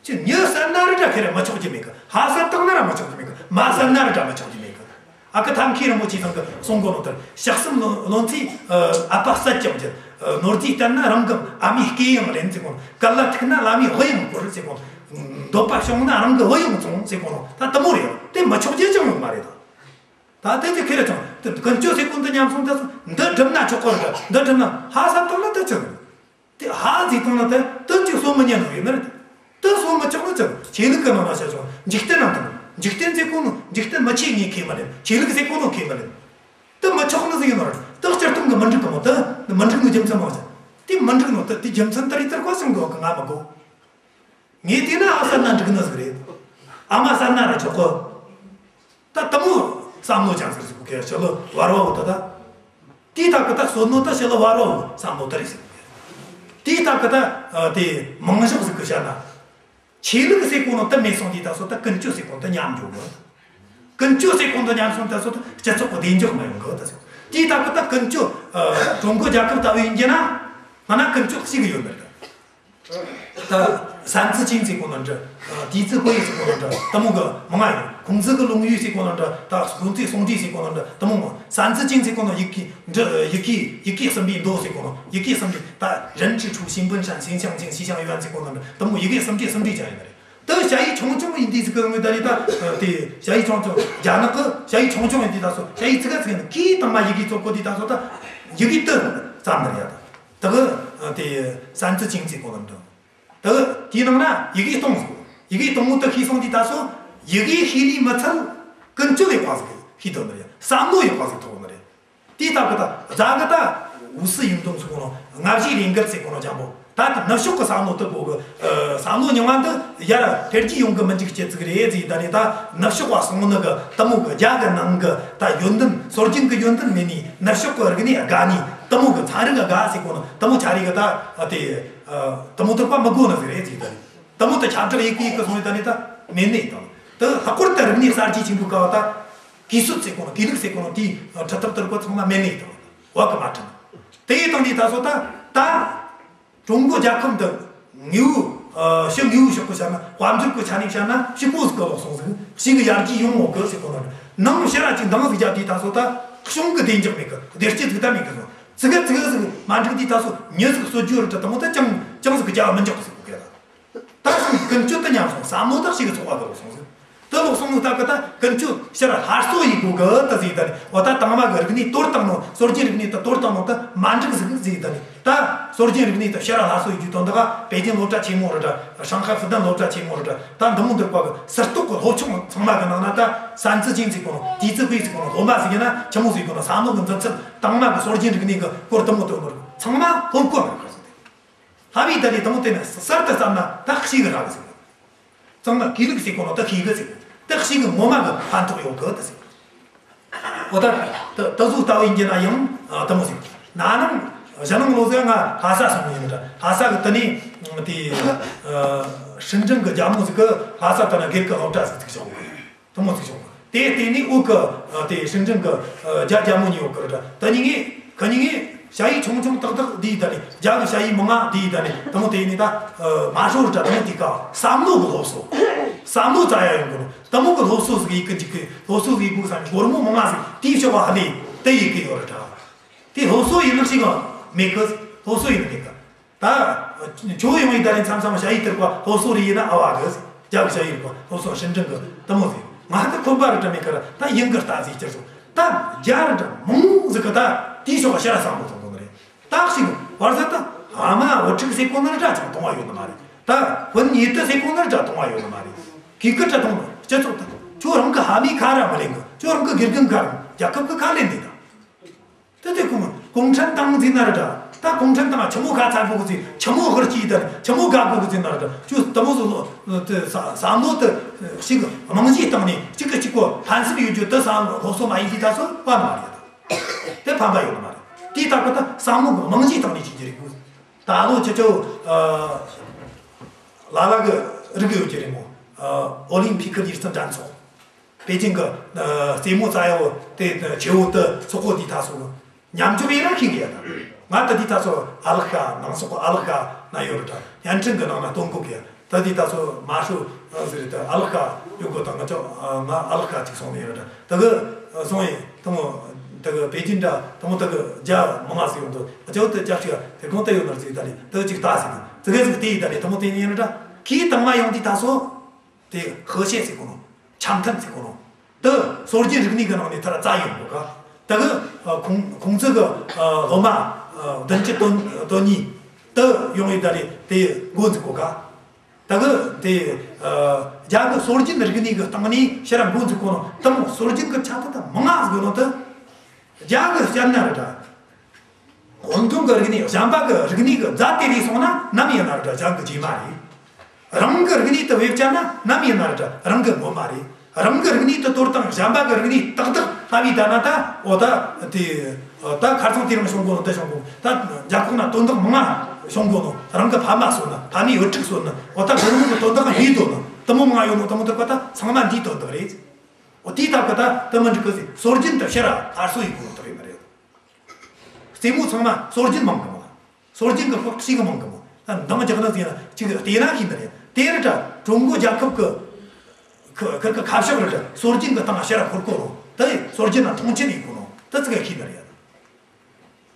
ཅི་མྱི་བསད་ན་རེད་ད་ཁེ་རེ་མི་ཆོག་རྒྱུ་མེད་གི། ཕ་བསད་བཏང་ན་ར་མི་ཆོག་རྒྱུ་མེད་གི། མ་བསད་ན་རེད་ད་མི་ཆོག་རྒྱུ་མེད་གི། ཨ་ཁུ་ཐབས་མཁས་རིན་པོ་ཆེ་ཚང་གིས་གསུང་གོ་ནོ་ལྟར། ཞག་གསུམ་ལོན་ལོན་ཚེ་ཨ་ཨ་ཕ་བསད་ཀྱང་འགྱུར། ནོར་རྫས་བསྟན་ན་རང་གི་ཨ་མའི་སྐེ་ཡང་ལེན་ཟེར་གོ་ནོ། གལ་ལ་ཐུག་ན་བླ་མའི་དབུ་ཡང་བསྐོར་ཟེར་གོ་ནོ། འདོད་པ་བྱུང་ན་རང་གི་བུ་ཡང་བཙོང་ཟེར་གོ་ནོ། ད་དེ་མོ་རེད། དེ་མི་ཆོག་རྒྱུ་ཅང་ཡོད་མ་རེད་ད། ད་དེ་ཅི་ཁེ་རེ་ཅང་དེ་ཀུན་སྤྱོད་ཟེར་གོ་འདི་ཉམས་སོང་། ད་སོ་འདི་སྒྲུབ་ན་ཆོག་གོ་རེད། འདི་སྒྲུབ་ན་ཧ་སམ་བཏང་ན་དེ་ཅི་རེད། དེ་ཧ་ཟིག་བཏང་ན་དེ་དེ་ཅིག་གསོད་མི་ཉན་ནོ་ཡོད་ནི་རེད། དེ་གསོད་མི་ཆོག་ནི་ཅི་རེད། ཆོས་ལུགས་ཀྱི་ནང་ན་བཤད་ཆོག་འཇིག་རྟེན་ནང་དུ་འཇིག་རྟེན་ཟེར་གོ་ནོ། འཇིག་རྟེན་མི་ཆོས་ངས་ཁས་མི་ལེན། ཆོས་ལུགས་ཟེར་གོ་ནོ་ཁས་མི་ལེན། དེ་མི་ཆོག་ནི་ཟིག་ཡིན་ནོ་རེད། དེ་སྤྱིར་བཏང་གི་མི་འགྲིག་གི་མོ། དེ་མི་འགྲིག་ནོ་རྒྱུ་མཚན་མང་ཟེར། དེ་མི་འགྲིག་ནོ་དེ་དེ་རྒྱུ་མཚན་དེ་རིགས་དེར་གོ་སོང་གོ་གི། ང་མི་དགོ། ངས་བལྟས་ན་ཨ་བསད་ན་འགྲིག་ནི་ཟིག་རེད། ཨ་མ་བསད་ན་ར་ཆོག་གི། ད་དེ་མོ་བསམ་བློ་ཅང་ཟིག་ཟིག་གོ་གི། ཞི་ལུ་བར་བ་བོ་ད་ད། དེའི་སྟབས་ཀྱིས་ད་གསོད་ནོ་ད་ཞི་ལུ་བར་བ་བོ་བསམ་བློ་དེ་རེད་ཟེར་གོ་གི། དེའི་སྟབས་ཀྱིས་ད་ཨ་དེ་མང་ཤོས་ཟིག་གིས་བཤད་ན། ཆོས་ལུགས་ཟེར་གོ་ནོ་དེ་མེད་སོང་དུས་ད་སོ་ད་ཀུན་སྤྱོད་ཟེར་གོ་ནོ་དེ་ཉམས་འགྲོ་གི། ཀུན་སྤྱོད་ཟེར་གོ་ནོ་དེ་ཉམས་སོང་ད་སོ་ད་སྤྱི་ཚོགས་ཀྱི་བདེ་འཇགས་མི་ཡོང་གི་ད་ཟེར། དེའི་སྟབས་ཀྱིས་ད་ཀུན་སྤྱོད་ཨ་ཀྲུང་གོ་རྒྱལ་ཁབ་ལྟ་བུ་ཡིན་རྒྱུ་ན། ང་ན་ཀུན་སྤྱོད་ཞིག་ཡོད་ནི་རེད། ད་三字经ཟེར་གོ་ནོ་འདྲ། ཨ་弟子规ཟེར་གོ་ནོ་འདྲ། དེ་མོ་གི་མང་ང་ཡོད། 孔子གི་论语ཟེར་གོ་ནོ་འདྲ། ད་孔子学说ཟེར་གོ་ནོ་འདྲ། དེ་མོ་མང་། 三字经ཟེར་གོ་ནོ་ཡི་གེ་འདྲ། ཡི་གེ་ཡི་གེ་གསུམ་པའི་མདོ་ཟེར་གོ་ནོ། ཡི་གེ་གསུམ་པའི་ད་人之初，性本善，性相近，习相远ཟེར་གོ་ནོ་འདྲ། དེ་མོ་ཡི་གེ་གསུམ་པའི་གསུམ་པའི་ཅང་ཡོད་ནི་རེད། དེ་ཞ་ཡི་ཆུང་ཆུང་ཡིན་དུས་ཟིག་གི་ངོས་ད་རེད་ད། དེ་ཞ་ཡི་ཆུང་ཆུང་རྒྱ་ནག་གི་ཞ་ཡི་ཆུང་ཆུང་ཡིན་དུས་ད་སོ་ཞ་ཡི་ཙི་ག་ཙི་ག་ཡིན་ནི། ཁོས་དང་མ་ཡི་གེ་བཙོག་གོ་དུས་ད་སོ་ད་ཡི་གེ་དེ་བརྩམས་ནི་རེད་ད། དེ་གི་དེ་三字经ཟེར་གོ་ནོ་འདྲ། དེ་དེའི་ནང་ན་ཡི་གེ་སྟོང་ཟིག་ཡི་གེ་སྟོང་བོ་དེ་ཤེས་སོང་དུས་ད་སོ་ཡི་གེ་ཤེས་ནི་མི་ཚད་ཀུན་སྤྱོད་ཡག་པ་ཟིག་ཤེས་ཐུབ་ནི་རེད། བསམ་བློ་ཡག་པ་ཟིག་ཐོབ་ནི་རེད། དེའི་སྟབས་ཀྱིས་ད་རྫ་གི་ད་五四运动ཟེར་གོ་ནོ། ལྔ་བཞིའི་ལས་འགུལ་ཟེར་གོ་ནོ་ཅང་པོ། ད་དེ་ནུབ་ཕྱོགས་ཀྱི་བསམ་བློ་དེ་གོ་གི། ཨ་བསམ་བློ་རྙིང་བ་འདི་ཡར་འཕེལ་རྒྱས་ཡོང་གི་མི་འཇུག་རྒྱུ་ཟིག་རེད་ཟེར། ད་ནི་ད་ནུབ་ཕྱོགས་པ་སོང་ནི་གི་དེ་མོ་གི་རྒྱ་གི་ནང་གི་ད་ཡོན་ཏན། སྲོལ་རྒྱུན་གི་ཡོན་ཏན་མེད་ནི། ནུབ་ཕྱོགས་གི་རིག་གནས་དགའ་ནི། དེ་མོ་གི་ཚན་རིག་གི་དགའ་ཟེར་གོ་ནོ་དེ་མོ་ཆ་རེ་གི་ད་དེ་ཨ་དེ་མོ་དེར་པ་མི་དགོ་ནི་ཟིག་རེད་ཟེར། ད་ནི་དེ་མོ་དེ་ཁྱབ་བསྒྲགས་ཡེད་གི་ཡེད་གི་སོང་ནི། ད་ནི་ད་མེད་ནི་དང་། དེ་ལྷག་པར་དུ་རིག་གནས་གསར་བརྗེ་ཆེན་པོའི་སྐབས་ད་གུས་སྲོལ་ཟེར་གོ་ནོ། གུས་ལུགས་ཟེར་གོ་ནོ་དེའི་ཁྲིད་ཐབས་དེར་པ་ཚང་མ་མེད་ནི་དང་། བ་གི་མ་ཁྲིད་ནི། དེ་ཡི་དང་ནི་ད་སོ་ད་ད་ཀྲུང་གོ་རྒྱལ་ཁབ་འདི་དངོས་པོ་ཨ་ཕྱི་དངོས་པོའི་ཕྱོགས་ཀྱི་ཆ་ན། དཔལ་འབྱོར་གྱི་ཆ་ནས་བཤད་ན་ཕྱུག་པོ་ཟིག་གི་ལོག་སོང་ཟིག་ཕྱི་གི་ཡར་རྒྱས་ཡོང་ངོ་གི་ཟེར་གོ་ནོ། ནང་ཕྱི་ར་ཅིག་འདང་ཟིག་རྒྱབ་དུས་ད་སོ་ད་གཞུང་གི་བདེ་འཇགས་མེད་གི། བདེ་སྐྱིད་ཟིག་ད་མེད་གི་སོ། ཙི་གེ་ཙི་གེ་ཟིག་མ་འགྲིག་དུས་ད་སོ་མྱི་ཟིག་གསོད་རྒྱུ་རེད་དྲ་དེ་མོ་ད་ཅང་ཅང་ཟིག་རྒྱབ་མི་འཇོག་གི་ཟེར་གོ་གི་ད། ད་སོ་ཀུན་སྤྱོད་དེ་ཉམས་སོང་། བསམ་བློ་ད་ཕྱི་གི་ཚོགས་པ་གི་ལོག་སོང་ཟིག་དེ་ལོག་སོང་ནོ་ད་གི་ད་ཀུན་སྤྱོད་ཕྱིར་སླར་གསོ་ཡེད་དགོ་གི་ད་ཟེར། ད་ནི་འོ་ད་དང་མ་གི་རིག་གནས་དོར་བཏང་ནོ། སྲོལ་རྒྱུན་རིག་གནས་ད་དོར་བཏང་ནོ་ད་མ་འགྲིག་ཟིག་ཟེར། ད་ནི་ད་སྲོལ་རྒྱུན་རིག་གནས་ད་ཕྱིར་སླར་གསོ་ཡེད་རྒྱུ་དོན་དག་པེ་ཅིན་སློབ་གྲྭ་ཆེན་མོ་རེད་དྲ། ཧྲང་ཧའེ་复旦སློབ་གྲྭ་ཆེན་མོ་རེད་དྲ། ད་འདི་མོ་འདིར་པ་གི་ཟུར་གཏོགས་གི་སློབ་ཆུང་ཚང་མ་གི་ནང་ན་ད་三字经ཟེར་གོ་ནོ།弟子规ཟེར་གོ་ནོ། སློབ་མ་ཟིག་ཡིན་ན་ཆི་མོ་ཟིག་གོ་ནོ། བསམ་བློ་གི་འཛིན་ཚུལ། དང་མ་གི་སྲོལ་རྒྱུན་རིག་གནས་གི་སྐོར་དེ་མོ་དེ་མོ་ཚང་མ་སློབ་གོ་ནོ་གི་ཟེར། ལྷ་བའི་ད་ནི་དེ་མོ་དེ་ནི་གསར་དུ་བརྩམས་ན་ད་ཤེས་གི་རག་གི་ཟེར། ཚང་མ་གུས་ལུགས་ཟེར་གོ་ནོ་ད་ཤེས་གི་ཟེར། ད་ཤེས་གི་ངོ་མ་གི་ཕན་ཐོགས་ཡོད་གི་ད་ཟེར། འོ་ད་ད་ད་གཟོད་ལྟ་བུ་ཡིན་རྒྱུ་ན་ཡང་ཨ་དེ་མོ་ཟེར། ན་ནིང་གཞེས་ནིང་ལོ་ཟེར་ང་ལྷ་ས་སོང་ཡིན་ད། ལྷ་ས་གི་ད་ནི་དེ་ཨ་ཧྲིན་ཀྲིན་གི་རྒྱ་མོ་ཟིག་གི་ལྷ་ས་ད་ན་སྒེར་གི་སློབ་གྲྭ་ཟིག་བཙུགས་བྱུང་། དེ་མོ་ཟིག་བྱུང་། དེ་བརྟེན་ནས་འུ་གི་ཨ་དེ་ཧྲིན་ཀྲིན་གི་ཨ་རྒྱ་རྒྱ་མོ་གཉིས་ཡོད་གི་རེད་དྲ། ད་གཉིས་ངེས་ཁ་གཉིས་ངེས་ཞ་ཡི་ཆུང་ཆུང་ཏག་ཏག་དེ་ད་ནི། རྒྱ་གི་ཞ་ཡི་མང་ང་དེ་ད་ནི། དེ་མོ་དེ་ནི་ད་ཨ་མ་ཧྲོ་རེད་དྲ། དེ་མོ་དེ་ག་བསམ་བློ་གི་སློབ་གསོ། བསམ་བློ་རྩ་ཡ་ཡོང་གི་རེད། དེ་མོ་གི་སློབ་གསོ་ཟིག་ཡེད་གི་འཇུག་གི། སློབ་གསོ་ཟིག་ཡེད་དགོས་བསམ་ནས་སྒོར་མོ་མང་ང་ཟིག་དེའི་ཕྱོགས་ལ་ཧ་ལས་དེ་ཡེད་གི་ཡོད་རེད་དྲ། དེ་སློབ་གསོ་ཡིན་ནི་ཞིག་མེད་གི། སློབ་གསོ་ཡིན་ནི་མེད་གི། ད་ཁྱོད་ཡོང་ཡི་ད་རེས་མཚམས་མཚམས་ཞ་ཡི་དེར་པ་སློབ་གསོ་རེ་ཡིན་ན་ཨ་བ་གི། རྒྱ་གི་ཞ་ཡི་དེར་པ་སློབ་གསོ་ཧྲིན་ཀྲིན་གི་དེ་མོ་ཟིག་ང་ད་ཁོམ་པ་རེ་དྲ་མེད་ཀི་ར། ད་ཡིན་གི་ལྟ་ཟིག་ཅི་སོང་། ད་རྒྱ་རེ་དྲ་མང་ཟིག་གི་ད་དེའི་ཕྱོགས་ཕྱིར་བསམ་བློ་གཏོང་གི་རེད། ད་ཞིག་བར་ཟད་ད་ཨ་མ་བུ་ཕྲུག་ཟེར་གོ་ནི་རེ་དྲ་ཅང་གཏོང་བ་ཡོད་ནི་མ་རེད། ད་དཔོན་ཉེ་དུ་ཟེར་གོ་ནི་རེ་དྲ་གཏོང་བ་ཡོད་ནི་མ་རེད། གི་ཀི་དྲ་གཏོང་ནི་སྤྱི་ཚོགས་ད་ཁྱོད་རང་གི་ཕ་མའི་ཁ་ར་མི་ལེན་གི། ཁྱོད་རང་གི་དགེ་རྒན་ཁ་ར་རྒྱལ་ཁབ་གི་ཁ་ལེན་ནི་ད། དེ་དེ་གུང་གུང་ཁྲན་ཏང་ཟེར་ན་ར་འདྲ། ད་གུང་ཁྲན་ཏང་ཆི་མོ་ཁ་ཚ་དགོས་གི་ཟེར། ཆི་མོ་ཧུར་སྐྱེས་དང་ཆི་མོ་དགའ་དགོས་གི་ཟེར་ན་ར་འདྲ། ཁྱོད་དེ་མོ་ཟིག་ལོ་དེ་བསམ་བསམ་བློ་དེ་ཞིག་རྨང་གཞིའི་སྟེང་ནས་གཅིག་གིས་གཅིག་པོ་ཕན་སེམས་ཡོད་རྒྱུ་དེ་བསམ་སློབ་གསོ་མ་ཡིན་དུས་ད་སོ་བ་མ་རེད། དེ་ཕན་པ་ཡོད་མ་རེད། དེའི་སྟབས་ཀྱིས་ད་བསམ་བློ་གི་རྨང་གཞིའི་སྟེང་ནས་ཤེས་རྒྱུ་རེད་དགོས། ད་ལོ་ཅི་ཅོ་ཨ་ལ་ལ་གི་རིག་ཡོད་ཀྱི་རེད་མོ། ཨ་ཨོ་ལིམ་ཕི་ཀི་ཡུལ་གྲུ་འགྲན་ཚོགས། པེ་ཅིང་གི་ཨ་རྩེད་མོ་རྩེ་ཡོ་དེ་ཆེ་བོ་དེ་ཚོགས་པོ་དེ་ད་སོ་མཉམ་འཇོག་ཡིན་ན་ཤེས་གི་ཡ། ད་ང་ད་དེ་ད་སོ་ཨ་ལག་ཁ་ནང་སོག་ཨ་ལག་ཁ་ན་ཡོད་རེད། ད་བརྙན་འཕྲིན་གི་ནང་ན་སྟོན་གོ་གི་ཡ། ད་དེ་ད་སོ་མ་ཤོ་ཟེར་ད་ཨ་ལག་ཁ་ཡོད་གོ། ད་ང་ཅོ་ང་ཨ་ལག་ཁ་ཅིག་སོང་ནས་ཡོད་རེད། ད་གི་སོང་ཡིན་དེ་མོ་ད་གི་པེ་ཅིང་ད་དེ་མོ་ད་གི་རྒྱ་མང་ང་ཟིག་ཡོང་དུ་ཨ་ཅོ་དེ་རྒྱ་ཤི་ཡ་དེ་གོང་ད་ཡོད་ན་ཟིག་ད་ལི་ད་གི་ཅིག་ད་ཟིག་ཙི་གེ་ཟིག་དེ་ཡི་ད་ལི་དེ་མོ་དེ་ཡིན་རེད། ད་གི་དང་མ་ཡོང་དེ་ད་སོ། དེ་和谐ཟེར་གོ་ནོ། འཆམ་མཐུན་ཟེར་གོ་ནོ། དེ་སྲོལ་རྒྱུན་རིག་གནས་ཀྱི་ནང་ནས་ཐར་རྩ་ཡོང་གོ་ག། དེ་གི་ཨ་ཁུང་ཁུང་ཙི་གི་ཨ་སློབ་མ་ཨ་བདུན་ཅུ་དོན་དོན་གཉིས་དེ་ཡོང་ཡི་ད་རེ་དེ་འགོ་འཛུགས་གོ་ག། དེ་གི་དེ་ཨ་རྒྱ་གི་སྲོལ་རྒྱུན་རིག་གནས་ཀྱི་སྟེང་ནས་ཕྱིར་ར་འགོ་འཛུགས་གོ་ནོ། དེ་མོ་སྲོལ་རྒྱུན་གྱི་ཆ་དེ་ད་མང་ང་ཟིག་ཡོད་ནོ་དེ། རྒྱ་གི་སྤྱིར་ན་རེད་ད། སྔོན་ཐོན་གྱི་རིག་གནས་གཞན་པ་གི་རིག་གནས་གི་རྫ་དེ་ལས་སོང་ན་ནམ་ཡིན་ན་ར་འདྲ་གཞན་གི་རྗེས་མ་རེད། རང་གི་རིག་གནས་དེ་བེད་སྤྱད་ན་ནམ་ཡིན་ན་ར་འདྲ་རང་གི་སྔོན་མ་རེད། རང་གི་རིག་གནས་དེ་དོར་དང་གཞན་པ་གི་རིག་གནས་ཏག་ཏག་ལྟ་བུའི་ད་ན་ད་འོ་ད་དེ་ད་ཁ་རྩང་དེ་རིང་བྱུང་གོ་ནོ་དེ་བྱུང་གོ། ད་རྒྱ་ཁོག་ན་དོན་དག་མང་ང་བྱུང་གོ་ནོ། རང་གི་ཕ་མ་གསོད་ནི་ཕ་མའི་བུ་ཕྲུག་གསོད་ནི་འོ་ད་དོན་དག་གི་དོན་དག་ཡིན་དོ་ནི་དེ་མོ་མང་ང་ཡོད་ནོ། དེ་མོ་དེར་པ་ད་ཚང་མ་འདིའི་དོན་དག་རེད། འོ་དེའི་ཐབས་གི་ད་དེ་མི་འགྲིག་གི་ཟེར། སྲོལ་རྒྱུན་དེ་ཕྱིར་ར་སླར་གསོ་ཡེད་དགོས་དེ་རེད་མ་རེད། རྩེད་མོ་ཚང་མ་སྲོལ་རྒྱུན་མང་གི་མོ། སྲོལ་རྒྱུན་གི་ཕོག་ཤི་གི་མང་གི་མོ། ད་འདང་རྒྱག་ན་ཟེར་ན་ཅིག་བལྟས་ན་ཤེས་ནི་རེད། དེ་རེད་ད་ཀྲུང་གོ་རྒྱལ་ཁབ་གི་ཁ་ཁ་ཁ་ཕྱོགས་རེད་ད། སྲོལ་རྒྱུན་གི་སྟེང་ཕྱིར་ར་འཁོར་གོ་ནོ། དེ་སྲོལ་རྒྱུན་ལ་མཐོང་ཆེན་ཡེད་གོ་ནོ་དེ་ཙི་གེ་ཤེས་ནི་རེད།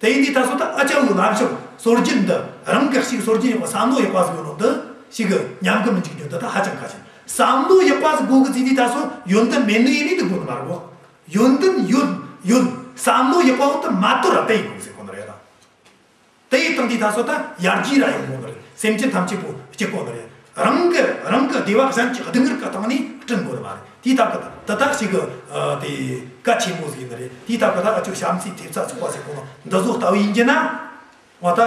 དེ་ཡིན་དུས་ད་སོ་ད་ཨ་ཅག་བོའི་ལམ་ཕྱོགས་སྲོལ་རྒྱུན་འདི་རང་གི་ཞིག་སྲོལ་རྒྱུན་ཡག་པ་བསམ་བློ་ཡག་པ་ཟིག་ཡོད་ནོ་འདི་ཞིག་གི་ཉམས་གི་མི་འཇུག་རྒྱུ་འདི་ད་ཧ་ཅང་གལ་ཆེན། བསམ་བློ་ཡག་པ་ཟིག་དགོས་གི་ཟེར་དུས་ད་སོ་ཡོན་ཏན་མེད་ནི་ཡིན་ནི་འདི་དགོས་ནི་མ་རེད་གོ། ཡོན་ཏན་ཡོད་ཡོད། བསམ་བློ་ཡག་པ་བོ་དེ་མ་དོར་ར་དེ་ཡིན་དགོས་ཟེར་གོ་ནི་རེད་ད། དེ་ཡི་སྟེང་དུ་ད་སོ་ད་ཡར་རྒྱས་ར་ཡོང་གོ་ནི་རེད། སེམས་ཅན་ཐམས་ཅད་པོ་སྐྱིད་གོ་ནི་རེད། རང་གི་རང་གི་བདེ་བ་གཞན་གྱི་སྡུག་བསྔལ་གྱི་སྟེང་ནས་བསྐྲུན་དགོས་ནི་མ་རེད། དེའི་སྟབས་ཀྱིས་དེ་ད་ཞིག་གི་ཨ་དེ་གལ་ཆེན་པོ་ཟིག་ཡིན་ནི་རེད། དེའི་སྟབས་ཀྱིས་ད་ཨ་ཅོ་བྱམས་བརྩེའི་ཐེབས་རྩ་ཚོགས་པ་ཟེར་གོ་ནོ་འདི་ཚོ་ལྟ་བུ་ཡིན་རྒྱུ་ན། འོ་ད་ཨ་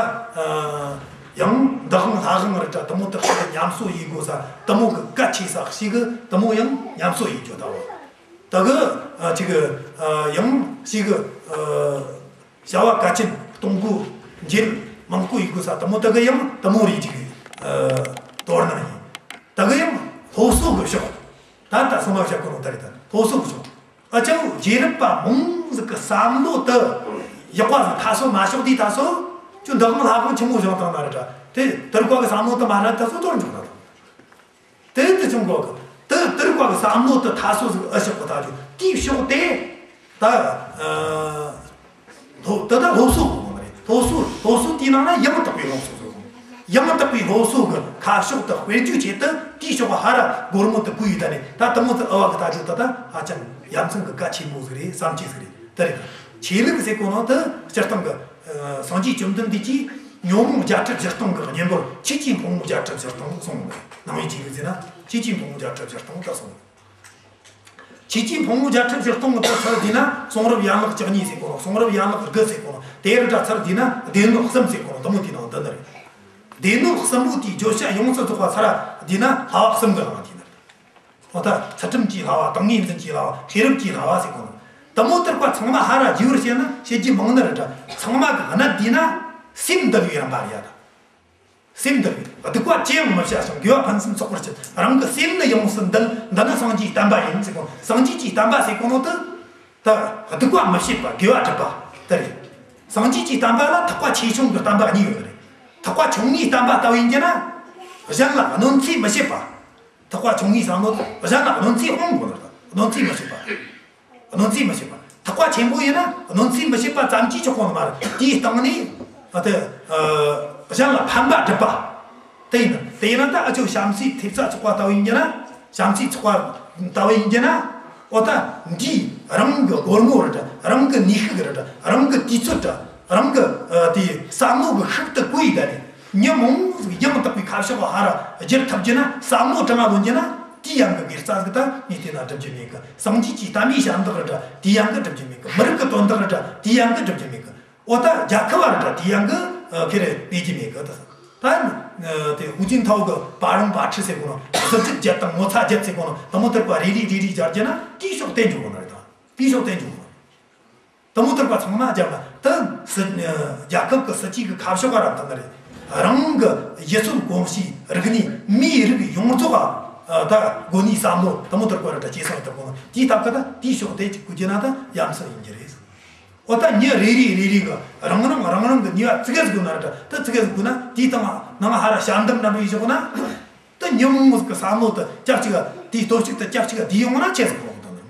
ཡང་འདུ་ཁང་ལྷ་ཁང་རེད་ད། དེ་མོ་དག་ཞིག་ཉམས་གསོ་ཡེད་དགོས་ས་དེ་མོ་གི་གལ་ཆེ་ས་ཞིག་གི་དེ་མོ་ཡང་ཉམས་གསོ་ཡེད་རྒྱུ་ད་བོ། ད་གི་ཨ་ཅིག་གི་ཨ་ཡང་ཞིག་གི་ཨ་བྱ་བ་གལ་ཆེན་གཏོང་སྒོ་འབྱེད་མང་པོ་ཡེད་དགོས་ས་དེ་མོ་ད་གི་ཡང་དེ་མོ་རེད། ཅིག་གི་ཨ་དོ་སྣང་ཡིན། ད་གི་ཡང་སློབ་གསོ་གི་ཕྱོགས། ད་ད་སོ་མ་བཤད་གོ་ནོ་ད་རེད། ད་སློབ་གསོ་གི་ཕྱོགས། ཨ་ཅག་རྗེས་རབས་པ་མང་ཟིག་གི་བསམ་བློ་དེ་ཡག་པ་ཟིག་ད་སོ་མ་ཕྱོགས་དུས་ད་སོ་ཅུ་འདུ་ཁང་ལྷ་ཁང་ཆེན་མོ་བཞེངས་བཏང་ན་རེད་ད། དེ་དེར་གོ་གི་བསམ་བློ་དེ་མ་ར་ད་སོ་དོར་འཇུག་ན་ད། དེ་དེ་བྱུང་གོ་གི། དེ་དེར་གོ་གི་བསམ་བློ་དེ་ད་སོ་ཟིག་ཨ་ཕྱོགས་གི་ད་ཅུ་དེའི་ཕྱོགས་དེ་ད་ཨ་སློབ་དེ་ད་སློབ་གསོ་གོ་གི་མ་རེད། སློབ་གསོ་སློབ་གསོ་དེའི་ནང་ན་ཡང་དག་པའི་སློབ་གསོ་ཟིག་ཡང་དག་པའི་སློབ་གསོ་གི་ཁ་ཕྱོགས་དེ་སྤེལ་རྒྱུའི་ཆེད་དུ་དེའི་ཕྱོགས་ཧ་ར་སྒོར་མོ་དེ་བཀོལ་ཡོད་ད་ནས། ད་དེ་མོ་ཚོ་ཨ་བ་གི་ད་ཅུ་ད་ད་ཧ་ཅང་ཡ་མཚན་གི་གལ་ཆེན་པོ་ཟིག་རེད། བསམ་ཆེ་ཟིག་རེད། དེ་རེད། ཆོས་ལུགས་ཟེར་གོ་ནོ་དེ་སྤྱིར་བཏང་གི་ཨ་སངས་རྒྱས་བཅོམ་ལྡན་འདས་ཀྱིས་ཉོན་མོངས་བརྒྱད་ཁྲི་བཞི་སྟོང་གི་གཉེན་པོར་ཆོས་ཀྱི་ཕུང་པོ་བརྒྱད་ཁྲི་བཞི་སྟོང་གསུངས་ནོ། ནང་པའི་ཆོས་ལུགས་ཟེར་ན་ཆོས་ཀྱི་ཕུང་པོ་བརྒྱད་ཁྲི་བཞི་སྟོང་དེ་གསུངས་ནོ། ཆོས་ཀྱི་ཕུང་པོ་བརྒྱད་ཁྲི་བཞི་སྟོང་གི་ཚུར་བསྡུས་ན་གསུང་རབ་ཡན་ལག་བཅུ་གཉིས་ཟེར་གོ་ནོ། གསུང་རབ་ཡན་ལག་དགུ་ཟེར་གོ་ནོ། དེ་རུ་ད་ཚུར་བསྡུས་ན་སྡེ་སྣོད་གསུམ་ཟེར་གོ་ནོ། དེ་མོ་དེའི་ནང་འདུ་ནི་རེད། སྡེ་སྣོད་གསུམ་པོ་དེའི་བརྗོད་བྱ་ཡོངས་སུ་རྫོགས་པ་ཚུར་བསྡུས་ན་བསླབ་པ་གསུམ་གི་ནང་དེ་ནི་རེད། འོ་ད་ཚུལ་ཁྲིམས་ཀྱི་བསླབ་པ། ཏིང་ངེ་འཛིན་གྱི་བསླབ་པ། ཤེས་རབ་ཀྱི་བསླབ་པ་ཟེར་གོ་ནོ། དེ་མོ་དེར་པ་ཚང་མ་ཧ་ར་རྒྱས་པར་བཤད་ན་བཤད་རྒྱུ་མང་ནི་རེད་ད། ཚང་མ་གི་གནད་བསྡུས་ན་སེམས་འདུལ་བའི་རིམ་པ་རེད་ཡ་ད། སེམས་འདུལ་བའི། སྡིག་པ་ཅི་ཡང་མི་བྱ་ཞིང་། དགེ་བ་ཕུན་སུམ་ཚོགས་པར་སྤྱད། རང་གི་སེམས་ནི་ཡོངས་སུ་འདུལ། འདི་ནི་སངས་རྒྱས་བསྟན་པ་ཡིན་ཟེར་གོ། སངས་རྒྱས་ཀྱི་བསྟན་པ་ཟེར་གོ་ནོ་དེ་ད་སྡིག་པ་མི་བྱེད་པ། དགེ་བ་སྒྲུབ་པ་དེ་རེད། སངས་རྒྱས་ཀྱི་བསྟན་པ་ལ་ཐེག་པ་ཆེ་ཆུང་གི་བསྟན་པ་གཉིས་ཡོད་རེད། ཐེག་པ་ཆུང་ངུའི་བསྟན་པ་ལྟ་བུ་ཡིན་རྒྱུ་ན་གཞན་ལ་གནོད་འཚེ་མི་བྱེད་པ། ཐེག་པ་ཆུང་ངུའི་བསམ་བློ་དེ་གཞན་ལ་གནོད་འཚེ་སྤོང་དགོས་ནོ་རེད། གནོད་འཚེ་མི་བྱེད་པ། གནོད་འཚེ་མི་བྱེད་པ། ཐེག་པ་ཆེན་པོ་ཡིན་ན་གནོད་འཚེ་མི་བྱེད་པ་ཙམ་གྱིས་ཆོག་གོ་ནི་མ་རེད། དེའི་སྟེང་ནས་ཨ་དེ་ཨ་གཞན་ལ་ཕན་པ་སྒྲུབ་པ། དེ་ཡིན་ན་དེ་ཡིན་ན་ད་ཨ་ཅོ་བྱམས་བརྩེའི་ཐེབས་རྩ་ཚོགས་པ་ལྟ་བུ་ཡིན་རྒྱུ་ན། བྱམས་བརྩེའི་ཚོགས་པ་ལྟ་བུ་ཡིན་རྒྱུ་ན། འོ་ད་འདིས་རང་གི་སྒོར་མོ་རེད་དྲ། རང་གི་ནུས་ཤུགས་རེད་དྲ། རང་གི་དུས་ཚོད་དྲ། རང་གི་ཨ་དེ་བསམ་བློ་གི་ཤུགས་དེ་བཀོལ་ཡེ་ད་ནས། མྱི་མང་ཟིག་ཡང་དག་པའི་ཁ་ཕྱོགས་ལ་ཧ་ར་བསྒྱུར་ཐུབ་རྒྱུ་ན། བསམ་བློ་དྲང་ང་ལོན་རྒྱུ་ན། དེའི་ཡང་གི་དགེ་རྩ་ཟིག་ད་ངས་བལྟས་ན་སྒྲུབ་རྒྱུ་མེད་གི། སངས་རྒྱས་ཀྱི་བསྟན་པའི་ཞབས་འདེགས་རེད་དྲ། དེའི་ཡང་གི་སྒྲུབ་རྒྱུ་མེད་གི། མི་རིགས་ཀྱི་དོན་དག་རེད་དྲ། དེའི་ཡང་གི་སྒྲུབ་རྒྱུ་མེད་གི། འོ་ད་རྒྱལ་ཁབ་བ་རེད་དྲ། དེའི་ཡང་གི་ཨ་ཁེ་རེ་སྤེལ་རྒྱུ་མེད་གི། ད་ད་ཨ་དེ་ཧུའུ་ཅིན་ཐའོ་གི་པ་རུང་པ་ཁྲི་ཟེར་གོ་ནོ། ཟུར་བརྗོད་བརྒྱད་དང་ངོ་ཚ་བརྒྱད་ཟེར་གོ་ནོ། དེ་མོ་དེར་པ་རེ་རེ་རེ་རེ་སྦྱར་རྒྱུ་ན་དེའི་ཕྱོགས་བསྟན་འཇུག་གོ་ནོ་རེད་ད། དེའི་ཕྱོགས་བསྟན་འཇུག་གོ་ནོ། དེ་མོ་དེར་པ་ཚང་མ་རྒྱབ་ན་དེ་སྲིད་རྒྱལ་ཁབ་ཀྱི་སྲིད་ཇུས་ཀྱི་ཁ་ཕྱོགས་ག་ར་མཐུན་ནི་རེད། རང་གི་ཡུལ་སྲོལ་གོམས་གཤིས་རིག་གནས་མིའི་རིགས་ཡོངས་རྫོགས་ཨ་ད་དགོན་གནས་བསམ་བློ་དེ་མོ་དེར་བཀོད་ར་ད་ཇེ་བཟང་དུ་གོ་ནོ་དེའི་སྟབས་ཀྱིས་ད་དེའི་ཕྱོགས་དེ་ཅིག་བཀོད་རྒྱུ་ན་ད་ཡ་མཚན་ཡིན་རྒྱུ་རེད། འོ་ད་མྱི་རེ་རེ་རེ་རེ་གི་རང་རང་རང་རང་གི་ནུས་པ་ཙི་གེ་ཟིག་དགོས་ན་ར་ད་ད་ཙི་གེ་ཟིག་དགོས་ན་དེའི་སྟེང་ནང་ཧ་ར་ཞལ་འདེབས་འདྲ་འདྲ་ཡེ་བཞག་ན། ད་ཉིན་མོ་ཟིག་གི་བསམ་བློ་དེ་སྐྱབས་གཅིག་ག་དེའི་སྟོབས་ཤུགས་དེ་སྐྱབས་གཅིག་ག་དེའི་ཡོང་ན་ཆེ་ཟིག་གོ་གི་དང་ནི།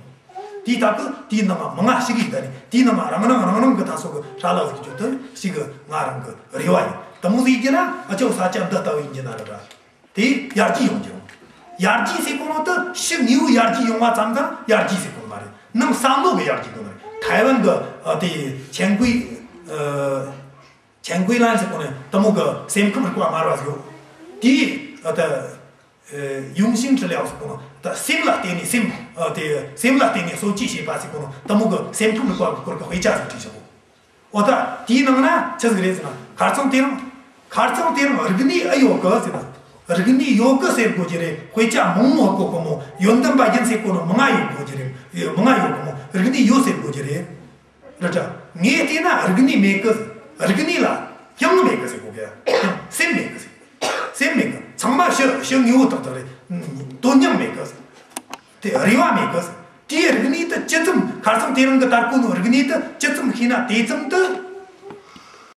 དེའི་སྟབས་ཀྱིས་དེའི་ནང་མི་ང་ཞིག་ཡིན་ད་ནི་དེའི་ནང་རང་རང་རང་རང་གི་ད་སོ་གི་ཧྲ་ལ་ཟིག་རྒྱུ་དེ་ཞིག་གི་ང་རང་གི་རེ་བ་ཡིན། དེ་མོ་ཟིག་ཡིན་རྒྱུ་ན་ཨ་ཅོ་ས་ཆ་འདི་ལྟ་བུ་ཡིན་རྒྱུ་ན་ར་ད་དེ་ཡར་རྒྱས་ཡོང་རྒྱུ་རུང་། ཡར་རྒྱས་ཟེར་གོ་ནོ་དེ་ཕྱི་དངོས་པོའི་ཡར་རྒྱས་ཡོང་བ་ཙམ་ཙམ་ཡར་རྒྱས་ཟེར་གོ་ནི་མ་རེད། ནང་བསམ་བློ་གི་ཡར་རྒྱས་དགོས་ནི་རེད། ཐའེ་ཝན་གི་ཨ་དེ་ཆེན་ཀུའི་ཨ། 乾坤烂 ཟེར་གོ་ནི་དེ་མོ་གི་སེམས་ཁམས་རིག་པ་སྨྲ་བ་ཟིག་ཡོད། དེས་ཨ་ད་ཡུང་ཤིང་ཁྲི་ལེའོ་ཟེར་གོ་ནི་ད་སེམས་ལ་བརྟེན་ནས་སེམས་ཨ་དེ་སེམས་ལ་བརྟེན་ནས་གསོ་བཅོས་བྱེད་པ་ཟེར་གོ་ནི་དེ་མོ་གི་སེམས་ཁམས་རིག་པ་གི་སྐོར་གི་དཔེ་ཆ་ཟིག་བྲིས་བཞག་གོ། འོ་ད་དེའི་ནང་ན་ཆི་ཟིག་རེད་ཟེར་ན་ཁ་རྩང་དེ་རིང་ཁ་རྩང་དེ་རིང་རིག་གནས་ཨེ་ཡོད་གི་ཟེར་ན། རིག་གནས་ཡོད་གི་ཟེར་དགོས་ཀྱི་རེད། དཔེ་ཆ་མང་མོ་གོ་གི་མོ་ཡོན་ཏན་པ་ཡིན་ཟེར་གོ་ནི་མི་ང་ཡོད་དགོས་ཀྱི་རེད། མི་ང་ཡོད་གི་མོ་རིག་གནས་ཡོད་ཟེར་དགོས་ཀྱི་རེད། རེད་དྲ། ངས་བལྟས་ན་རིག་གནས་མེད་གི། རིག་གནས་ལ་དབྱིངས་མེད་གི་ཟེར་གོ་གི། དབྱིངས་སེམས་མེད་གི་ཟེར། སེམས་མེད་གི། ཚང་མ་ཕྱི་ཕྱི་དངོས་པོ་ཏག་ཏག་རེད། དོན་སྙིང་མེད་གི། དེ་རེ་བ་མེད་གི། དེའི་རིག་གནས་དེ་ཇི་ཙམ་ཁ་རྩང་དེ་རིང་གི་དར་གོ་ནོ་རིག་གནས་དེ་ཇི་ཙམ་ཤེས་ན་དེ་ཙམ་དུ་